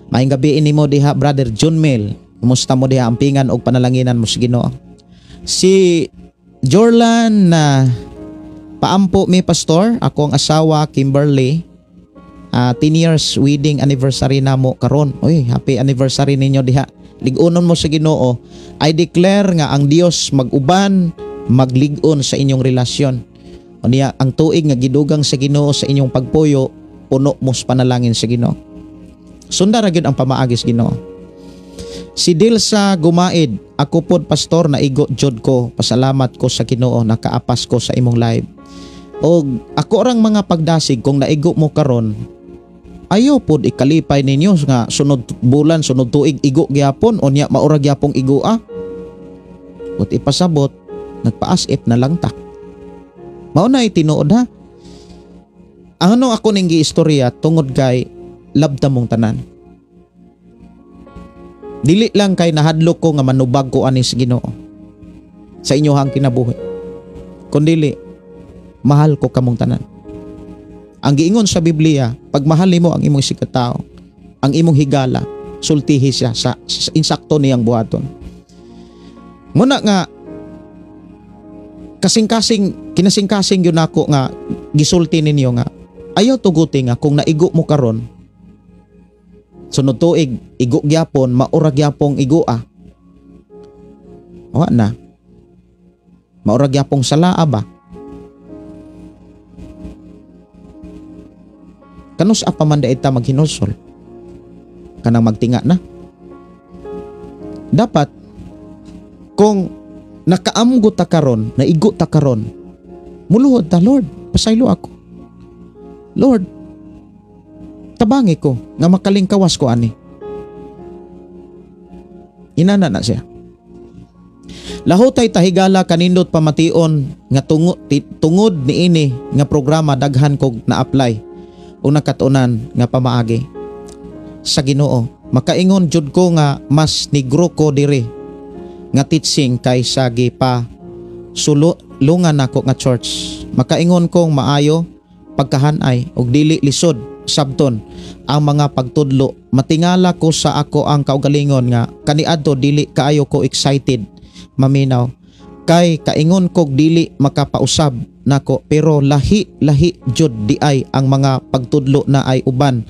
Maayong gabi nimo diha brother Junmel. Kumusta mo diha, ampingan og panalanginan mo sa Ginoo. Si Jorlan na paampo mi pastor, akong asawa Kimberly. 10 years wedding anniversary namo karon. Uy, happy anniversary ninyo diha. Lig-unon mo sa Ginoo. I declare nga ang Dios mag-uban, maglig-on sa inyong relasyon. Unya ang tuig nga gidugang sa Ginoo sa inyong pagpuyo, puno mo sa panalangin sa Ginoo. Sunda ra gyud ang pamaagi sa Ginoo. Si Dilsa Gumaid, ako pod pastor naigo jud ko, pasalamat ko sa Ginoo nakaapas ko sa imong live. Og ako orang mga pagdasig kung naigo mo karon, ayo pod ikalipay ninyo nga sunod bulan, sunod tuig igo gyapon, unya maura gyapong igo ah. Ut ipasabot, nagpaas-if na lang ta. Mao na tinuod ha. Ano ako ning giistorya tungod kay labta mong tanan. Dili lang kay nahadlok ko nga manubag ko ani sa Ginoo sa inyohang kinabuhi. Kundili mahal ko kamong tanan. Ang giingon sa Biblia, pagmahal nimo ang imong isigkatawo, ang imong higala, sultihi siya sa insakto niyang buhaton. Muna nga kasing-kasing kinasing-kasing gyud nako nga gisulti ninyo nga ayaw tuguti nga kung naigo mo karon sunod tuig igo gyapon, maura gyapong igoa. Wa na. Maura gyapong salaa ba? Kanus apa man daita maghinulsol? Kanang magtinga na. Dapat kung nakaamgo ta karon, naigo ta karon, muluhod ta, Lord, pasaylo ako. Lord, tabangi ko nga makalingkawas ko ani. Inana na siya. Lahotay tahigala kanindot pamation nga tungod niini nga programa daghan kog na-apply o nakatunan nga pamaagi sa Ginoo. Makaingon jud ko nga mas negro ko diri nga teaching kaysa gipa lungan nako nga church. Makaingon kong maayo pagkahanay og dili lisod sabton ang mga pagtudlo. Matingala ko sa ako ang kaugalingon nga kaniadto dili kaayo ko excited maminaw kay kaingon kog dili makapausab nako, pero lahi lahi jud di ay ang mga pagtudlo na ay uban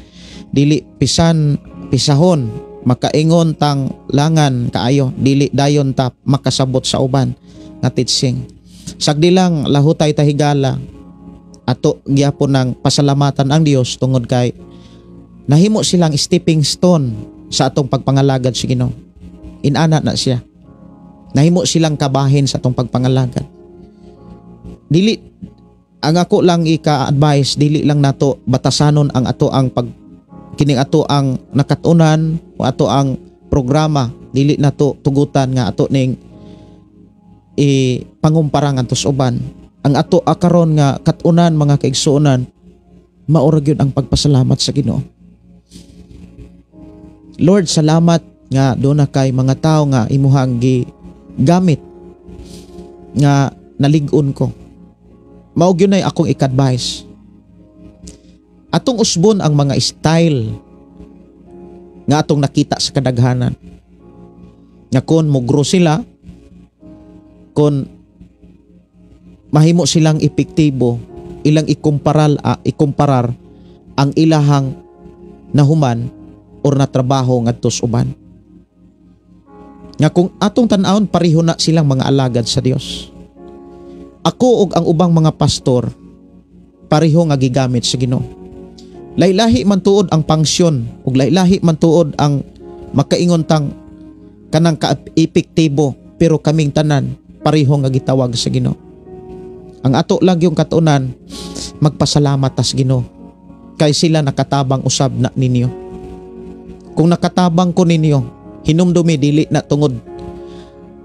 dili pisan pisahon, makaingon tang langan kaayo, dili dayon ta makasabot sa uban nga teaching. Sagdi lang lahutay ta higala, ato gyapon ng pasalamatan ang Dios tungod kay nahimo silang stepping stone sa atong pagpangalagad sa Ginoo. Inana na siya. Nahimo silang kabahin sa atong pagpangalagad. Dili ang ako lang ika-advise, dili lang nato batasanon ang ato ang pag kining ato ang nakatunan o ato ang programa, dili nato tugutan nga ato ning i pangumpara ngadto sa uban. Ang ato akaron nga katunan, mga kaigsuonan, mao ra gyud ang pagpasalamat sa Ginoo. Lord, salamat nga doon na kay mga tao nga imuhang gigamit nga nalig-on ko. Mao gyud nay akong ik-advise. Atong usbon ang mga style nga atong nakita sa kadaghanan. Nga kon mo-grow sila, kon mahimo silang epektibo, ilang ikumparar ang ilahang nahuman or na trabaho ngadto sa uban. Nga kung atong tan-awon, pareho na silang mga alagad sa Dios. Ako ug ang ubang mga pastor pareho nga gigamit sa Ginoo. Lahi-lahi man tuod ang pangsyon ug lahi-lahi man tuod ang makaingon tang kanang ka-epektibo, pero kaming tanan pareho nga gitawag sa Ginoo. Ang ato lang yung katunan, magpasalamat tas Ginoo kay sila nakatabang usab na ninyo. Kung nakatabang ko ninyo, hinumdumi dili na tungod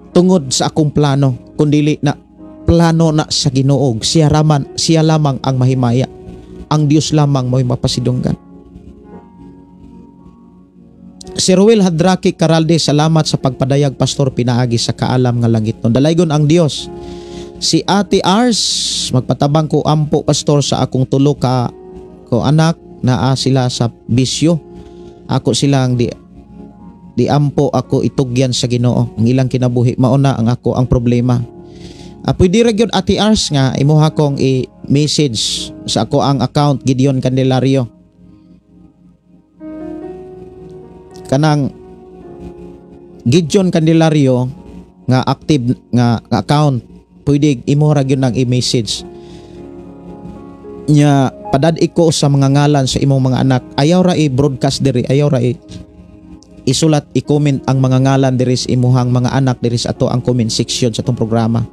tungod sa akong plano, kundili na plano na sa Ginoo. Siya raman, siya lamang ang mahimaya. Ang Dios lamang mo'y mapasidunggan. Si Ruel Hadraki Caralde, salamat sa pagpadayag, pastor, pinaagi sa kaalam nga langit. No, dalaygon ang Dios. Si Ate Ars, magpatabang ko ampo, pastor, sa akong tulo ka ko anak naa sila sa bisyo. Ako silang di di ampo, ako itugyan sa Ginoo ang ilang kinabuhi, mao na ang ako ang problema. Pwede ra gyud, Ate Ars, nga imuha kong i-message sa ako ang account Gideon Candelario. Kanang Gideon Candelario nga active nga account, pwede imuha ra gyud nang i-message nya, padad ko sa mga ngalan sa imong mga anak. Ayaw ra i-broadcast diri, ayaw ra isulat, i-comment ang mga ngalan diri sa imuhang mga anak diri sa ato ang comment section sa atong programa.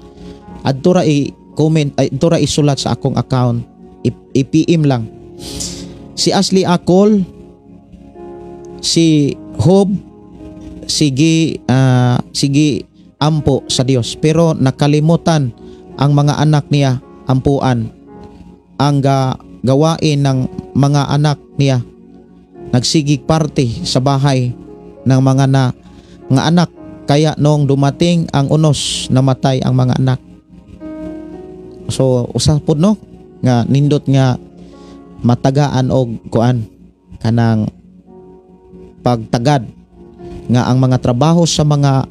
Adto ra i-comment, ay, adto ra isulat sa akong account, i-PM lang. Si Ashley Akol, si Hob, sige, sige ampo sa Dios, pero nakalimutan ang mga anak niya ampuan ang gawain ng mga anak niya. Nagsigig party sa bahay ng mga na mga anak, kaya noong dumating ang unos, namatay ang mga anak. So usa pud no nga nindot nga matagaan og kuan kanang pagtagad nga ang mga trabaho sa mga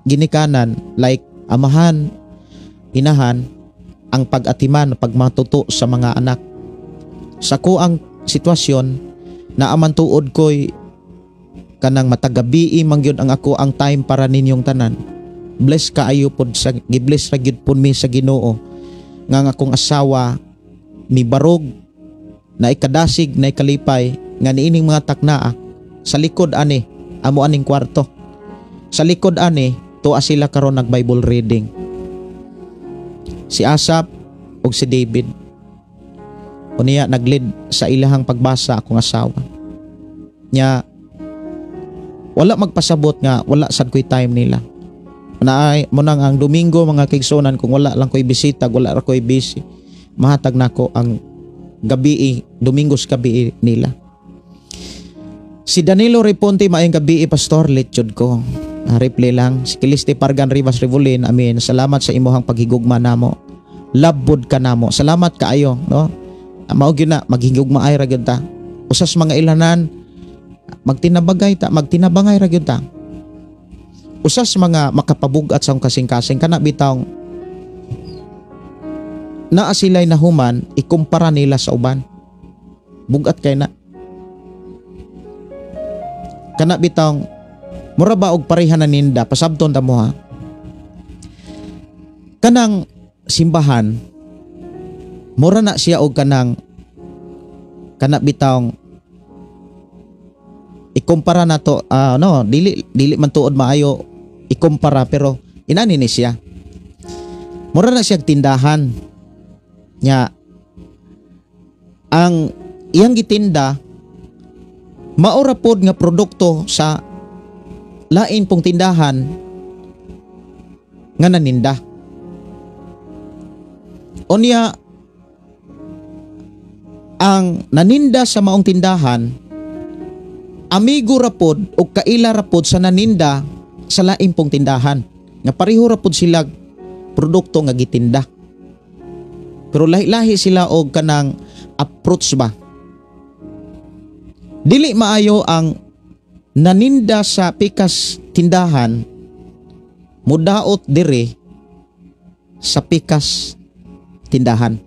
ginikanan, like amahan, inahan, ang pag-atiman, pagmatuto sa mga anak. Sa ko ang sitwasyon na aman tuod ko'y kanang matagabi man gyud ang ako ang time para ninyong tanan. Bless kaayo pod sa gibless ra gyud pud mi sa Ginoo nga ang akong asawa mibarog na ikadasig na ikalipay nga niining mga taknaa sa likod ani amo aning kwarto. Sa likod ani tuwa sila karon nag Bible reading. Si Asap ug si David. Unya naglid sa ilahang pagbasa akong asawa. Nya wala magpasabot nga wala sad ko'y time nila. Naay mo nang ang Domingo, mga kaigsuonan, kung wala lang ko'y bisita, wala ra ko'y busy, mahatag nako ang gabi, Domingo sa gabi nila. Si Danilo Reponte, maayong gabi, pastor, lechod ko. Reply lang si Kiliste Pargan Rivas Revolin. Amin. Salamat sa imuhang paghigugma namo. Labod ka namo. Salamat kaayo, no? Mao gyud na maghigugma ay ra gyud ta. Usas mga ilanan magtinabagay ta, magtinabangay ra gyud ta. Usas mga makapabugat sa akong kasing-kasing kana bitawng naa sila'y nahuman ikumpara nila sa uban. Bugat kay na. Kana bitawng mura ba og pareha na ninda, pasabton ta mo ha. Kanang simbahan mura na siya og kanang kana bitawng ikumpara na to, no, dili man tuod maayo ikumpara pero inani ni siya. Mura na siya tindahan nya ang iyang gitinda maura pod nga produkto sa lain pong tindahan nga naninda. Unya ang naninda sa maong tindahan amigo ra pod o kaila ra pod sa naninda sa lain pong tindahan nga pareho ra pod sila produkto nga gitinda. Pero lahi-lahi sila og kanang approach ba. Dili maayo ang naninda sa pikas tindahan mudaot diri sa pikas tindahan.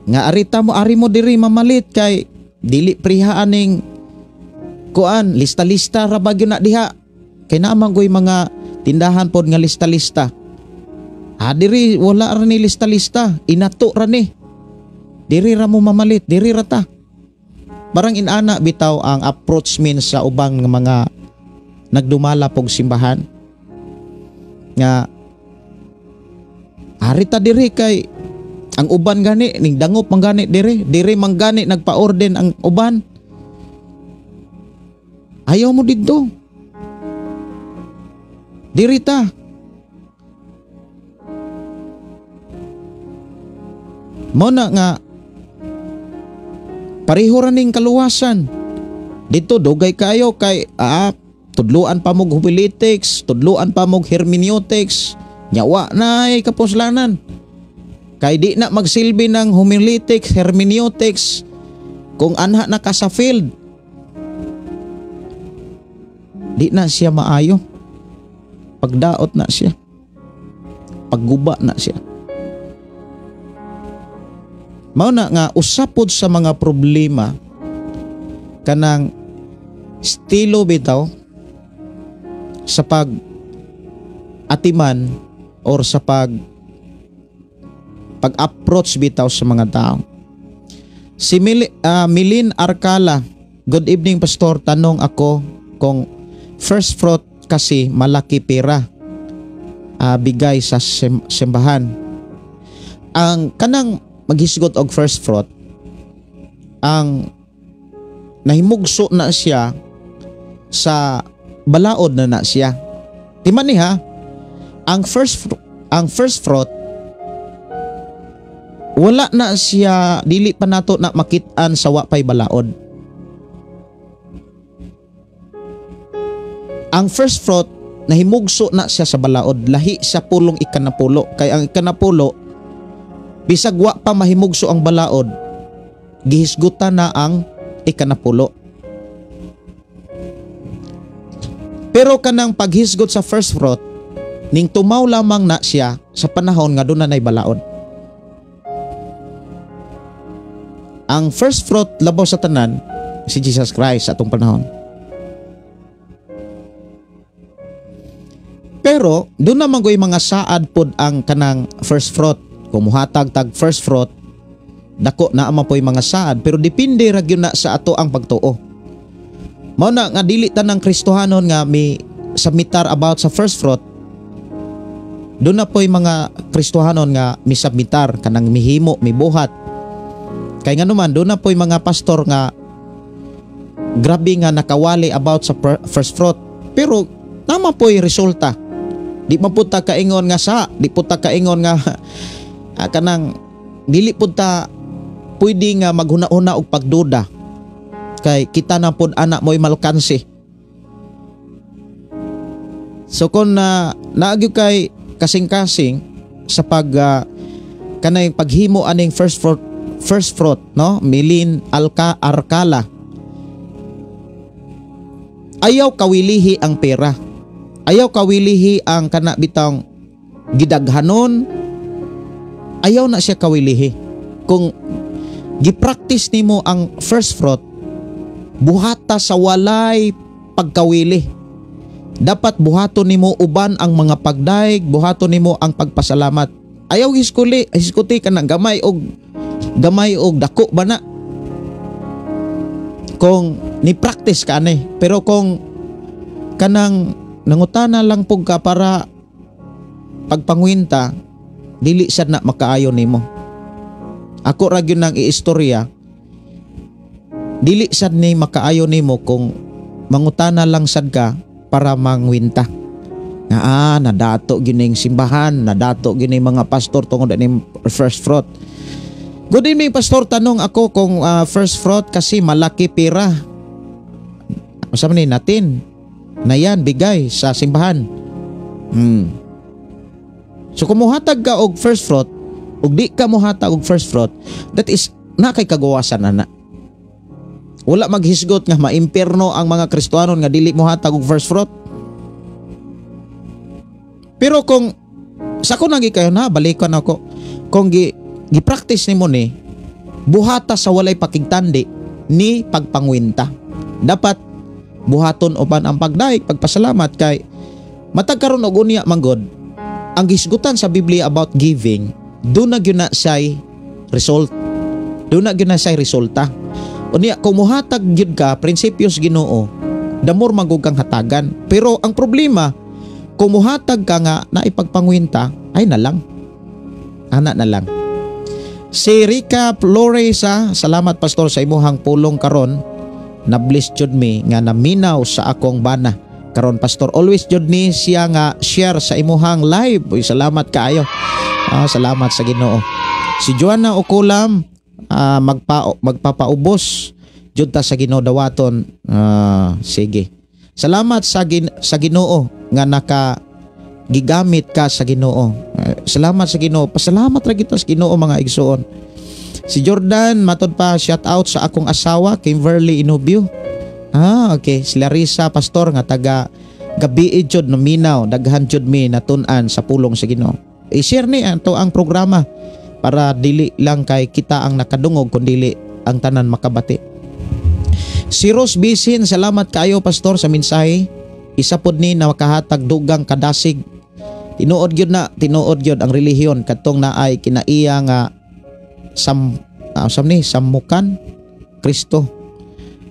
Nga arita mo ari mo diri mamalit kay dili priha aning kuan lista-lista ra ba gyud na diha. Kay naa man goy mga tindahan pod nga lista-lista. Ah diri wala ra ni lista-lista, inato ra ni. Diri ra mo mamalit, diri ra ta. Parang inana bitaw ang approach min sa ubang mga nagdumala pog simbahan. Nga arita diri kay ang uban gani ning dangop man gani diri, diri man gani nagpa-orden ang uban. Ayaw mo didto. Diri ta. Mo na nga pareho ra ning kaluwasan. Dito dugay kayo kay tudluan pa mog homiletics, tudluan pa mog hermeneutics. Nyawa na ay kapuslanan. Kay di na magsilbi ng homiletics, hermeneutics kung anha na ka sa field. Di na siya maayo. Pagdaot na siya. Pagguba na siya. Mao na nga usapod sa mga problema kanang estilo bitaw sa pag atiman or sa pag-approach bitaw sa mga tao. Si Milin Arcala, good evening pastor, tanong ako kung first fruit kasi malaki pera bigay sa simbahan. Ang kanang maghisgot og first fruit, ang nahimugso na siya sa balaod na na siya. Timan ni ha, ang first fruit wala na siya, dili pa nato na makit-an sa wa pay balaod. Ang first fruit nahimugso na siya sa balaod, lahi sa pulong ikanapulo. Kay ang ikanapulo, bisag wa pa mahimugso ang balaod, gihisgutan na ang ikanapulo. Pero kanang paghisgot sa first fruit, ning tumaw lamang na siya sa panahon nga doon na nay balaod. Ang first fruit labaw sa tanan si Jesus Christ sa atong panahon. Pero doon naman ko'y mga saad pod ang kanang first fruit. Kung muhatag tag first fruit, dako na ama po'y mga saad. Pero depende ra gyud na sa ato ang pagtuo. Mao na nga dili tanang Kristohanon nga mi submitar about sa first fruit. Doon na po'y mga Kristohanon nga mi submitar kanang mihimo, mibuhat. Kay nga naman doon na po'y mga pastor nga grabe nga nakawali about sa first fruit. Pero tama po'y resulta. Di man pud ta kaingon nga sa, di pud ta kaingon nga kanang dili pud ta pwede nga maghuna-huna og pagduda. Kay kita na pud anak mo'y malkansi. So kung na naagyo kay kasing-kasing sa pag kanay paghimo aning first fruit, no? Milin Alka Arkala. Ayaw kawilihi ang pera. Ayaw kawilihi ang kana bitang gidaghanon. Ayaw na siya kawilihi. Kung gi-practice nimo ang first fruit, buhata sa walay pagkawili. Dapat buhaton nimo uban ang mga pagdaig, buhaton nimo ang pagpasalamat. Ayaw hiskuli, hiskuti ka ng gamay og dako ba na. Kung ni practice ka ani, pero kung kanang nangutana lang pug ka para pagpangwinta, dili sad na makaayo nimo. Ako ra gyud nang iistorya, dili sad ni makaayo nimo kung mangutana lang sad ka para mangwinta. Nga nadato gyud ning simbahan, nadato gyud ning mga pastor tungod ani first fruit. Good evening, Pastor, tanong ako kung first fruit kasi malaki pera. Unsa man ni natin? Na yan bigay sa simbahan. So kung muhatag ka og first fruit ug di ka muhatag og first fruit, that is na kay kagawasan ana. Wala maghisgot nga maimpierno ang mga Kristohanon nga dili mohatag og first fruit. Pero kung sa ko nagi kayo na balikan ako, kung gi-practice nimo ni buhata sa walay pakigtandi ni pagpangwinta. Dapat buhaton uban ang pagdaig, pagpasalamat, kay matag karon og unya manggod ang gisgutan sa Biblia about giving, do na gyud na siya'y result. Do na gyud na siya'y resulta. Unya kung muhatag gyud ka prinsipyos Ginoo, damor magug kang hatagan. Pero ang problema, kung muhatag ka nga naipagpangwinta, ay na lang. Ana na lang. Si Rica Flores, salamat, Pastor, sa imuhang pulong karon. Na-bless jud mi nga naminaw sa akong bana. Karon, Pastor, always jud ni siya nga share sa imuhang live. Uy, salamat kaayo. Salamat sa Ginoo. Si Joanna Okulam, magpapaubos jud ta sa Ginoo dawaton. Sige. Salamat sa Ginoo nga naka gigamit ka sa Ginoo. Salamat sa Ginoo. Pasalamat ra kita sa Ginoo, mga igsoon. Si Jordan, matod pa, shout out sa akong asawa, Kimberly Inubio. Okay. Si Larissa Pastor nga taga gabi jud naminaw, daghan jud mi natun-an sa pulong sa Ginoo. I-share ni ato ang programa para dili lang kay kita ang nakadungog kundi ang tanan makabati. Si Rose Bisin, salamat kaayo, Pastor, sa mensahe. Isa pod ni na makahatag dugang kadasig. Tinuod gyud na, tinuod gyud ang relihiyon katong naay kinaiya nga sam ni samukan Kristo.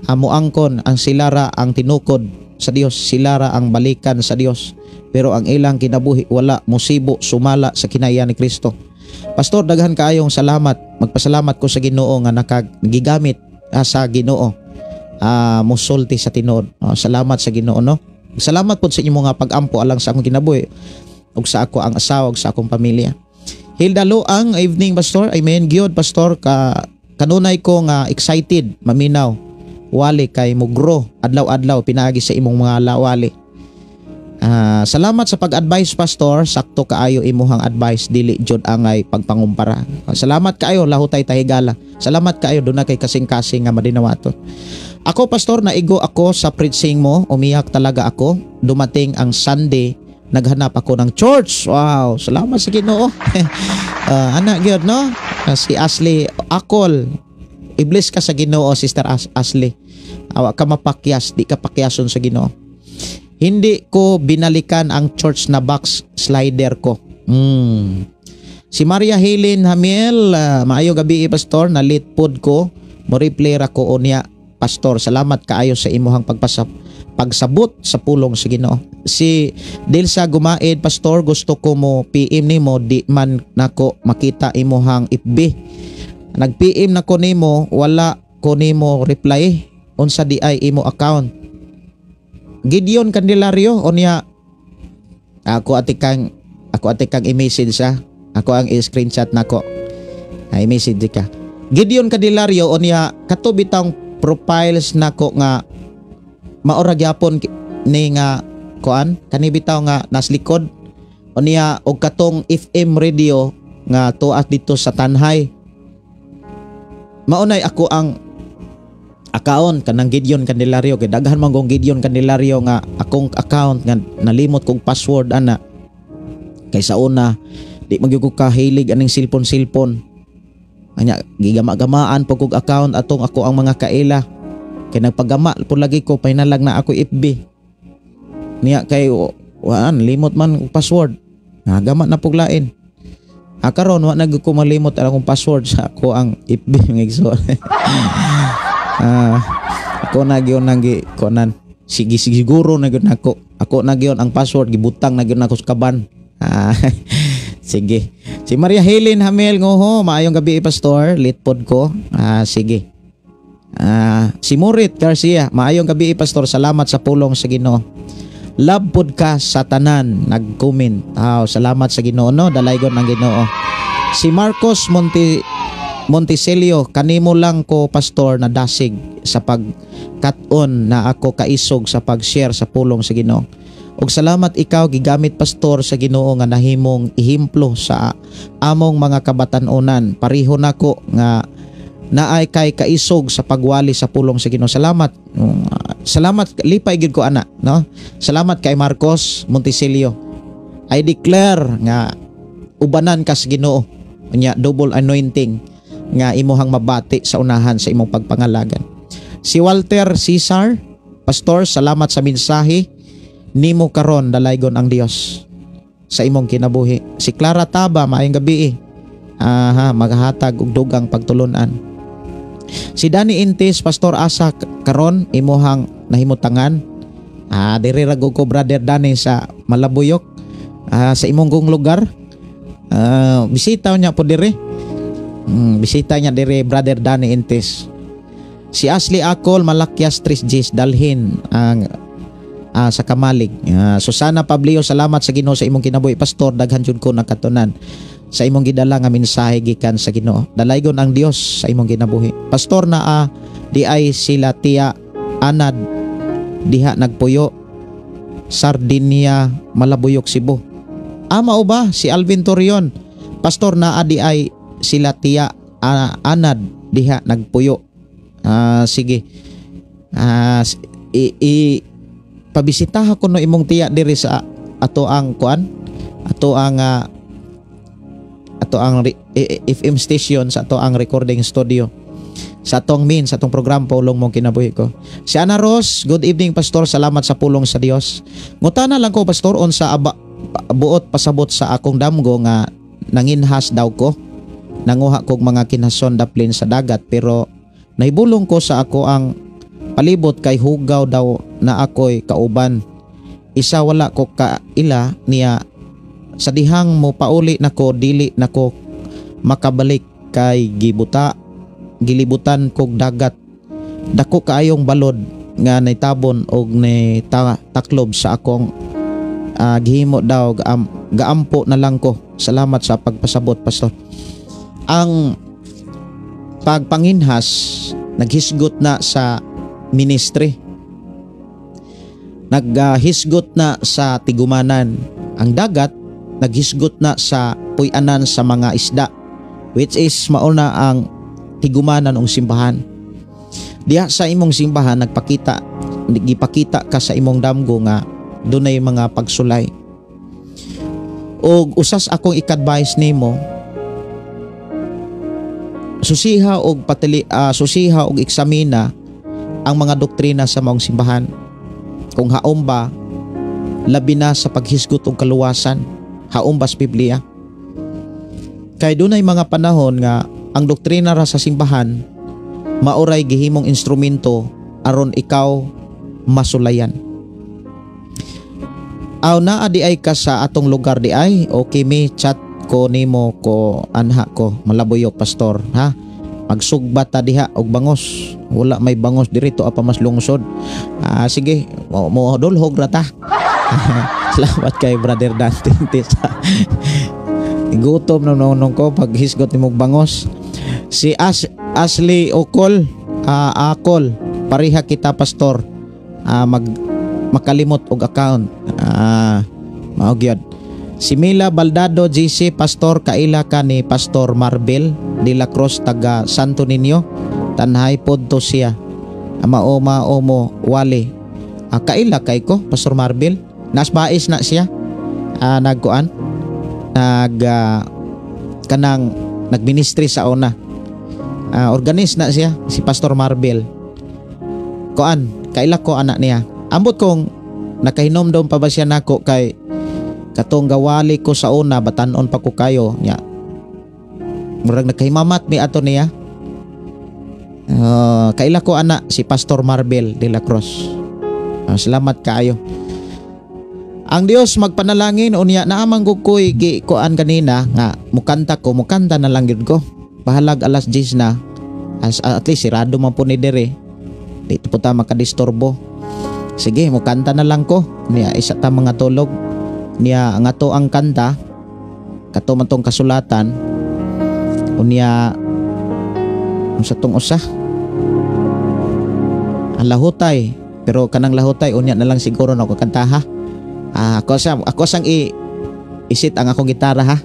Amo angkon ang silara ang tinukod sa Dios, silara ang balikan sa Dios. Pero ang ilang kinabuhi wala musibo sumala sa kinaiya ni Kristo. Pastor, daghan kaayong salamat. Magpasalamat ko sa Ginoo nga nakagigamit sa Ginoo. Musulti sa tinuod. Salamat sa Ginoo, no. Salamat pod sa inyong mga pag-ampo alang sa akong kinabuhi ug sa ako ang asawa ug sa akong pamilya. Hilda Luang, evening, Pastor. Amen gyud, Pastor, ka kanunay ko nga excited maminaw. Wali kay mugro adlaw-adlaw pinaagi sa imong mga lawali. Salamat sa pag-advise, Pastor, sakto kaayo imuhang advice, dili jud angay pagpangumpara. Salamat kaayo, lahutay tahigala. Salamat kaayo, duna kay kasing-kasing nga madinawaton. Ako, Pastor, naigo ako sa preaching mo, umiyak talaga ako. Dumating ang Sunday, naghanap ako ng church. Wow, salamat sa Ginoo. Ana gyud, no? Si Ashley Akol. I-bless ka sa Ginoo, Sister Ashley. Awa ka mapakyas, di ka pakyason sa Ginoo. Hindi ko binalikan ang church na box slider ko. Si Maria Helen Hamiel, maayo gabi, Pastor, nalit pod ko, mo replay ra ko unya, Pastor. Salamat kaayo sa imuhang pagsabot sa pulong sa Ginoo. Si Delsa Gumaid, Pastor, gusto ko mo PM nimo, di man nako makita imuhang FB. Nag-PM nako nimo, wala ko nimo reply. Unsa di ay imo account? Gideon Candelario, unya ako ati kang i-message sa ako ang i-screenshot nako. Ay, message ka. Gideon Candelario, unya kato bitang profiles nako nga maora gyapon ni nga kuan kani bitaw nga nas likod unya og katong FM radio nga tuas dito sa Tanhay. Maunay ako ang account kanang Gideon Candelario, kay daghan man kong Gideon Candelario nga akong account nga nalimot kong password ana. Kay sa una di man gyud ko kahilig aning cellphone. Anya gigama-gamaan po kog account atong ako ang mga kaila. Kay nagpagama po lagi ko pahinalag na ako FB. Niya kay waan limot man og password. Gama na pug lain. Karon wa na gyud ko malimot ang akong password sa ako ang FB, mga igsoon. Ako na gyud nang gi kunan. Sige, siguro na gyud nako. Ako na gyud ang password gibutang na gyud nako sa kaban. Sige. Si Maria Helen Hamel ngoho, maayong gabi, Pastor, litpod ko. Sige. Si Murit Garcia, maayong gabi, Pastor, salamat sa pulong sa Ginoo. Love pod ka sa tanan nag-comment. Salamat sa Ginoo, no, dalaygon ang Ginoo. Si Marcos Monticelio, kanimo lang ko, Pastor, na dasig sa pagkat-on na ako kaisog sa pag-share sa pulong sa Ginoo. Og salamat ikaw gigamit, Pastor, sa Ginoo nga nahimong ihimplo sa among mga kabatan-onan. Pareho nako nga naay kay kaisog sa pagwali sa pulong sa Ginoo. Salamat. Salamat, lipay gyud ko ana, no? Salamat kay Marcos Monticelio. I declare nga ubanan ka sa Ginoo. Unya double anointing nga imuhang mabati sa unahan sa imong pagpangalagan. Si Walter Cesar, Pastor, salamat sa mensahe nimo karon, dalaygon ang Dios sa imong kinabuhi. Si Clara Taba, maayong gabi. Aha, maghatag og dugang pagtulunan. Si Danny Intis, Pastor, asa karon imuhang nahimutangan? Diri ra ko, Brother Danny, sa Malabuyok. Sa imong kong lugar. Bisita niya po diri. Bisita niya diri, Brother Danny Intis. Si Ashley Akol, Malakyas 3 Gs, dalhin ang sa Kamalig. Susana Pablio, salamat sa Ginoo sa imong kinabuhi, Pastor, daghan jud ko nakatunan sa imong gidala nga mensahe gikan sa Ginoo. Dalaygon ang Dios sa imong kinabuhi. Pastor, naa di ay sila tiya anad diha nagpuyo Sardinia, Malabuyok, Cebu. Mao ba si Alvin Torion? Pastor, naa di ay sila tiya anad diha nagpuyo. Sige. I pabisitaha ko no imong tiya diri sa ato ang kuan, ato ang FM station, sa ato ang recording studio, sa atong main, sa atong program Pulong Mong Kinabuhi Ko. Si Ana Rose, good evening, Pastor, salamat sa pulong sa Dios. Ngutana lang ko, Pastor, unsa aba buot pasabot sa akong damgo nga nanginhas daw ko. Nanguha kog mga kinhason daplin sa dagat, pero nahibulong ko sa ako ang palibot kay hugaw daw na ako'y kauban. Isa wala ko kaila niya sa dihang mo pauli nako, dili nako makabalik kay gibuta gilibutan kog dagat. Dako kaayong balod nga naitabon og ni taklob sa akong gihimo daw gaampo na lang ko. Salamat sa pagpasabot, Pastor. Ang pagpanginhas naghisgot na sa ministry, naghisgot na sa tigumanan. Ang dagat naghisgot na sa puy-anan sa mga isda, which is mauna ang tigumanan ng simbahan. Diha sa imong simbahan nagpakita, gipakita ka sa imong damgo nga dunay mga pagsulay. Og usas akong i-advise nimo, susiha og patili, susiha og eksamina ang mga doktrina sa maong simbahan. Kung haom ba, labi na sa paghisgot og kaluwasan, haom ba sa Biblia? Kay dunay mga panahon nga ang doktrina ra sa simbahan maoray gihimong instrumento aron ikaw masulayan. Aw, naa di ay ka sa atong lugar di ay, okay, mi chat ko nimo ko anha ko Malabuyok, Pastor, ha. Magsugba ta diha og bangos. Wala may bangos diri to apa mas lungsod. Sige, mo dulhog ra ta. Salamat kay Brother Dante. Gutom na nung ko pag hisgot nimo bangos. Si Ashley Okol, Akol, pareha kita, Pastor. Mag makalimot og account. Mao gyud. Si Mila Baldado GC, Pastor, kaila ka ni Pastor Marvel de la Cruz taga Santo Niño, Tanhay pod to siya. Mao mao mo wali. Kaila kay ko Pastor Marvel. Nasbais na siya. Nagkuan. Nag kanang nagministry sa una. Organist na siya si Pastor Marvel. Kuan, kaila ko anak niya. Ambot kong nakahinomdom pa ba siya nako kay katong gawali ko sa una batanon pa ko kayo nya. Murag nakahimamat mi ato niya. Kaila ko anak si Pastor Marvel de la Cruz. Salamat kaayo. Ang Dios magpanalangin unya naamang gukoy gi kuan kanina nga mukanta ko, mukanta na lang gyud ko. Bahalag alas 10 na. At least sirado man po ni dere. Dito po ta makadisturbo. Sige, mukanta na lang ko. Niya isa ta mga tulog. Niya nga to ang kanta kato man tong kasulatan. Unya unsa tong usa? Ang lahutay, pero kanang lahutay unya na lang siguro na ako kanta ha. Ako sang isit ang akong gitara ha.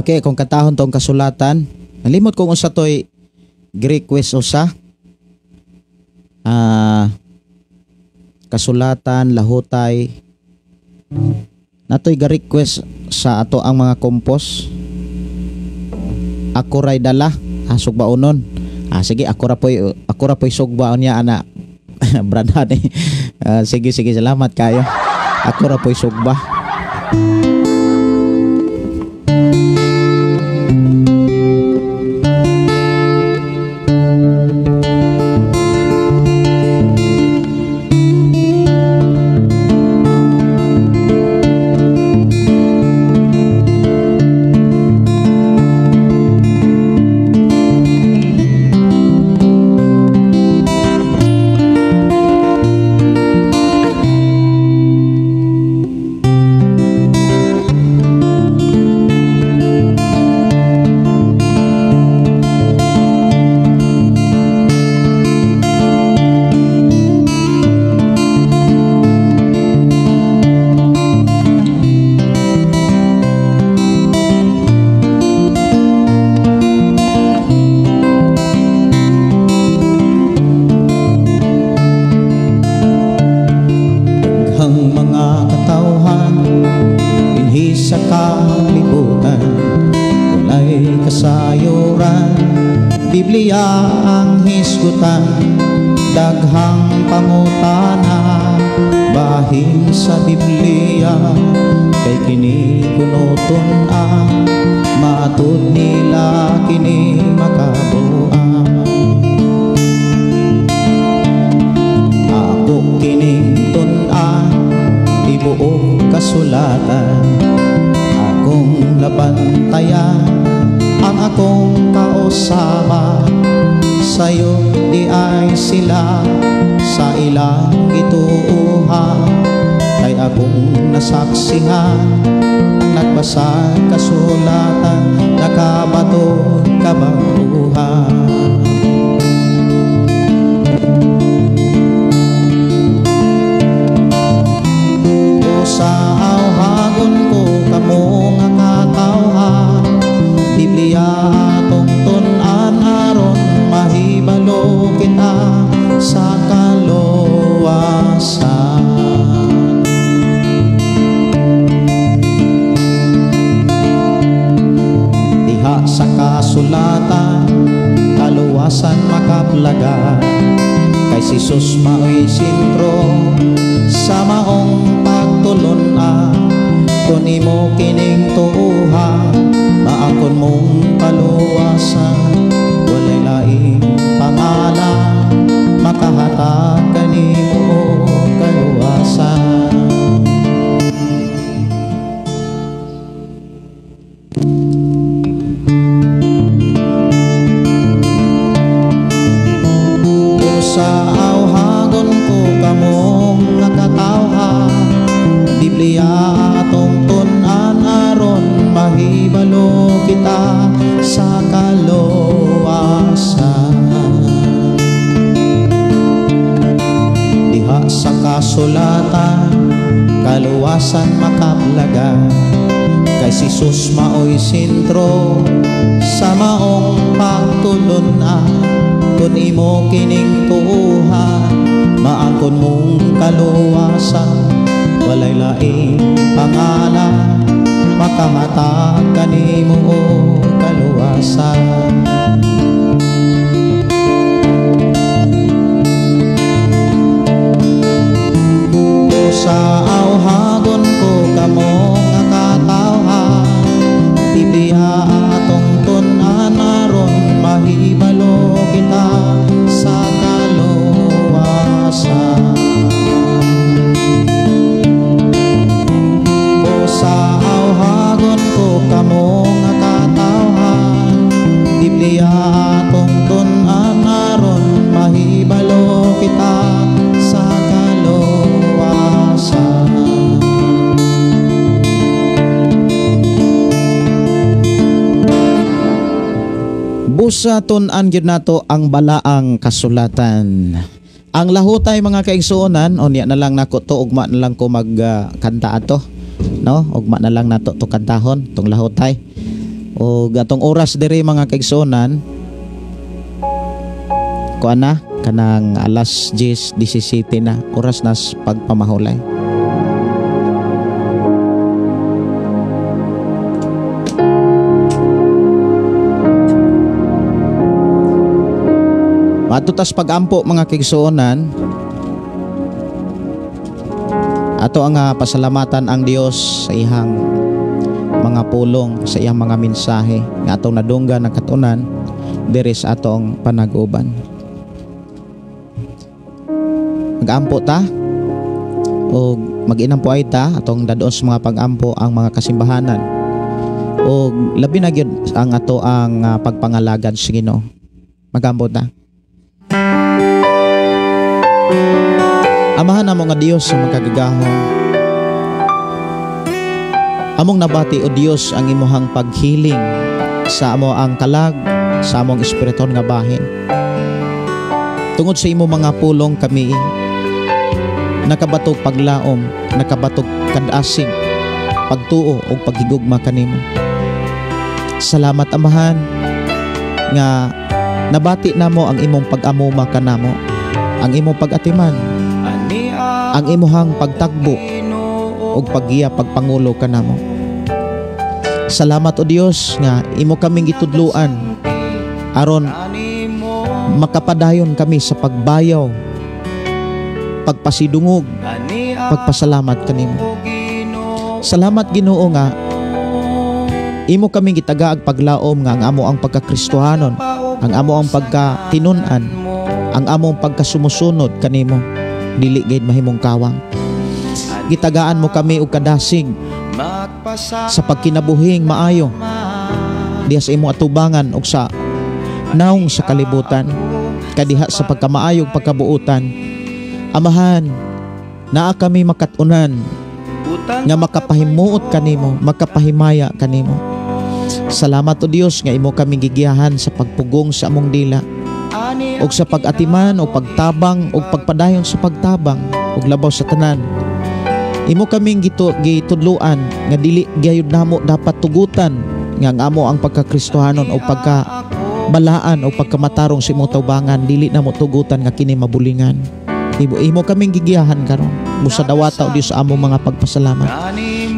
Okay, kung katahon tong kasulatan, nalimot kung usa toy request usa. Kasulatan, lahutay. Natoy ga-request sa ato ang mga compose. Ako ray dala, sugbaonon. Sige, ako ra poy sugbaon niya ana. Brad ni. Sige, sige, salamat kayo. Ako ra poy sugba. Biblia ang hisgutan, daghang pangutana, bahin sa Biblia, kay kini kunuton ang matud nila kini makabuan. Ako kining tun-an, tibuok kasulatan, akong labantayan, ang akong kausaba, sa'yo di ay sila sa ilang gituuhan, kay akong nasaksihan, nagbasa kasulatan, nakabaton kabaguhan. Sa awhagon ko kamo nga katawhan, Biblia atong tun-an aron mahibalo kita sa kaluwasan. Diha sa kasulatan, kaluwasan makaplaga, kay Kay si Jesus mao'y sentro sa maong pagtulon-an. Kung imo kining tuuha, maakon mong kaluwasan. Walay laing pangalan makahatag kanimo kaluwasan. Sa awhagon ko kamong nakatawha, Biblia atong tun-an aron mahibalo kita sa kaluwasan. Diha sa kasulatan, kaluwasan makaplagan. Kay si Jesus mao'y sentro sa maong pagtulun-an. Kung imo kining tuuha, maangkon mong kaluwasan. Walay laing pangalan makahatag kanimo og kaluwasan. Sa awhagon ko kamo nga katawhan, Biblia atong tun-an aron mahibalo kita sa kaluwasan. Sa awhagon ko kamo nga katawhan, Biblia atong tun-an aron mahibalo kita sa kaluwasan. Busa tun-an gyud nato ang balaang kasulatan. Ang lahutay mga kaigsuonan, unya na lang nako to, ugma na lang ko magkanta ato, no? Ugma na lang nato to kantahon tong lahutay. Og atong oras diri mga kaigsuonan, kuan na kanang alas 10:17 na, oras na pagpamahulay. Matutas pagampo mga kaigsuonan, ato ang pasalamatan ang Dios sa iyang mga pulong, sa iyang mga mensahe nga atong nadunggan na katunan diri sa atong panag-uban. Magampo ta og mag-inampo ay ta atong dadon sa mga pagampo ang mga kasimbahanan og labi na gyud ang ato ang pagpangalagad sa Ginoo. Magampo ta. Amahan namo nga Dios sa makagagahom, among nabati o Dios ang imuhang paghiling sa amo ang kalag, sa among espiritual nga bahin. Tungod sa imo mga pulong kami nakabatog paglaom, nakabatog kadasig, pagtuo ug paghigugma kanimo. Salamat Amahan nga nabati namo ang imong pag-amuma kanamo, ang imong pag-atiman, ang imuhang pagtagbo ug paggiya pagpangulo kanamo. Salamat o Dios nga imo kaming gitudloan aron makapadayon kami sa pagbayaw, pagpasidungog, pagpasalamat kanimo. Salamat Ginoo nga imo kaming gitagaag paglaom nga ang amo ang pagkakristohanon, ang amo ang pagkatinun-an, ang among pagkasumusunod kanimo dili gid mahimong kawang. Gitagaan mo kami og kadasig sa pagkinabuhing maayo diha sa imong atubangan og sa naong sa kalibutan, kadiha sa pagkamaayog pagkabuotan. Amahan, naa kami makat-unan nga makapahimuot kanimo, makapahimaya kanimo. Salamat o Dios nga imo kami gigiyahan sa pagpugong sa among dila og sa pag-atiman o pagtabang og pagpadayon sa pagtabang og labaw sa tanan. Imo kaming gitudloan nga dili gayud namo dapat tugutan nga ang amo ang pagkakristohanon o pagkabalaan o pagkamatarong sa imong tawbangan, dili namo tugutan nga kini mabulingan. Imo kaming gigiyahan karon busa dawata o Dios sa among mga pagpasalamat.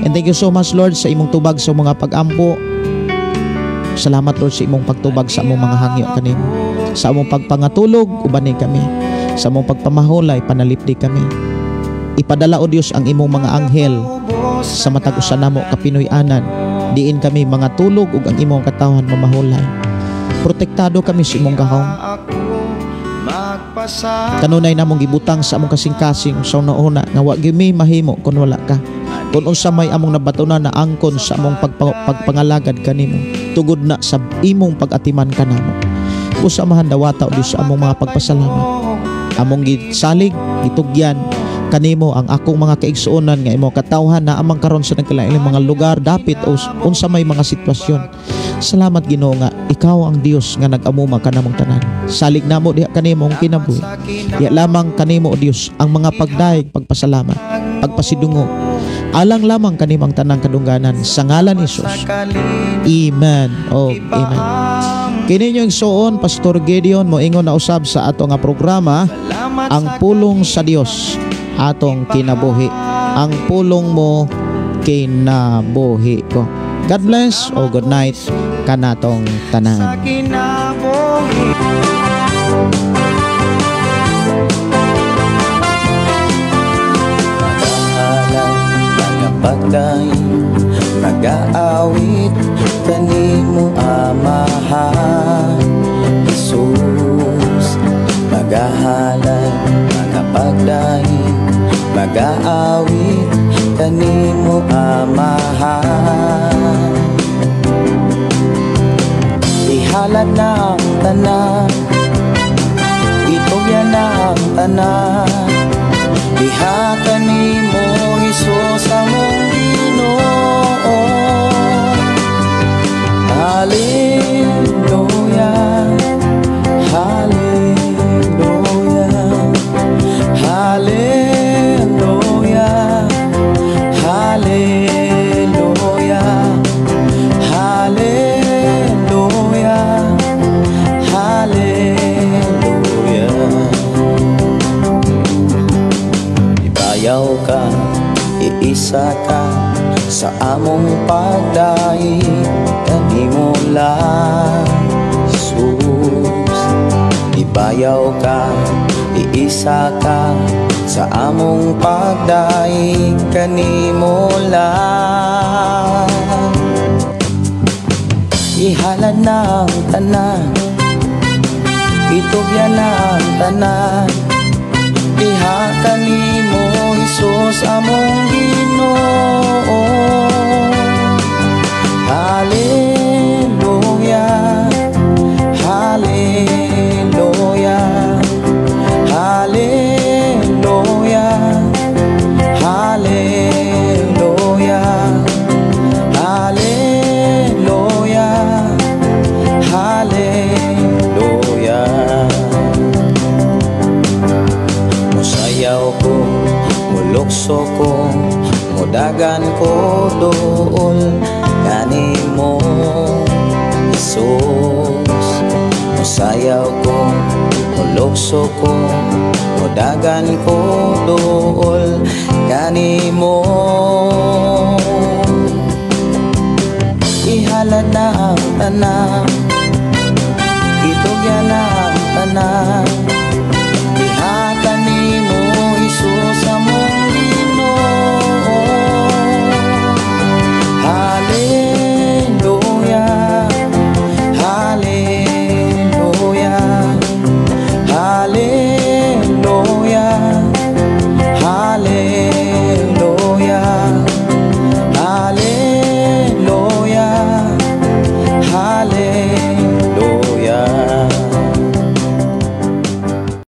And thank you so much Lord sa imong tubag sa mga pagampo. Salamat Lord sa imong pagtubag sa among mga hangyo kanimo. Sa among pagpangatulog ubani kami. Sa among pagpamahulay, panalipdi kami. Ipadala, O Dios, ang imong mga anghel sa matag usa namo ka Pinoy-anan diin kami mga tulog ug ang imong katawhan mamahulay. Protektado kami sa imong gahom. Kanunay namong gibutang sa among kasing-kasing sa una-una nga wa gyud mi mahimo kon wala ka. Kung unsa may among nabatunan na angkon sa among pagpangalagad kanimo, tugod na sa imong pag-atiman kanamo. Busa Amahan, dawata, O Dios, sa among mga pagpasalamat. Among gisalig, gitugyan kanimo ang akong mga kaigsuonan nga imong katawhan na amang karon sa nagkalain mga lugar dapit o unsa may mga sitwasyon. Salamat, Ginoo, nga ikaw ang Dios nga nag-amuma kanamong tanan. Salig namo diha kanimo ang kinabuhi. Diha lamang kanimo, O Dios, ang mga pagdayeg, pagpasalamat, pagpasidungog. Alang lamang kanimo ang tanang kadungganan sa ngalan ni Jesus. Amen. Oh, amen. Kini inyong igsuon, Pastor Gideon, moingon na usab sa ato nga programa, Ang Pulong sa Dios, atong kinabuhi. Ang pulong mo, kinabuhi ko. God bless o good night kanatong tanan. Kinabuhi. Magahalay, magapagdaig, magaawit kanimo, Amahan Jesus. Magahalay, magapagdaig, magaawit kanimo, Amahan. Ihalad na ang tanan, itugyan na ang tanan, diha kanimo, Hesus, among Ginoo. Hallelujah, hallelujah, hallelujah, hallelujah, hallelujah, hallelujah. Ibayaw ka, iisa ka sa among pagdaig kanimo lang, Jesus. Ibayaw ka, iisa ka sa among pagdaig kanimo lang. Ihalad na ang tanan, itugyan na ang tanan, diha kanimo, Hesus, among Ginoo. Hallelujah, hallelujah, hallelujah, hallelujah, hallelujah, hallelujah. Musayaw ko, mulukso ko, mudagan ko dool kanimo, Jesus. Musayaw ko, mulukso ko, mudagan ko dool kanimo. Ihalad na ang tanan.